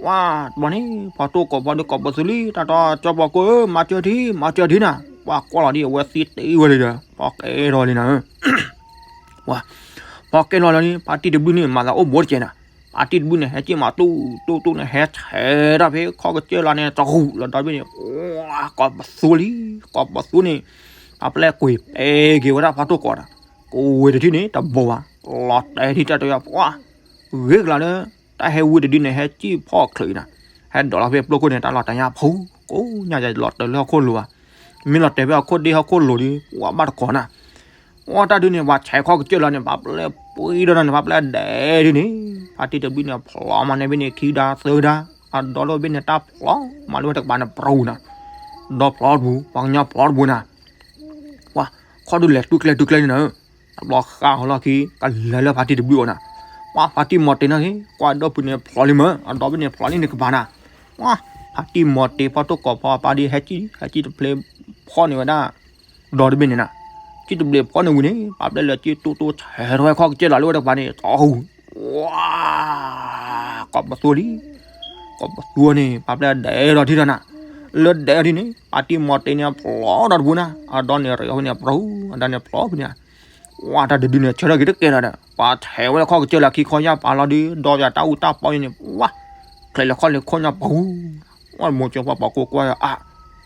ဝါ, ဘျီန့ၣ် ဖီတိၢ်ကိးဖီဒုးကိးပသူလံ တၢ်တီကၠိၢ်ပီၤကိးဧၢ မၤစၢၤထံ မၤစၢၤထံနၤ, ပှၤကွၢ်လီၤဒ်အဝဲသံတ့ဝဲလံဒီး ဖီကဲထီၣ်လံနၤ ဝါ, ဖီကဲထီၣ်လံန့ၣ် ဖါတံၢ်တဘျုးန့ၣ် မၤသးအိၣ်ဘူးတကဲနၤ, ဖါတံၢ်တဘျုးန့ၣ် ဟဲစံၣ်မၤတူၢ်တူၢ်တူၢ်န့ၣ် ဟဲဆဲးတၢ်ဖဲခီကစၢၢ်လၢန့ၣ် တဟူးလီၤဒီဘ့ၣ်န့ၣ်, ဝါ, ကိးပသူလံ, ကိးပသူန့ၣ်, ပှၤပျဲၢ်ကွံာ်ပဲက့ၤဝဲဒၣ်ဖီတိၢ်ကိးနၤ, ကိးဝဲတထံၣ်န့ၣ် တဘိးဘၣ်, လီၤတဲာ်ထံၣ်တၢ်တဝဲပှၤ ဂ့ၤကလၤလၢ တၢ်ဟဲဝံတဒုန့ၣ် ဟဲစံၣ်ဖီၣ်ချုးအံၤနၤ, ဟဲဒိးလီၤဖဲပျိခိၣ်န့ၣ် တၢ်လီၤတဲာ်ညါဖူ, ကိးညါယလီၤတဲာ်လၢဟီၣ်ခိၣ်လိၤဘၣ်, မ့ၢ်လီၤတဲာ်ဖဲဟီၣ်ခိၣ်ဒ့ဟီၣ်ခိၣ်လိၤဒီး ပှၤဘၣ်တကိးနၤ, ဝါတၢ်ဒုန့ၣ် ပှၤဆဲးခီကစၢၢ်လီၤန့ၣ် ပှၤပျဲၢ်ပှံဒီးန့ၣ် ပှၤပျဲၢ်ဒဲးဒုန့ၣ်, ဖါတံၢ်တဘျုးန့ၣ် ဖျီမၤန့ၢ်ဘ့ၣ်န့ၣ် ခံဒါသၢဒါ, အဒီလၢဘ့ၣ်န့ၣ် တၢ်ဖျီမၤလၢဝဲတကပၤန့ၣ် ပရူၤနၤ, ဒီဖျီတပူၤ ပှၤကညီဖျီတပူၤနၤ, ဝါ, ခီဒုလဲၤတူၢ်ကျဲတူၢ်ကျဲန့ၣ်နၤ, တဘျီဃးဟီလီၢ်ခံ ကလဲၤလၢဖါတံၢ်တဘျုးအီၤနၤ, ဝါ, ဖါတံၢ်မီၤတ့ၤန့ၣ် ကွၢ်ဒီပုၢ်န့ၣ်ဖျီလံမၢ် အဒီဘ့ၣ်န့ၣ်ဖျီလံန့ၣ်ကပၤနၤ, ဝါ, ဖါတံၢ်မီၤတ့ၤဖီတိၢ်ကိးဖီအပၢ်ဒ်ဟဲစံၣ် ဟဲစံၣ်တဘျဲးဖီန့ၢ်ဝဲဒၣ် ဒီတဘ့ၣ်န့ၣ်နၤ, စံၣ်တဘျဲးဖီန့ၢ်ဝံၤန့ၣ် ပှၤပျဲၢ်လၢစံၣ်တူၢ်တူၢ်ဆဲးထီၣ်ဝဲခီကစၢၢ်လီၤလၢဝဲတကပၤန့ၣ် တဟူး, ဝါ, ကိးပသူလံ, ကိးပသူန့ၣ် ပှၤပျဲၢ်ဒဲးဒီးထံၣ်ဒီးနၤ, လၢဒဲးဒီးထံၣ်န့ၣ် ဖါတံၢ်မီၤတ့ၤန့ၣ်ဖျီဒီးတပူၤနၤ, အဒီန့ၣ်ရ့အီၤဖဲန့ၣ်ပရူၤ အဒီန့ၣ်ဖျီဖဲန့ၣ်, ဝါ တၢ်တဒုန့ၣ် ဆၢထၢၣ်က့ၤတကဲလီၤဒီး ပှၤထဲးဝဲလၢခီကစၢၢ်လၢခံခီယၢ်ပာ်လီၤဒုး ဒီးယၤတၢ်အူတၢ်ပီန့ၣ် ဝါ, ချဲးလၢခီလၢခိၣ်ညါပူၤ, ဝါမိၤကၠိပှၤပိာ်ကိးကွၢ်အါ,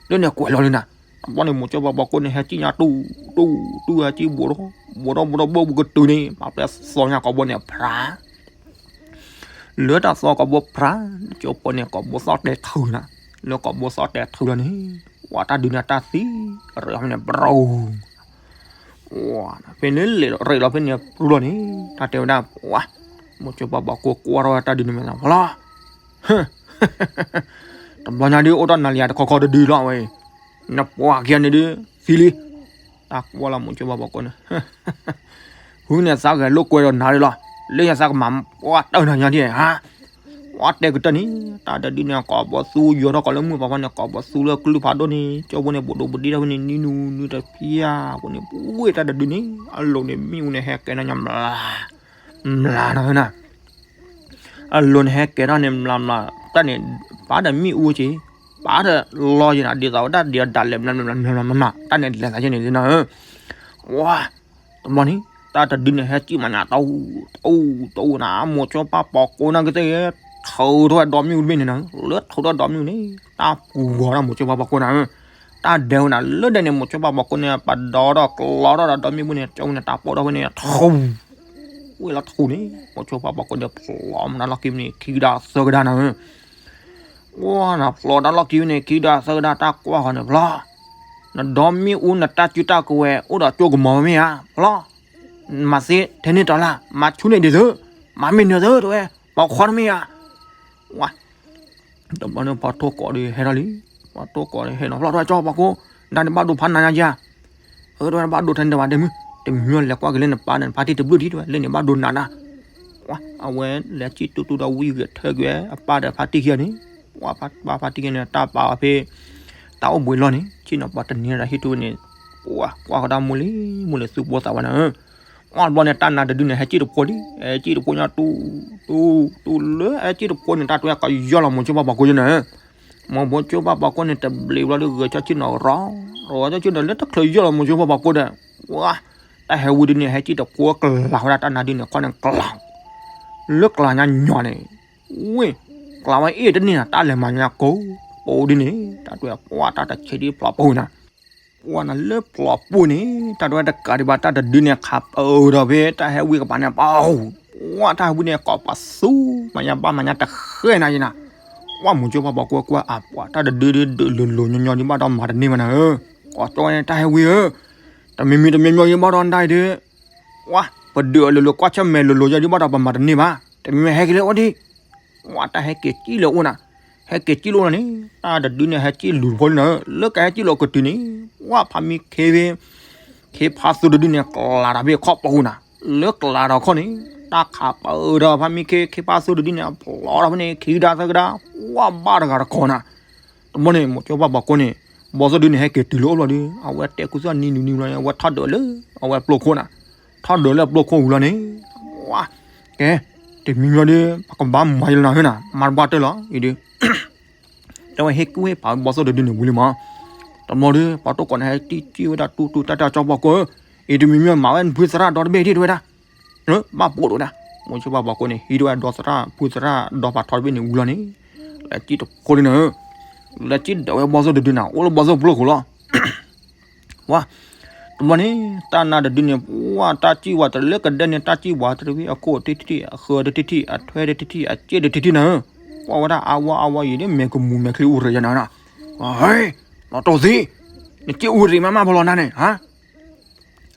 လၢန့ၣ်ကွဲးလီၤလံနၤ, တဘျီန့ၣ်မိၤကၠိပှၤပိာ်ကိးန့ၣ် ဟဲစံၣ်ညါတူၢ်တူၢ်တူၢ် ဟဲစံၣ်ဘူးဒီးဘူးဒီးဘူးဒီးဘူးကတုၤန့ၣ် ပှၤပျဲၢ်သီညါကိးဘိန့ၣ်ဖြး လၢတၢ်သီကိးဘိဖြး, ကၠိဖိန့ၣ်ကိးဘိသီၣ်တဲာ်ထုးနၤ, လၢကိးဘိသီၣ်တဲာ်ထုးလီၤန့ၣ်, ဝါတၢ်ဒုးန့ၣ်တၢ်သံ, ရ့အီၤန့ၣ်ပရူၤ, ဝါ, ဖဲန့ၣ်လဲၤရ့လီၤဖဲန့ၣ်ပရူၤလီၤန့ၣ်, တၢ်တဲဝဲဒၣ်, ဝါ, မိၤကၠိပှၤပိာ်ကိးကွၢ်ထီၣ်ဝဲတၢ်ဒုးန့ၣ်မ့ၢ်လီၤဖီလီၤ, တဘျီညါဒုးအိၣ်တၢ်နၤလံယၤတခီခီတဒုလီၤဝဲ, နပှၤကညီန့ၣ်ဒုး, သံလံ, တၢ်ကွၢ်လီၤမိၤကၠိပှၤပိာ်ကိးန့ၣ် ဟုန့ၣ်သးဂဲၤလိာ်ကွဲဒီးနၤလီၤ, လၢယသးကမၤပှၢ်တၢ်နၤညါဒ်, ဝါတဲကတၢၢ်န့ၣ်, တၢ်တဒုန့ၣ် ကိးဘိသူယိၤထီၣ်ကိးလၢမုၢ်ပှၤဖီန့ၣ် ကိးဘိသူလၢကလုၢ်ဖးဒိၣ်န့ၣ် ကၠိဖိန့ၣ် ဘူးဒိဘူးဒံထီၣ်ဖဲန့ၣ် နံၤနူနံၤတဖျၢၣ်ဖိန့ၣ် ပှ့ၢ်တၢ်တဒုန့ၣ် အလိၤန့ၣ်မ့ၣ်အူန့ၣ်ဟဲကဲထီၣ်ညါမျး, မျးနီၤနၤ အလိၤန့ၣ်ဟဲကဲထီၣ်န့ၣ် မျးမျး တၢ်န့ၣ် ပာ်ဒီးမ့ၣ်အူက့ၤ, ပာ်ထီၣ်လီၤယဲနၤ ဒ်သိးဝဲဒၣ်ဒ်အဒၣ်လဲာ် မး တၢ်န့ၣ်လဲၤသးယဲန့ၣ်နၤဧၢ, ဝါ, တဘျီန့ၣ် တၢ်တဒုန့ၣ် ဟဲစံၣ်မၤညါ တအိၣ် တအိၣ် တအိၣ်နၤ မိၤဆိပၢ်ပိာ်ကိးနၤကသ့ၣ် ထုးထီၣ်ဝဲဒီမုၣ်တဘ့ၣ်န့ၣ်နၤဧၢ, လၢထုးထီၣ်ဒီမုၣ်န့ၣ် တၢ်ပူၤဂီၤဒၣ်မိၤဆိပၢ်ပိာ်ကိးနၤဧၢ, တၢ်ဒဲဝဲနၤ လၢဒဲန့ၣ် မိၤဆိပၢ်ပိာ်ကိးန့ၣ် ပဒီထီၣ်ကျီထီၣ်ဒီးဒီမုၣ်ဘိန့ၣ် ကၠီဝဲန့ၣ် တၢ်ပိာ်ထီၣ်ဖဲန့ၣ် ထူ ဝဲလီၤထူန့ၣ် မိၤဆိပၢ်ပိာ်ကိးန့ၣ် ဖျိမၤတၢ်လီၢ်ခံန့ၣ် ခံကဒါသၢကဒါနၤဧၢ ဝါနၤ ဖျိတၢ်လီၢ်ခံန့ၣ် ခံကဒါသၢကဒါ တၢ်ကွၢ်ဃီန့ၣ် ဖျီ, နဒီမ့ၣ်အူ နတၢ်စုတၢ်ကဝဲၤ အိၣ်ဒီးကၠိကမီၤမ့ၢ်ဧါ ဖျီ, မၤသ့ထဲန့ၣ်တီၤလၢ် မၤဆူန့ၣ်ဒ်သိး မၤမ့ၢ်နၢၤသိး တဝဲ ပိာ်ခွါတမ့ၢ်ဧါ, ဝါ တဘျီန့ၣ် ပှၤထိၣ်ကိးဒီးဟဲထီၣ်လံ, ပှၤထိၣ်ကိးဒီးဟဲနီၤ ဖျီ တဝဲ ကၠီပိာ်ကိး ဒၣ်န့ၣ်ဘၣ်ဒိဖးနၤညါယါ အၢ တဝဲဘၣ်ဒိထဲန့ၣ်တဘၣ်ဒဲမုၣ် တမံၤလဲၤကွၢ်က့ၤလၢနပၢ်ဒီးနဖါတံၢ်တဘျုးထံၣ် တဝဲလၢန့ၣ်ဘၣ်ဒိနၤဒၣ်, ဝါ အဝဲလဲၤစံၣ်တူၢ်တူၢ်ဒီးဝံၣ်ဂဲၤထၢကွံာ်ဝဲ အပၢ်ဒီးဖါတံၢ်ခံဂၤန့ၣ်, ပှၤပၢ်ဖါတံၢ်ခံဂၤန့ၣ် တၢ်ပာ်အီၤဖဲ တၢ်အိၣ်ဘှံးလီၢ်န့ၣ် ဆ့ၣ်နီၤပှၤတနံၤဒီးဟံၣ်ထူန့ၣ်, ပှၤကွၢ်ဃီဒၣ်မိၢ်လံ မိၢ်လံသူၣ်ပိၢ်သးဝဲနၤဧၢ, ဝါ တဘျီန့ၣ် တၢ်နါတဒုန့ၣ် ဟဲစံၣ်တဖိလံ, ဟဲစံၣ်တဖိညါတူၢ် တူၢ် တူၢ်လၢဟဲစံၣ်တဖိန့ၣ် တၢ်တဝဲကယီၢ်လီၤမိၤဆိပၢ်ပိာ်ကိးယဲနၤဧၢ မိၤဆိပၢ်ပိာ်ကိးန့ၣ် တဘျီဘျီဒီး ဂဲၤဆၢထၢၣ်ဆ့ၣ်နီၤရီၤ ရီၤဆၢထၢၣ်ဆ့ၣ်နီၤလၢတချုးယီၢ်လီၤမိၤဆိပၢ်ပိာ်ကိးဒီး, ဝါ တၢ်ဟဲဝံဒုန့ၣ် ဟဲစံၣ်တဖိကျးဝဲဒၣ်တၢ်နါဒုန့ၣ် ခီန့ၣ်ကျး, လၢကျးညါညီန့ၣ်, ဝ့ၢ် ကျးဝဲအ့ၣ်တန့ၢ်နၤ တၢ်လဲၤမၤညါကိး ပိဒုန့ၣ် တၢ်တဝဲ ဝါ တၢ်တဆဲးဒ်ဖျိးပူၤနၤ ပှၤနၤလၢဖျိးပူၤန့ၣ် တၢ်တဝဲတကးဒံးဘၣ် တၢ်တဒုန့ၣ် ခးပၢၢ်ဒီးဖဲတၢ်ဟဲဝံကပၤန့ၣ် ပှၤ တၢ်ဟဲဝံန့ၣ် ကိးပသူ မၤညါဘၣ်မၤညါတဃဲနၤယဲနၤ, ပှၤမိၤဆိပၢ်ပိာ်ကိးကွၢ်အပှၤ တၢ်တဒုဒုးလိၤလိၤညီညီဒ်ဘၣ်ဒီးမၤတန့ၢ်ဘၣ်နၤဧၢ, ကိးကၠီဝဲန့ၣ် တၢ်ဟဲဝံဧၢ, တမံၤမံၤတမံၤမံၤယဘၣ်ဒီးနတၢ်အံၤဒုး, ပှၤ ပဒုးအလိၤလိၤ ကွၢ်ဆၢၣ်မဲာ်လိၤလိၤယဲဒ်ဘၣ်ဒီးပမၤတန့ၢ်ဘၣ်, တမံၤမံၤဟဲက့ၤလၢအိၣ်ဒံး ဝါ တၢ်ဟဲက့ၤစံၣ်လၢအိၣ်နၤ, ဟဲက့ၤစံၣ်လၢအိၣ်နၤန့ၣ် တၢ်တဒုန့ၣ် ဟဲစံၣ်လူၤတဖိလံနၤဧၢ, လၢကဟဲစံၣ်လီၤကတုၤန့ၣ် ဝါ ဖါမံခ့ဖ့ ခ့ဖါသူတဒုန့ၣ် ကျးတၢ်ဖဲခီၣ်ပူၤနၤ, လၢကျးတၢ်ခီၣ်န့ၣ် တၢ်ခးပၢၢ်ဒီးဖါမံခ့ ခ့ဖါသူတဒုန့ၣ် အဖျိးထီၣ်ဖဲန့ၣ် ခံကဒါသၢကဒါ, ဝါ ဘၣ်တဂၤတကိးနၤ, တဘျီန့ၣ် မိၤဆိပၢ်ပိာ်ကိးန့ၣ် ဘီသိၣ်ဒုန့ၣ် ဟဲက့ၤတုၤလၢအိၣ်ဘျီဒီး အဝဲတဲကူစၢ်နံၤနံၤနံၤဘျီန့ၣ် အဝဲထီၣ်ဒုးလၢ အဝဲပျိခိၣ်နၤ, ထီၣ်ဒုးလၢပျိခိၣ်ဝံၤလီၤန့ၣ်, ဝါ ကဲ တမံၤဘျီဒီး ပကဘၣ်မၤယဲလီၤနၤဧၢနၤ, မၤတဘၣ်တၢၢ်လီၤ အံၤဒုး တဝဲဟ့ၣ်ကူၣ်ဟ့ၣ်ဖးဝဲဘီသိၣ်တဒုန့ၣ်ဝံၤလံမး, တဘျီဒီး ပှၤတိၢ်ကိးန့ၣ် ဟဲတံၢ်တံၢ်ဝဲဒၣ်တူၢ်တူၢ်တၢ်တၢ်ကၠီပှၤကိးဧၢ, အံၤတမံၤမံၤမၤဝဲနဖုသရၣ်ဒီတဘ့ၣ်ဒံးတဝဲဒၣ်, ဘၣ်ပိာ်တဝဲဒၣ်, မိၤဆိပၢ်ပိာ်ကိးန့ၣ် ဟံးတဝဲဒီသရၣ်ဖုသရၣ်ဒီဖးထီတဘ့ၣ်န့ၣ်ဝံၤလီၤန့ၣ်, လဲၤစံၣ်တဖိလံနၤဧၢ, လဲၤစံၣ်ဒၣ်ဝဲဘီသိၣ်တဒုနၤ အိၣ်လၢဘီသိၣ်ပျိခိၣ်လီၤ ဝါ တဘျီန့ၣ် တၢ်နါတဒုန့ၣ် ပှၤတၢ်စံၣ်ဝးတလၢကဒဲန့ၣ် တၢ်စံၣ်ဝးတရံး အခိၣ်တထံၣ်ထံၣ် အဃၢတထံၣ်ထံၣ် အထွဲတထံၣ်ထံၣ် အစ့တထံၣ်ထံၣ်နၤဧၢ, ကွၢ်ဝဲဒၣ်အါဝါအါဝါယံၤလၢ မဲာ်ကမူၤမဲာ်ချံအူရ့ၤယနၤနၤ, ဟဲ လီၤတိၢ်သံ, နစ့အူရ့ၤမးမးဖဲလီၤနၤန့ၣ် ဟါ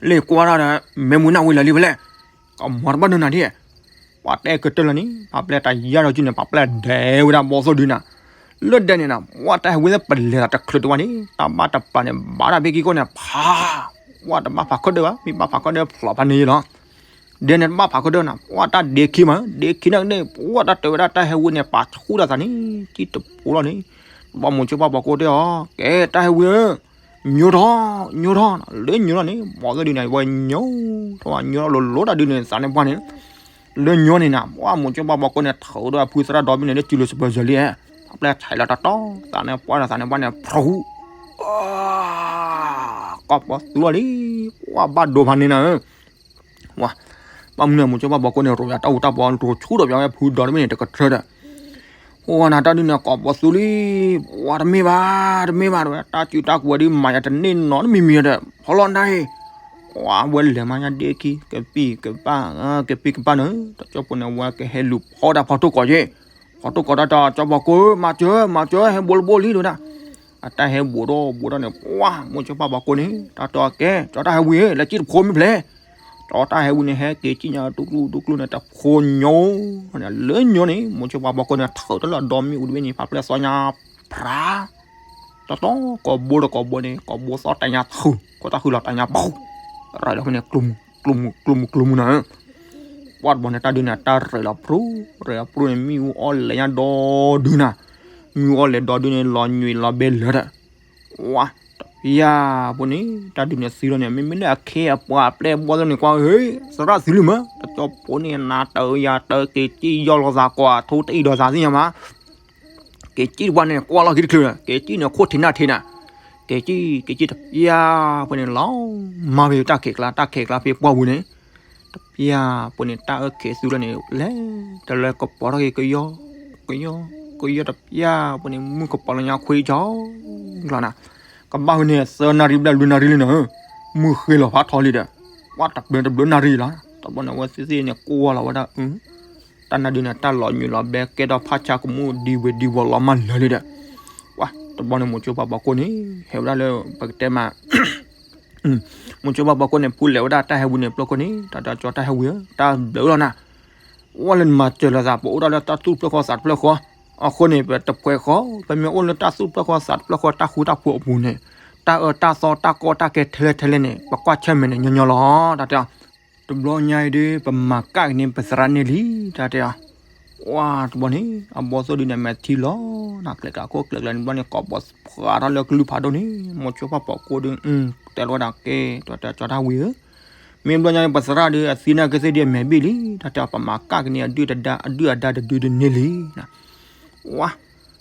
လ့ၣ်ကွၢ်တၢ်ဒီး မဲာ်မုာ်နၢ်ဝံၤလၢာ်လံဖဲလဲၣ်, ကမၤတဘၣ်နုာ်နၤဒ်, ပှၤတဲကတၢၢ်လီၤန့ၣ် ပှၤပျဲတၢ်ယါဒီးက့န့ၣ် ပှၤပျဲဒဲဝဲဒၣ်ဘီသိၣ်ဒုနၤ, လၢဒဲန့ၣ်နၤ ပှၤတၢ်ဟဲဝံသ့ၣ်ပလဲၤသးတချုးတဝါန့ၣ် တၢ်ဘၣ်တပၤန့ၣ် ဘၣ်တၢ်ဖဲက့ၤကီၢ်န့ၣ် ဖး, ပှၤတဘၣ်ဖးခၢၣ်ဒၢဘၣ် မ့ၢ်ဘၣ်ဖးခၢၣ်ဒၢဖျိးဖးန့ၣ်လီၤ, ဒဲန့ၣ်တဘၣ်ဖးခၢၣ်ဒၢနၤ ပှၤတၢ်ဒဲခံမး ဒဲခံနၤန့ၣ် ပှၤတၢ်တဲဝဲဒၣ်တၢ်ဟဲဝံန့ၣ် ပာ်ဆူၣ်တၢ်သးန့ၣ် စံၣ်တဖိလီၤန့ၣ်, ဘီမိၤဆိပှၤပိာ်ကိးတဲအီၤ ကဲတၢ်ဟဲဝံဧၢ ညိထီၣ် ညိထီၣ်, လၢညိထီၣ်န့ၣ် ဘီသိၣ်ဒုန့ၣ် ဝဲညိထီၣ် ညိထီၣ်လိၤလိၤတၢ်ဒုန့ၣ် သးန့ၣ်ပှၢ်န့ၣ်, လၢညိန့ၣ်နၤ ပှၤမိၤဆိပှၤပိာ်ကိးန့ၣ် ထုးဒီးဖုသရၣ်ဒီဘ့ၣ်န့ၣ် လၢစံၣ်လိၤစပၢၤစၢၤလံ, ပှၤပျဲဆဲးလီၤတတီၤ သးန့ၣ်ပှၢ်ဒီးသးန့ၣ်ပှၢ်န့ၣ် ဖရူး ကိးပသူလီၤလံ, ပှၤဘၣ်ဒိဖးန့ၣ်နၤဧၢ ဝါ, ဘၣ်မနုၤမိၤဆိပှၤပိာ်ကိးန့ၣ် ရိးယၤတၢ်အူတၢ်ပီ ရိးဆူၣ်ဒီးပှၤဝဲဖုဒီတဘ့ၣ်န့ၣ် တကထၢဒီး, အိၣ်ဝဲနၤတၢ်ဒုန့ၣ် ကိးပသူလံ, ဝါတမ့ၢ်ဘၣ်, တမ့ၢ်ဘၣ်တဝဲ တၢ်စုတၢ်ကဝဲၤဒ်မၤယၤတန့ၢ်နီတမံၤမံၤဒီး ဖီလီၤနၤအံၤ, ဝါဝဲလဲၤမၤညါဒ့ခံ ကပံၢ်ကပၢ် ကပံၢ်ကပၢ်န့ၣ် တကၠိဖိန့ၣ် ဝဲကဟဲလူၤဖီတၢ်ဖီထိၣ်ကိးယ့ၣ်, ဖီထိၣ်ကိးတၢ်တကၠိဖိကိး မၤစၢၤ မၤစၢၤ ဟဲဘိးလၢဘိးလံတဝဲဒၣ် အတၢ်ဟဲဘိးထီၣ်ဘိးထီၣ်န့ၣ် ပှၤမိၤဆိပှၤပိာ်ကိးန့ၣ် တၢ်တဲအီၤကဲ ကၠီတၢ်ဟဲဝံဧၢ လဲၤစံၣ်တဖိမ့ၢ်ဖျဲၣ်, ကၠီတၢ်ဟဲဝံန့ၣ် ဟဲက့ၤစံၣ်ညါတူၢ်ကျူတူၢ်ကျူန့ၣ် တဖိညိ လၢညိန့ၣ် မိၤဆိပှၤပိာ်ကိးန့ၣ် ထုးတၢ်လၢအဒီမ့ၣ်အူတဘ့ၣ်န့ၣ် ပှၤပျဲစီညါ ဖြး တတီ ကိးဘိတကိးဘိန့ၣ် ကိးဘိသီတၢ်ညါထုး ခိၣ်တၢ်ဃုလီၤတၢ်ညါပူၤ ရၤလီၤဖဲန့ၣ် ကျိမုၢ်ကျိမုၢ်ကျိမုၢ်ကျိမုၢ်နၤဧၢ ပှၤတဘီန့ၣ် တၢ်ဒုန့ၣ် တၢ်ရဲၣ်လီၤပြူ ရဲၣ်လီၤပြူန့ၣ် မ့ၣ်အူအီၣ်လဲၤညါဒီဒုနၤ မ့ၣ်အူအီၣ်လဲၤဒီဒုန့ၣ် လီၤညွံးလီၤဘဲလၢာ်ဒီး ဝါ တပျၢ်ဖိန့ၣ် တၢ်ဒုန့ၣ်သံလီၤန့ၣ် မ့မ့ၢ်လၢအခ့အပှၤအပျဲၢ်အဘီၣ်သိၣ်န့ၣ် ကွၢ်ဧၢ သရၣ်သံလံမး တကၠိဖိန့ၣ် နၤတၢ်ယၤတၢ်က့ၤစံၣ်ယီၢ်လီၤသးကွၢ် ထိတအံၣ်ဒီးသးသ့ၣ်ညါမး က့ၤကံၣ်တပှၢ်န့ၣ် ကွၢ်လီၤက့ၤတချုးဒီး က့ၤကံၣ်န့ၣ် ခိၣ်ထံးနၢ်ထံးနၤ, က့ၤကံၣ် က့ၤကံၣ်တပျၢ်ပှဲၤန့ၣ်လီၤ. မၤဝဲတၢ်ခဲကျါ တၢ်ခဲကျါဖဲပှၢ်ပူၤန့ၣ် တပျၢ်ပှဲၤန့ၣ် တၢ်အၢခဲသူလၢန့ၣ် လဲၤတလၢကပီၤထီၣ်က့ၤ ကယီ ကယီ ကယီတပျၢ်ပှဲၤန့ၣ် မုၢ်ကပီၤလီၤညါခွံကၠီ ကျီနၤ, ကဘၣ်ဝဲန့ၣ် သၢနၣ်ရံၣ်ဘျဲၣ်လွံၢ်နၣ်ရံၣ်လံနၤဧၢ, မုၢ်ဃ့လီၤဖးထီလံဒီး ကွၢ်တဘျုးတဘျုးနၣ်ရံၣ်လီၤ. တဘျီန့ၣ် အဝဲသ့ၣ်သ့ၣ်န့ၣ် ကွၢ်လီၤဝဲဒၣ် တၢ်နါဒုန့ၣ် တၢ်လီၤညွံးလီၤဘဲ ကဲထီၣ်ဖးဆါကမူၣ်ဒံဝ့ၤဒံဝီၤလီၤမးလၢာ်လံဒီး ကွၢ် တဘျီန့ၣ် မိၤဆိဖးပီၤကိၣ်န့ၣ် ဟဲဝဲဒၣ်လၢ ပကတဲမး မိၤဆိဖးပီၤကိၣ်န့ၣ် ဖူလဲၤဝဲဒၣ်တၢ်ဟဲဝံၤန့ၣ် ဖျၢၣ်ခိၣ်န့ၣ် တၢ်တဲအီၤကၠီ တၢ်ဟဲဝံၤဧၢ တၢ်ဘျုးလီၤနၤ, အိၣ်လၢနမၤစၢၤလိာ်သး ပအိၣ်ဒၣ်လၢတၢ်သူၣ်တဖျၢၣ်ဃီသးတဖျၢၣ်ဃီ, အဃိန့ၣ် ပတဖှဲးဃီ ပမ့ၢ်အိၣ်လၢတၢ်သူၣ်တဖျၢၣ်ဃီသးတဖျၢၣ်ဃီ တၢ်ဃူတၢ်ဖိးအပူၤန့ၣ် တၢ်အၢတၢ်သီတၢ်ကီတၢ်ခဲထဲလဲၣ်ထဲလဲၣ်န့ၣ် ပကွၢ်ဆၢၣ်မဲာ်န့ၣ်ညီညီလီၤ တၢ်တဲအီၤ. တဘျီညါအံၤဒု ပမၤကၣ်က့ၤန့ၢ်ပသရၣ်န့ၣ်လံ တၢ်တဲအီၤ. ဝါ တဘျီန့ၣ် အဘီသိၣ်ဒုန့ၣ် အမဲာ်ထံလီၤနၤ ကျဲးကျါခိၣ်ကျဲးကျါန့ၣ် တဘျီန့ၣ် ကိးဘီဖးထီၣ်လၢကလုၢ်ဖးဒိၣ်န့ၣ် မိၤဆိဖးပီၤကိၣ်ဒု တဲလီၤဝဲဒၣ်ကဲ တၢ်တဲအီၤကၠီ တၢ်ဝံၤဧၢ, မ့ၢ်တဘျီညါန့ၣ် ပသရၣ်ဒု အသံနာ်က့သ့ၣ်ဒု အမဲာ်ဘ့ၣ်လံ တၢ်တဲအီၤ ပမၤကၣ်က့ၤန့ၢ်အဒုၣ်တဒါ အဒုၣ်အဒါတဒုဒုန့ၣ်လံ ဝါ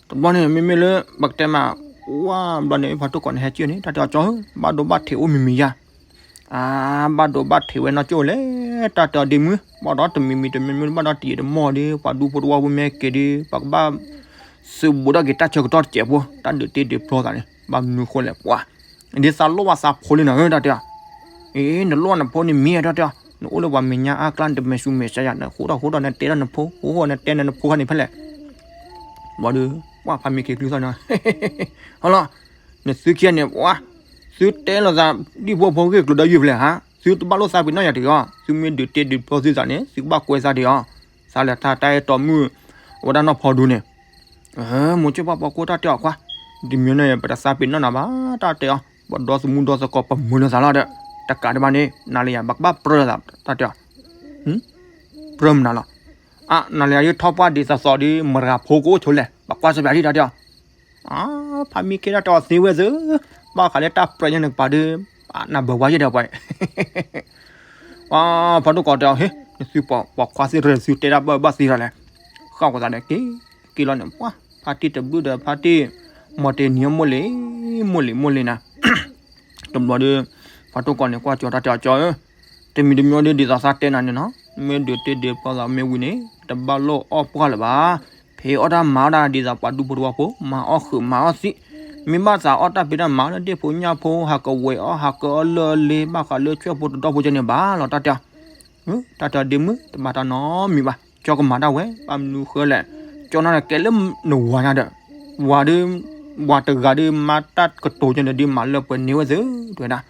တဘျီန့ၣ် မ့မ့ၢ်လၢ ပကတဲမး ဝါ ဘျီန့ၣ် ဖးဒိၣ်ကီးန့ၣ် ဟဲကၢၢ်န့ၣ် တၢ်တဲအီၤကၠီဧၢ ဘၣ်ဒိဘၣ်ထံးအိၣ်မံၤမံၤယါ, အါ ဘၣ်ဒိဘၣ်ထံးဝဲနီၢ်ကၠိလဲၣ် တၢ်တဲအီၤဒ့မုၣ် ဘၣ်ဒီးတမံၤမံၤတမံၤမံၤ ဘၣ်ဒီးတယံာ်တမီၢ်ဒီး ပှၤဒူဖိတဝီဖိမ့ၢ်က့ၤဒီး ပှၤကဘၣ် သုးဘူးထီၣ်က့ၤတၢ်ဆၢကတီၢ်တစဲးဖိ တၢ်ဒုးတ့ဒုးဖျီသးန့ၣ် ဘၣ်မနုၤဃိလဲၣ် ပှၤ ဒ်သးလိၣ်ဘၣ်သးဖိလံနၤဧၢ တၢ်တဲအီၤ, အ့ နလိၣ်နဖိန့ၣ်မံၤ တၢ်တဲအီၤ နအိၣ်လၢပှၤမဲာ်ညါအါကျါ နတမဲာ်ဆူမဲာ်ဆါယၤ နဃိထီၣ်ဃိထီၣ် နတဲထီၣ်နဖိ ဃိဃိ နတဲနဖိခါန့ၣ်ဖဲလဲၣ် ဘျီဒု ပှၤဖးမံၤက့ၤကျုသီၣ်န့ၣ် ဟီလီၤ နသုခံဂၤန့ၣ် ပှၤ သုတဲလိာ်သး ဒ်ဖိဖိဂ့ၢ်ကျိၤဒီးယုၢ်ဖဲလဲၣ်ဟါ သုတဘၣ်လိာ်သးပ့ၤနီၣ်ယၤတဂ့ၤအီၤ သုမ့ၢ်ဒုးတ့ဒုးဖျီသုသးန့ၣ် သုကဘၣ်ကွဲးသးဒံးအီၤ သးလဲၤထါတၢ်အဲၣ်တီမုၣ် အဝဲဒၣ်နီၢ်ဖီဒူန့ၣ် မိၤဆိဖးပီၤကိၣ် တၢ်တဲအီၤခွါ တမံၤန့ၣ် ပတသးပ့ၤနီၣ်နၤဘၣ် တၢ်တဲအီၤ ပဒီသးမူဒီသကိး ပမုာ်လိာ်သးလီၤဒီး တကးဒံးဘၣ်န့ၣ် နၤလၢယၤ ပကဘၣ်ပြၢလိာ်သး တၢ်တဲအီၤ ပြၢမနုၤလီၤ အါ နၤလၢယၤ ယထီၣ်ပှၢ်ဒ်သိးသိးဒီး မတၤဂၤဖိကအိၣ်ဆိလဲၣ် ပကွၢ်စၢၤပၠးဒံး တၢ်တဲအီၤ အါ ဖးမံၤက့ၤတၢ်တဲအီၤသ့ဝဲသ့ၣ် ဘၣ်ဃးလၢတၢ်ပြၢညါန့ၣ်ကပၤဒီး နၢ်ဘၣ်ဝါယဲၢ်ဒီးပှၤ ပှၤဖးဒိၣ်ကီးတဲအီၤ ဟ့ၣ် နသုပှၤခွါသ့ၣ်တဖၣ် သုတဲတၢ်ဘၣ်ဘၣ်သ့လီၤလဲၣ် ဃၣ်ဝဲသးဒီးက့ၤ က့ၤလီၤန့ၣ် ပှၤ ဖါတံၢ်တဘျုးဒီးဖါတံၢ် မီၤတ့ၢ်နံၤမိၢ်လံ မိၢ်လံ မိၢ်လံနၤ တဘျီဒီး ဖးဒိၣ်ကီးန့ၣ် ကွၢ်ကၠီတၢ်တဲအီၤကၠီဧၢ တမံၤတမံၤဒီး ဒ်သိးသးတဲနၤန့ၣ်နီၤ မ့ၢ်ဒုးတ့ဒုးဖျီသးမ့ၢ်ဝံၤန့ၣ် တဘၣ်လိၣ်အီၣ်ပှၢ်လၢၤဘၣ် ဖံးအီၣ်တၢ်မၤအီၣ်တၢ်ဒ်သိးပှၤဒူဖိတဝီဖိ မၤအီၣ်ဃုာ်မၤအီၣ်သံး မ့ၢ်ဘၣ်သးအီၣ်တၢ်ဖံးတၢ်မၤလၢဒ့ၣ်ဖိညၣ်ဖိ ဟးကဝဲၤအီၣ် ဟးကအီၣ်လၢအလ့ ဘၣ်ဃးလၢဆွဲၣ်ဖိတဒီဖိကဲန့ၣ်ဘၣ်လီၤ တၢ်တဲအီၤ တၢ်တဲအီၤဒ့မုၣ် တဘၣ်တၢ်နီတမံၤဘၣ် ကၠီကမၤတၢ်ဝဲ ဘၣ်မနုၤဃိလဲၣ် ကၠီန့ၣ်ကဲလၢနဝၤညါဒီး ဝၤဒီး ဝၤတဂၤဒီး မၤတၢ်ကတိၤကဲန့ၣ်ဒီး မၤလၢပှဲၤန့ၢ်ဝဲသ့ၣ် တဲဝဲဒၣ်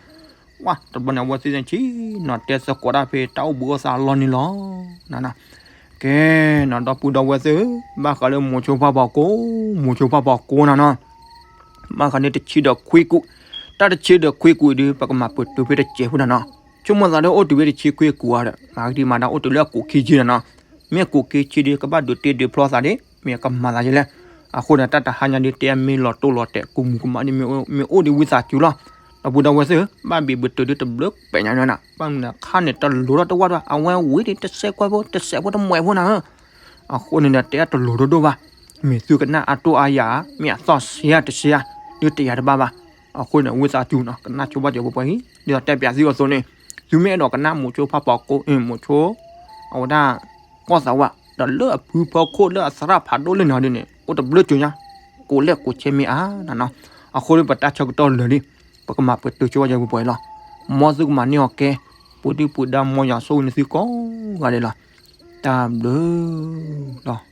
ဝါ တဘျီန့ၣ် အဝဲသ့ၣ်ဆံးနီၤ တဲသကိးတၢ်ဖဲတၢ်အိၣ်ဘှံးအိၣ်သါအလီၢ်န့ၣ်လီၤ နနီၤ ကဲနီၤ ဒီပုၢ်ဒီဝဲၢ်သ့ၣ်ဧၢ ဘၣ်ဃးလၢမိၤဆိဖးပီၤကိး မိၤဆိဖးပီၤကိးနၤနီၤ ဘၣ်ဃးန့ၣ်တဆံဒီးခွံကူာ် တၢ်တဆံဒီးခွံကူာ်အံၤဒီး ပကမၤပတုာ်ဖဲတစဲးဖိနၤနီၤ ဆိကမိၣ်သးဒီးအိၣ်တုၤဖဲတဆံခွံကူာ်ဧါဒီး မၤကဒံမၤဒၣ်အိၣ်တုၤလၢအကူာ်ခံဆံနၤနီၤ မ့ၢ်အကူာ်ခံဆံဒီး ကဘၣ်ဒုးတ့ဒုးဖျီသးဒီး မ့ၢ်ကမၤသးယဲလဲၣ် အဃိန့ၣ် တၢ်တဟါညါဒီး တဲမ့ၢ်လီၤတိၢ်လီၤတဲာ် ကူမူကမၣ်ဒီး မ့ၢ်အိၣ်ဒီးဝံသးစူၤလီၤ ဒီပုၢ်ဒီဝဲၢ်သ့ၣ်ဧၢ ဘၣ်ဘံၣ်ဘုးတုာ်ဒီးတဘျုးပဲာ်ညါညါနၤ ဘၣ်မနုၤခါန့ၣ် တလိၤထီၣ်တဝၢ်တဝၢ် အဝဲဝံၤဒီး တစဲးကွဲးဖိ တစဲးဖိတမှဲးဖိနၤဧၢ အဃိန့ၣ်ဒီး တဲတလိၤဒိၣ်ဒိၣ်ဘၣ် မ့ၢ်သုကနၣ်အတိၢ်အါယၤ မ့ၢ်အသီၣ်ဆံးတဆံးဧါ ဒုးတယာ်တဘၣ်ဘၣ် အဃိန့ၣ် ဝံသးစူၤနီၤ ကနၣ်ဆိဘၣ်စၢၤပှဲၤပှဲၤအံၤ ဒ်သိးတဲပၠးသုအသိးန့ၣ် သုမ့ၢ်အဲၣ်ဒိးကနၣ်မိၤဆိဖးပီၤကိး မိၤဆိ အဝဲဒၣ် ကီၢ်သးဝး ဒီးလၢအဖုဖီခိၣ်လၢအသရၣ်ဖးဒိၣ်လၢနၤဒ်န့ၣ် အိၣ်တဘျုးစူၤညါ ကိးလဲၣ်ကိးဆဲမ့ၢ်အါနၤနီၤ အဃိဒီးပတၢ်ဆၢကတီၢ်လၢာ်လံ ပကမၤပတုာ်ဆိဘၣ်စၢၤပှဲၤပှဲၤလီၤ မ်သုကမၤန့ၢ်အီၤကဲ ပူၤဒုၣ်ပူၤဒါ မ်ယွၤဆိၣ်ဂ့ၤန့ၢ်သုကိးဂၤဒဲးလီၤ တၢ်ဘျုးလီၤ